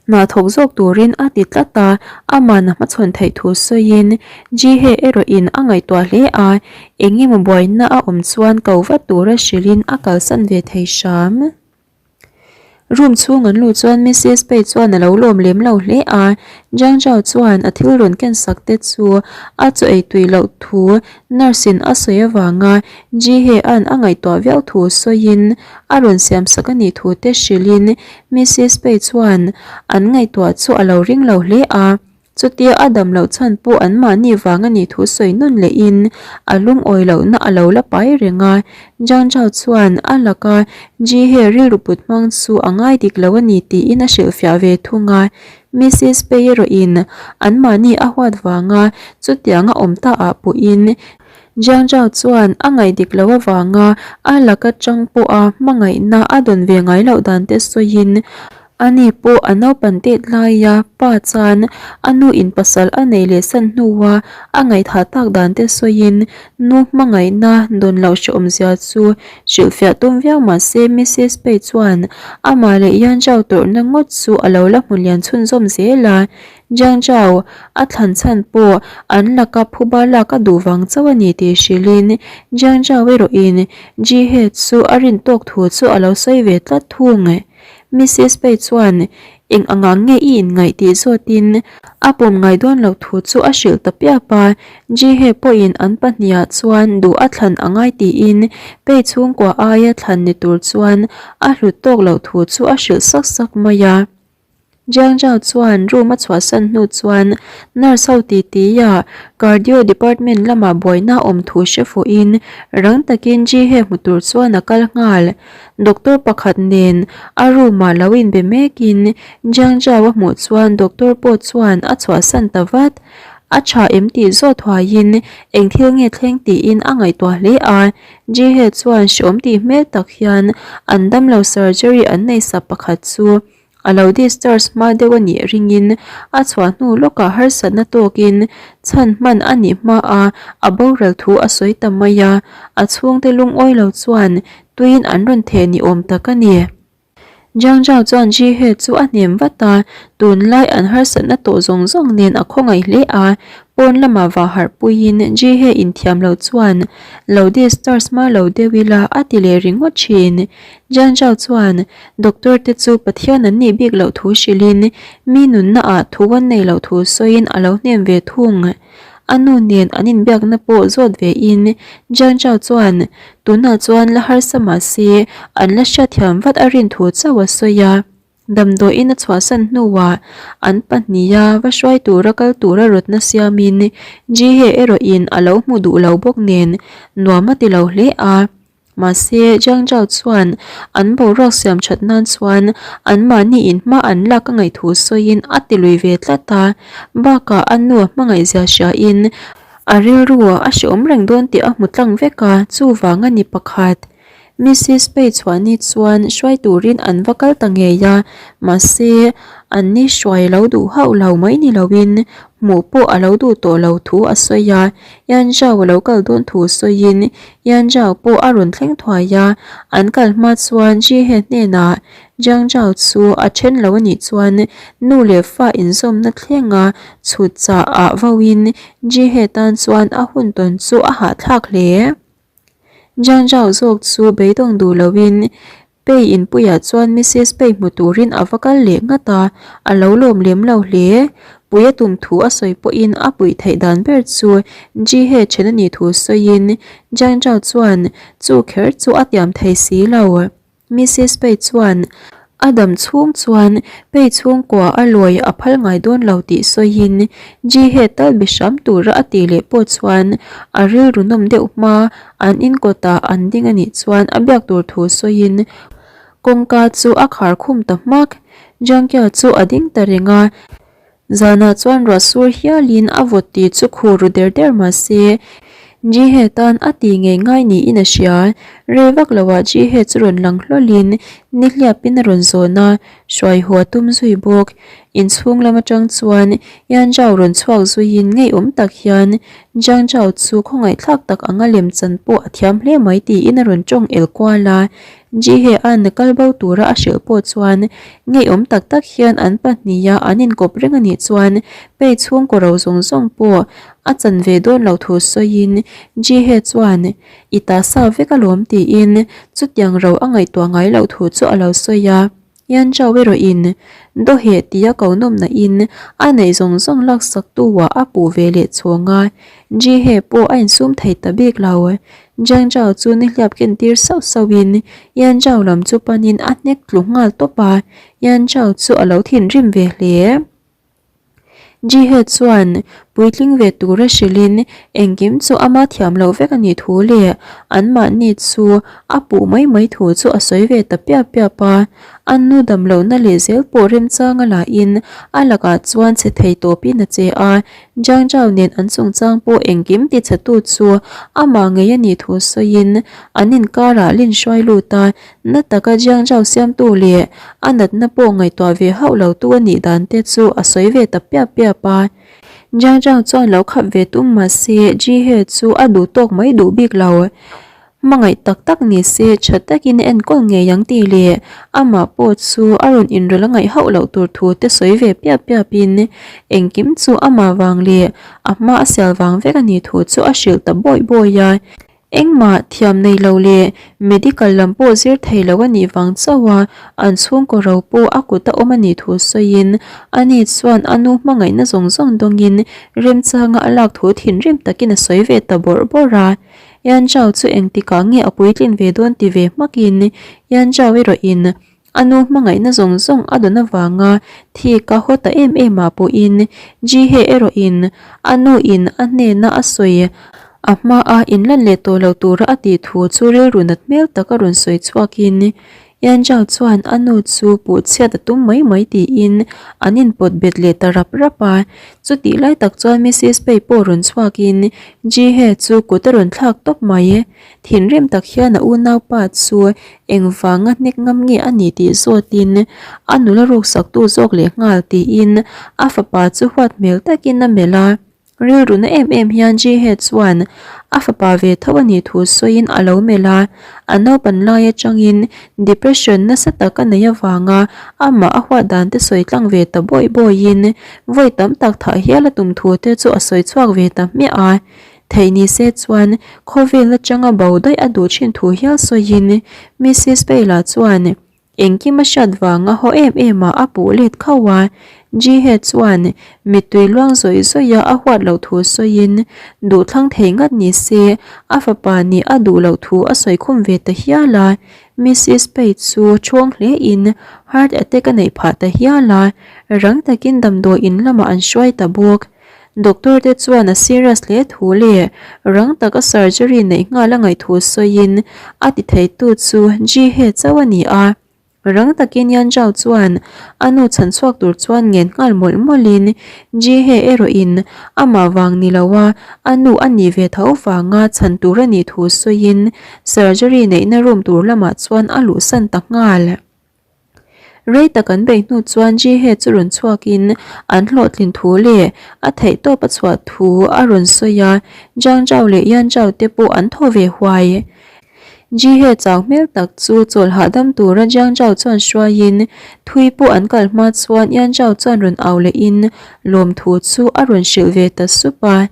hna thawk zawk turin a ti tlat a, aman a hmachhawn theih thu sawiin Ji-he erawhin a ngaihtuah hle a, eng emaw buaina a awm chuan ko vat tura hrilhin a kalsan ve thei hram. Room chhung an luh chuan Missus Pei chuan a lo lawm lem lo hle a, Jiang Zhao chuan a thil rawn ken sak te chu a chaw ei tui loh thu nurse in a sawi avanga Ji He an a ngaihtuah viau thu sawiin a rawn siam sak a nih thu te hrilhin Missus Pei chuan an ngaihtuah chu a lo ring lo hle a. Chutia a dam loh chhan pawh anmahni vang a nih thu sawi nawn lehin a lungawi lohna a lo la pai reng a. Jiang Zhao chuan a laka Ji He rilru put hmang chu a ngai dik lo a ni tiin a hrilhfiah ve thung a. Missis Pei erawhin anmahni a huat vanga chutianga awm ta ah pawhin Jiang Zhao chuan a ngaih dik loh avanga a laka chang pawha hmangaihna a dawn ve ngai loh dan te sawiin Ani pawh a naupan tet laia pa chuan a nu in pasal a neih leh san hnua a ngaihthah tak dan te sawiin nu hmangaihna dawn loh hrehawmzia chu hrilhfiah tum viau mah se Missus Pei chuan amah leh Yan Zhao tawrhna ngawt chu a lo la hmu lian chhunzawm zel a. Jiang Zhao a thlan chhan pawh an laka phuba lak a duh vang chauh a ni tih hrilhin Jiang Zhao erawhin Ji He chu a rin tawk thu chu a lo sawi ve tlat thung. Missus Pei chuan eng anga nge i inngaih tih zawtin a pawm ngai dawn loh thu chu a hrilh ta piap a, Ji-hye pawhin an pahniha chuan duh a thlan a ngai tiin Pei chhungkua aia thlan ni tur chuan a hlut tawk loh thu chu a hrilh sak sak mai a. Jiang Zhao chuan room a chhuahsan hnu chuan nurse ho titi a cardio department lamah buaina awm thu hre fuhin rang takin Ji-hye hmu tur chuan a kal nghal. Doctor pakhat nen a room ah lo inbe mekin Jiang Zhao a hmuh chuan doctor pawh chuan a chhuahsan ta vat. A tha em tih zawt huaiin eng thil nge thleng tiin a ngaihtuah hle a. Ji He chuan hreawm tih hmel tak hian an damlo surgery an nei sa pakhat chu A lo discharge hma deuh a nih ringin a chhuah hnu lawkah harsatna tawkin chhan hman a nih hmaa a boral thu a sawi ta mai a, a chhungte lungawi lo chuan tuiin an rawn theh ni awm tak a ni. Jiang Zhao chuan Ji He chu a hnem vat a, tunlai an harsatna tawh zawng zawng nen a khawngaih hle a, pawn lamah vah harh puiin Ji He inthiam lo chuan lo discharge hma lo deuh ila a ti leh ringawt thin. Jiang Zhao chuan Doctor te chu Pathian an nih bik loh thu hrilhin mi nunna ah thu an nei loh thu sawiin a lo hnem ve thung. A nu nen an inbiakna pawh zawt ve in Jiang Zhao chuan tunah chuan la harsa mah se an la hriatthiam vat a rin thu chauh a sawi a. Damdawiin a chhuahsan hnuah an pahniha va hruai tura kal tura rawtna siamin Ji He erawhin a lo hmu duh lo bawk nen nuam a ti lo hle a. Mahse, Jiang Zhao chuan an boruak siam that nan chuan anmahni in hma an lak a ngaih thu sawiin a ti lui ve tlat a. Bakah a nu a hmangaihzia hriain a rilru a hreawm reng dawn tih a hmu tlang vek a, chuvang a ni pakhat. Missis Pei chhuahni chuan hruai turin an va kal ta ngei a, mahse an ni hruai lo duh hauh lo mai ni loin hmuh pawh a lo duh tawh lo thu a sawi a, Yan Zhao a lo kal dawn thu sawiin Yan Zhao pawh a rawn thleng thuai a, an kal hma chuan Ji He hnenah Jiang Zhao chu a then lo a nih chuan nu leh fa inzawmna thlenga chhut chah ah vauin Ji He tan chuan a hun tawn chu a hahthlak hle. Jiang Zhao zawk chu beidawng duh loin Pei inpuiah chuan Missis Pei hmu turin a va kal leh nghat a, a lo lawm lem lo hle. Pui a tum thu a sawi pawhin a puih theih dan ber chu Ji He then a nih thu sawiin Jiang Zhao chuan chu kher chu a tiam thei si lo. Missis Pei chuan a dam chhung chuan Pei chhungkua a lawi a phal ngai dawn lo tih sawiin Ji He tal be hram tura a tih leh pawh chuan a rilru nawm deuh hma An in kawtah an ding a nih chuan a biak tur thu sawiin kawngka chu a khar khum ta hmak. Jangkia chu a ding ta reng a, zanah chuan ruah sur hialin a vawt tih chu khur ru der der mah se Jihe tan a ti ngei ngai niin a hria. Rei vak loah Jihe chu rawn lang hlawlin nihliapin a rawn zawn a, hruai haw a tum zui bawk. Inchhung lam atang chuan Yan Zhao rawn chhuak zuiin ngeiawm tak hian Jiang Zhao chu khawngaihthlak tak anga lem chan pawh a thiam hle mai tiin a rawn tawng el kual a. Ji He An kal bo tura a hrilh pawh chuan ngeiawm tak tak hian an pahniha an inkawp reng a nih chuan pei chhungkaw ro zawng zawng pawh a chan ve dawn lo thu sawiin Ji He chuan i ta sa vek alawm tiin chutiang ro a ngaihtuah ngai loh thu chu a lo sawi a. Yan Zhao erawhin dawheh tia ko nawmna in a neih zawng zawng laksak tu ah a puh ve leh chhawng a, Ji He pawh a insum thei ta bik lo. Jiang Zhao chu nihliap ken tir sauh sauh in Yan Zhao lam chu panin a hnek tlu nghal tawp a, Yan Zhao chu a lo thinrim ve hle. Jihe chuan puitling ve tura hrilhin engkim chu ama thiam loh vek a nih thu leh anmahni chu a puh mai mai thu chu a sawi ve ta piap piap a. A nu dam lohna leh zel pawh remchanga lahin a lakah chuan che thei tawpin a che a, Jiang Zhao nen an chungchang pawh engkim tichhetu chu amah ngei a nih thu sawiin an inkarah lin hruai lut a, Na taka Jiang Zhao siamtu leh a natna pawh ngaihtuah ve hauh lo tu a nih dan te chu a sawi ve ta piap piap a. Jiang Zhao chuan lo khap ve tum mah se Ji He chu a duh tawk mai duh bik lo. Hmangaih tak tak ni se tha takin a enkawl ngei ang tih leh amah pawh chu a rawn inrawlh a ngaih hauh loh tur thu te sawi ve piap piap in engkim chu amah vang leh a hma a sial vang vek a nih thu chu a hrilh ta bawi bawi a. Engmah thiam nei lo leh medical lam pawh zir thei lo a nih vang chauh a, an chhungkaw ro pawh a kut a awm a nih thu sawiin ani chuan a nu hmangaihna zawng zawng dawngin remchanga a lak thu thinrim takin a sawi ve ta bawrh bawrh a. Yan Zhao chu engtikah nge a puitlin ve dawn ti ve hmakin Yan Zhao erawhin A nu hmangaihna zawng zawng a dawn avanga thi ka haw ta em em ah pawhin Ji He erawhin a nu in a hnena a sawi a hma a inlan leh tawh lo tura a tih thu chu rilru nat hmel tak a rawn sawi chhuakin Yan Zhao chuan a nu chu puh chhiat a tum mai mai tiin an inpawt bet leh ta rap rap a. Chutih lai tak chuan Missis Pei pawh rawn chhuakin Ji He chu kut a rawn thlak tawp mai. Thinrim tak hian a unaupa chu engvanga hnek ngam nge a ni tih zawtin a nula ruksaktu zawk leh nghal tiin a fapa chu huat hmel takin a melh a. Rilru na em em hian Jihe chuan a fapa ve tho a nih thu sawiin a lo melh a, a naupan lai atangin depression nasa tak a neih avanga amah a huat dan te sawi tlang ve ta bawih bawihin vawi tam tak thah hial a tum thu te chu a sawi chhuak ve ta hmiah a. Theih ni se chuan khawvel atanga bo daih a duh thin thu hial sawiin Missis Payla chuan engkim a hriat vanga haw em em ah a puh let khauh a. Ji-hye chuan mittui luang zawih zawih a a huat loh thu sawiin duhthlang thei ngat ni se a fapa nih a duh loh thu a sawi khum ve ta hial a. Missis Pei chu ṭhawng hlein heart attack a neih phah ta hial a, rang takin damdawi in lamah an hruai ta bawk. Doctor te chuan a serious hle thu leh rang taka surgery neih nghal a ngaih thu sawiin a ti theitu chu Ji-hye chauh a ni a. Rang takin Yan Zhao chuan a nu chhan chhuak tur chuan ngen nghal mawlh mawlhin Ji-hye erawhin amah vang ni loa a nu a nih ve tho vanga chhan tur a nih thu sawiin surgery neihna room tur lamah chuan a luhsan ta nghal. Rei tak an beih hnu chuan Ji-hye chu rawn chhuakin an hlawhtlin thu leh a theihtawp a chhuah thu a rawn sawi a, Zhang Zhao leh Yan Zhao te pawh an thaw ve huai. Ji-hye chau hmel tak chu chawl hahdam tura Jiang Zhao chuan hruaiin thui pawh an kal hma chuan Yan Zhao chuan rawn au lehin lawmthu chu a rawn hrilh ve ta sup a.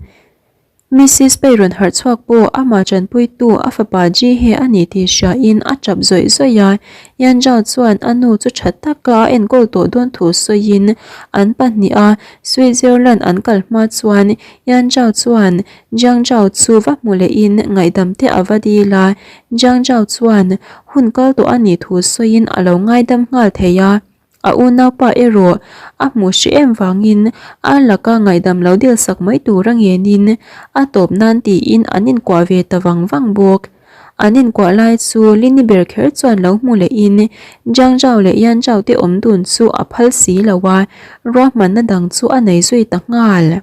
Missis Pei rawn harh chhuak pawh amah tanpuitu a fapa Ji-hye a ni tih hriain a tap zawih zawih a. Yan Zhao chuan a nu chu tha taka a enkawl tawh dawn thu sawiin an pahniha Switzerland an kal hma chuan Yan Zhao chuan Jiang Zhao chu va hmu lehin ngaihdam te a va dil a, Jiang Zhao chuan hun kal tawh a nih thu sawiin a lo ngaidam nghal thei a, a unaupa erawh a hmuh hrih em vangin a laka ngaihdam lo dil sak mai tura ngenin a tawp nan tiin an inkuah ve ta vang vang bawk. An inkuah lai chu Lini ber kher chuan lo hmu lehin Jiang Zhao leh Yan Zhao te awm dun chu a phal si lo a, ruahmanna dang chu a nei zui ta nghal.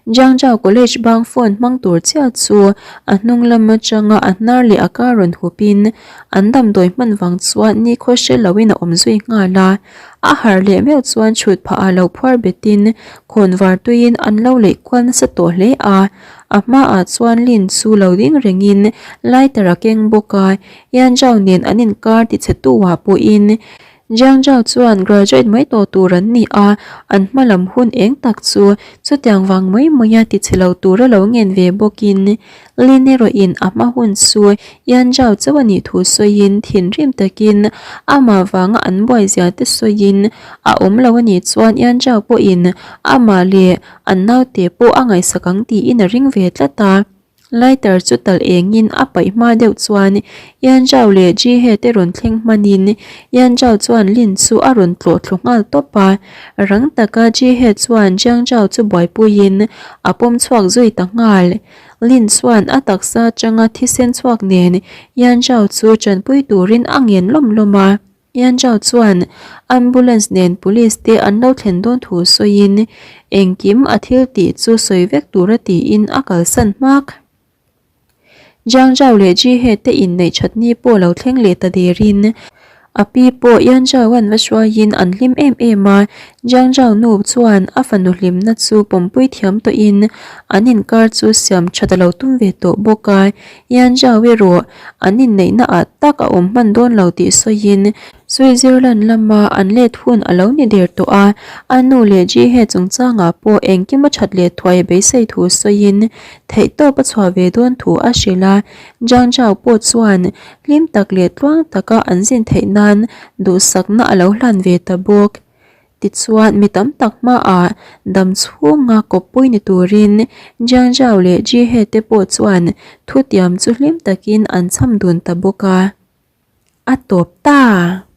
Jiangzhou College bang phone hmang tur chiah chu a hnung lam atanga a hnar leh a kar rawn hupin an damdawi hman vang chuan nikhaw hre loin a awm zui nghal a. A harh leh meuh chuan chhut phah ah lo phuar betin khawnvar tuiin an lo leih kual nasa tawh hle a. A hmaah chuan Lin chu lo ding rengin lighter a keng bawk a, Yanzhou nen an inkar tichhe tu ah pawhin Jiang Zhao chuan graduate mai tawh tur an ni a, an hma lam hun eng tak chu chutiang vang mai maia tichhe lo tura lo ngen ve bawkin Lin erawhin a hma hun chu Yan Zhao chauh a nih thu sawiin thinrim takin amah vanga an buai zia te sawiin a awm lo a nih chuan Yan Zhao pawhin amah leh an naute pawh a ngaihsak ang tiin a ring ve tlat a. Lighter chu talh engin a paih hma deuh chuan Yan Zhao leh Ji He te rawn thleng hmanin Yan Zhao chuan Lin chu a rawn tlawh thlu nghal tawp a. Rang taka Ji He chuan Jiang Zhao chu buaipuiin a pawm chhuak zui ta nghal. Lin chuan a taksa atanga thisen chhuak nen Yan Zhao chu tanpui turin a ngen lawm lawm a. Yan Zhao chuan ambulance nen police te an lo thlen dawn thu sawiin engkim a thil tih chu sawi vek tura tiin a kalsan hmak. Jiang Zhao leh Ji He te inneih that ni pawh lo thleng leh ta derin a pi pawh Yan Zhao an va hruaiin an hlim em em a, Jiang Zhao nu chuan a fanu hlimna chu pawmpui thiam tawhin an inkar chu siam that a lo tum ve tawh bawk a, Yan Zhao erawh an inneihna ah tak a awm hman dawn lo tih sawiin Switzerland lama an let hun a lo ni der tawh a, a nu leh Ji-He chungchangah pawh engkim a that leh thuai a beisei thu sawiin theihtawp a chhuah ve dawn thu a hrilh a, Zhang Zhao pawh chuan hlim tak leh tluang taka an zin theih nan duhsakna a lo hlan ve ta bawk. Tichuan, mi tam tak hmaah dam chhunga kawppui ni turin Jiang Zhao leh Ji He te pawh chuan thutiam chu hlim takin an chham dun ta bawk a. A tawp ta!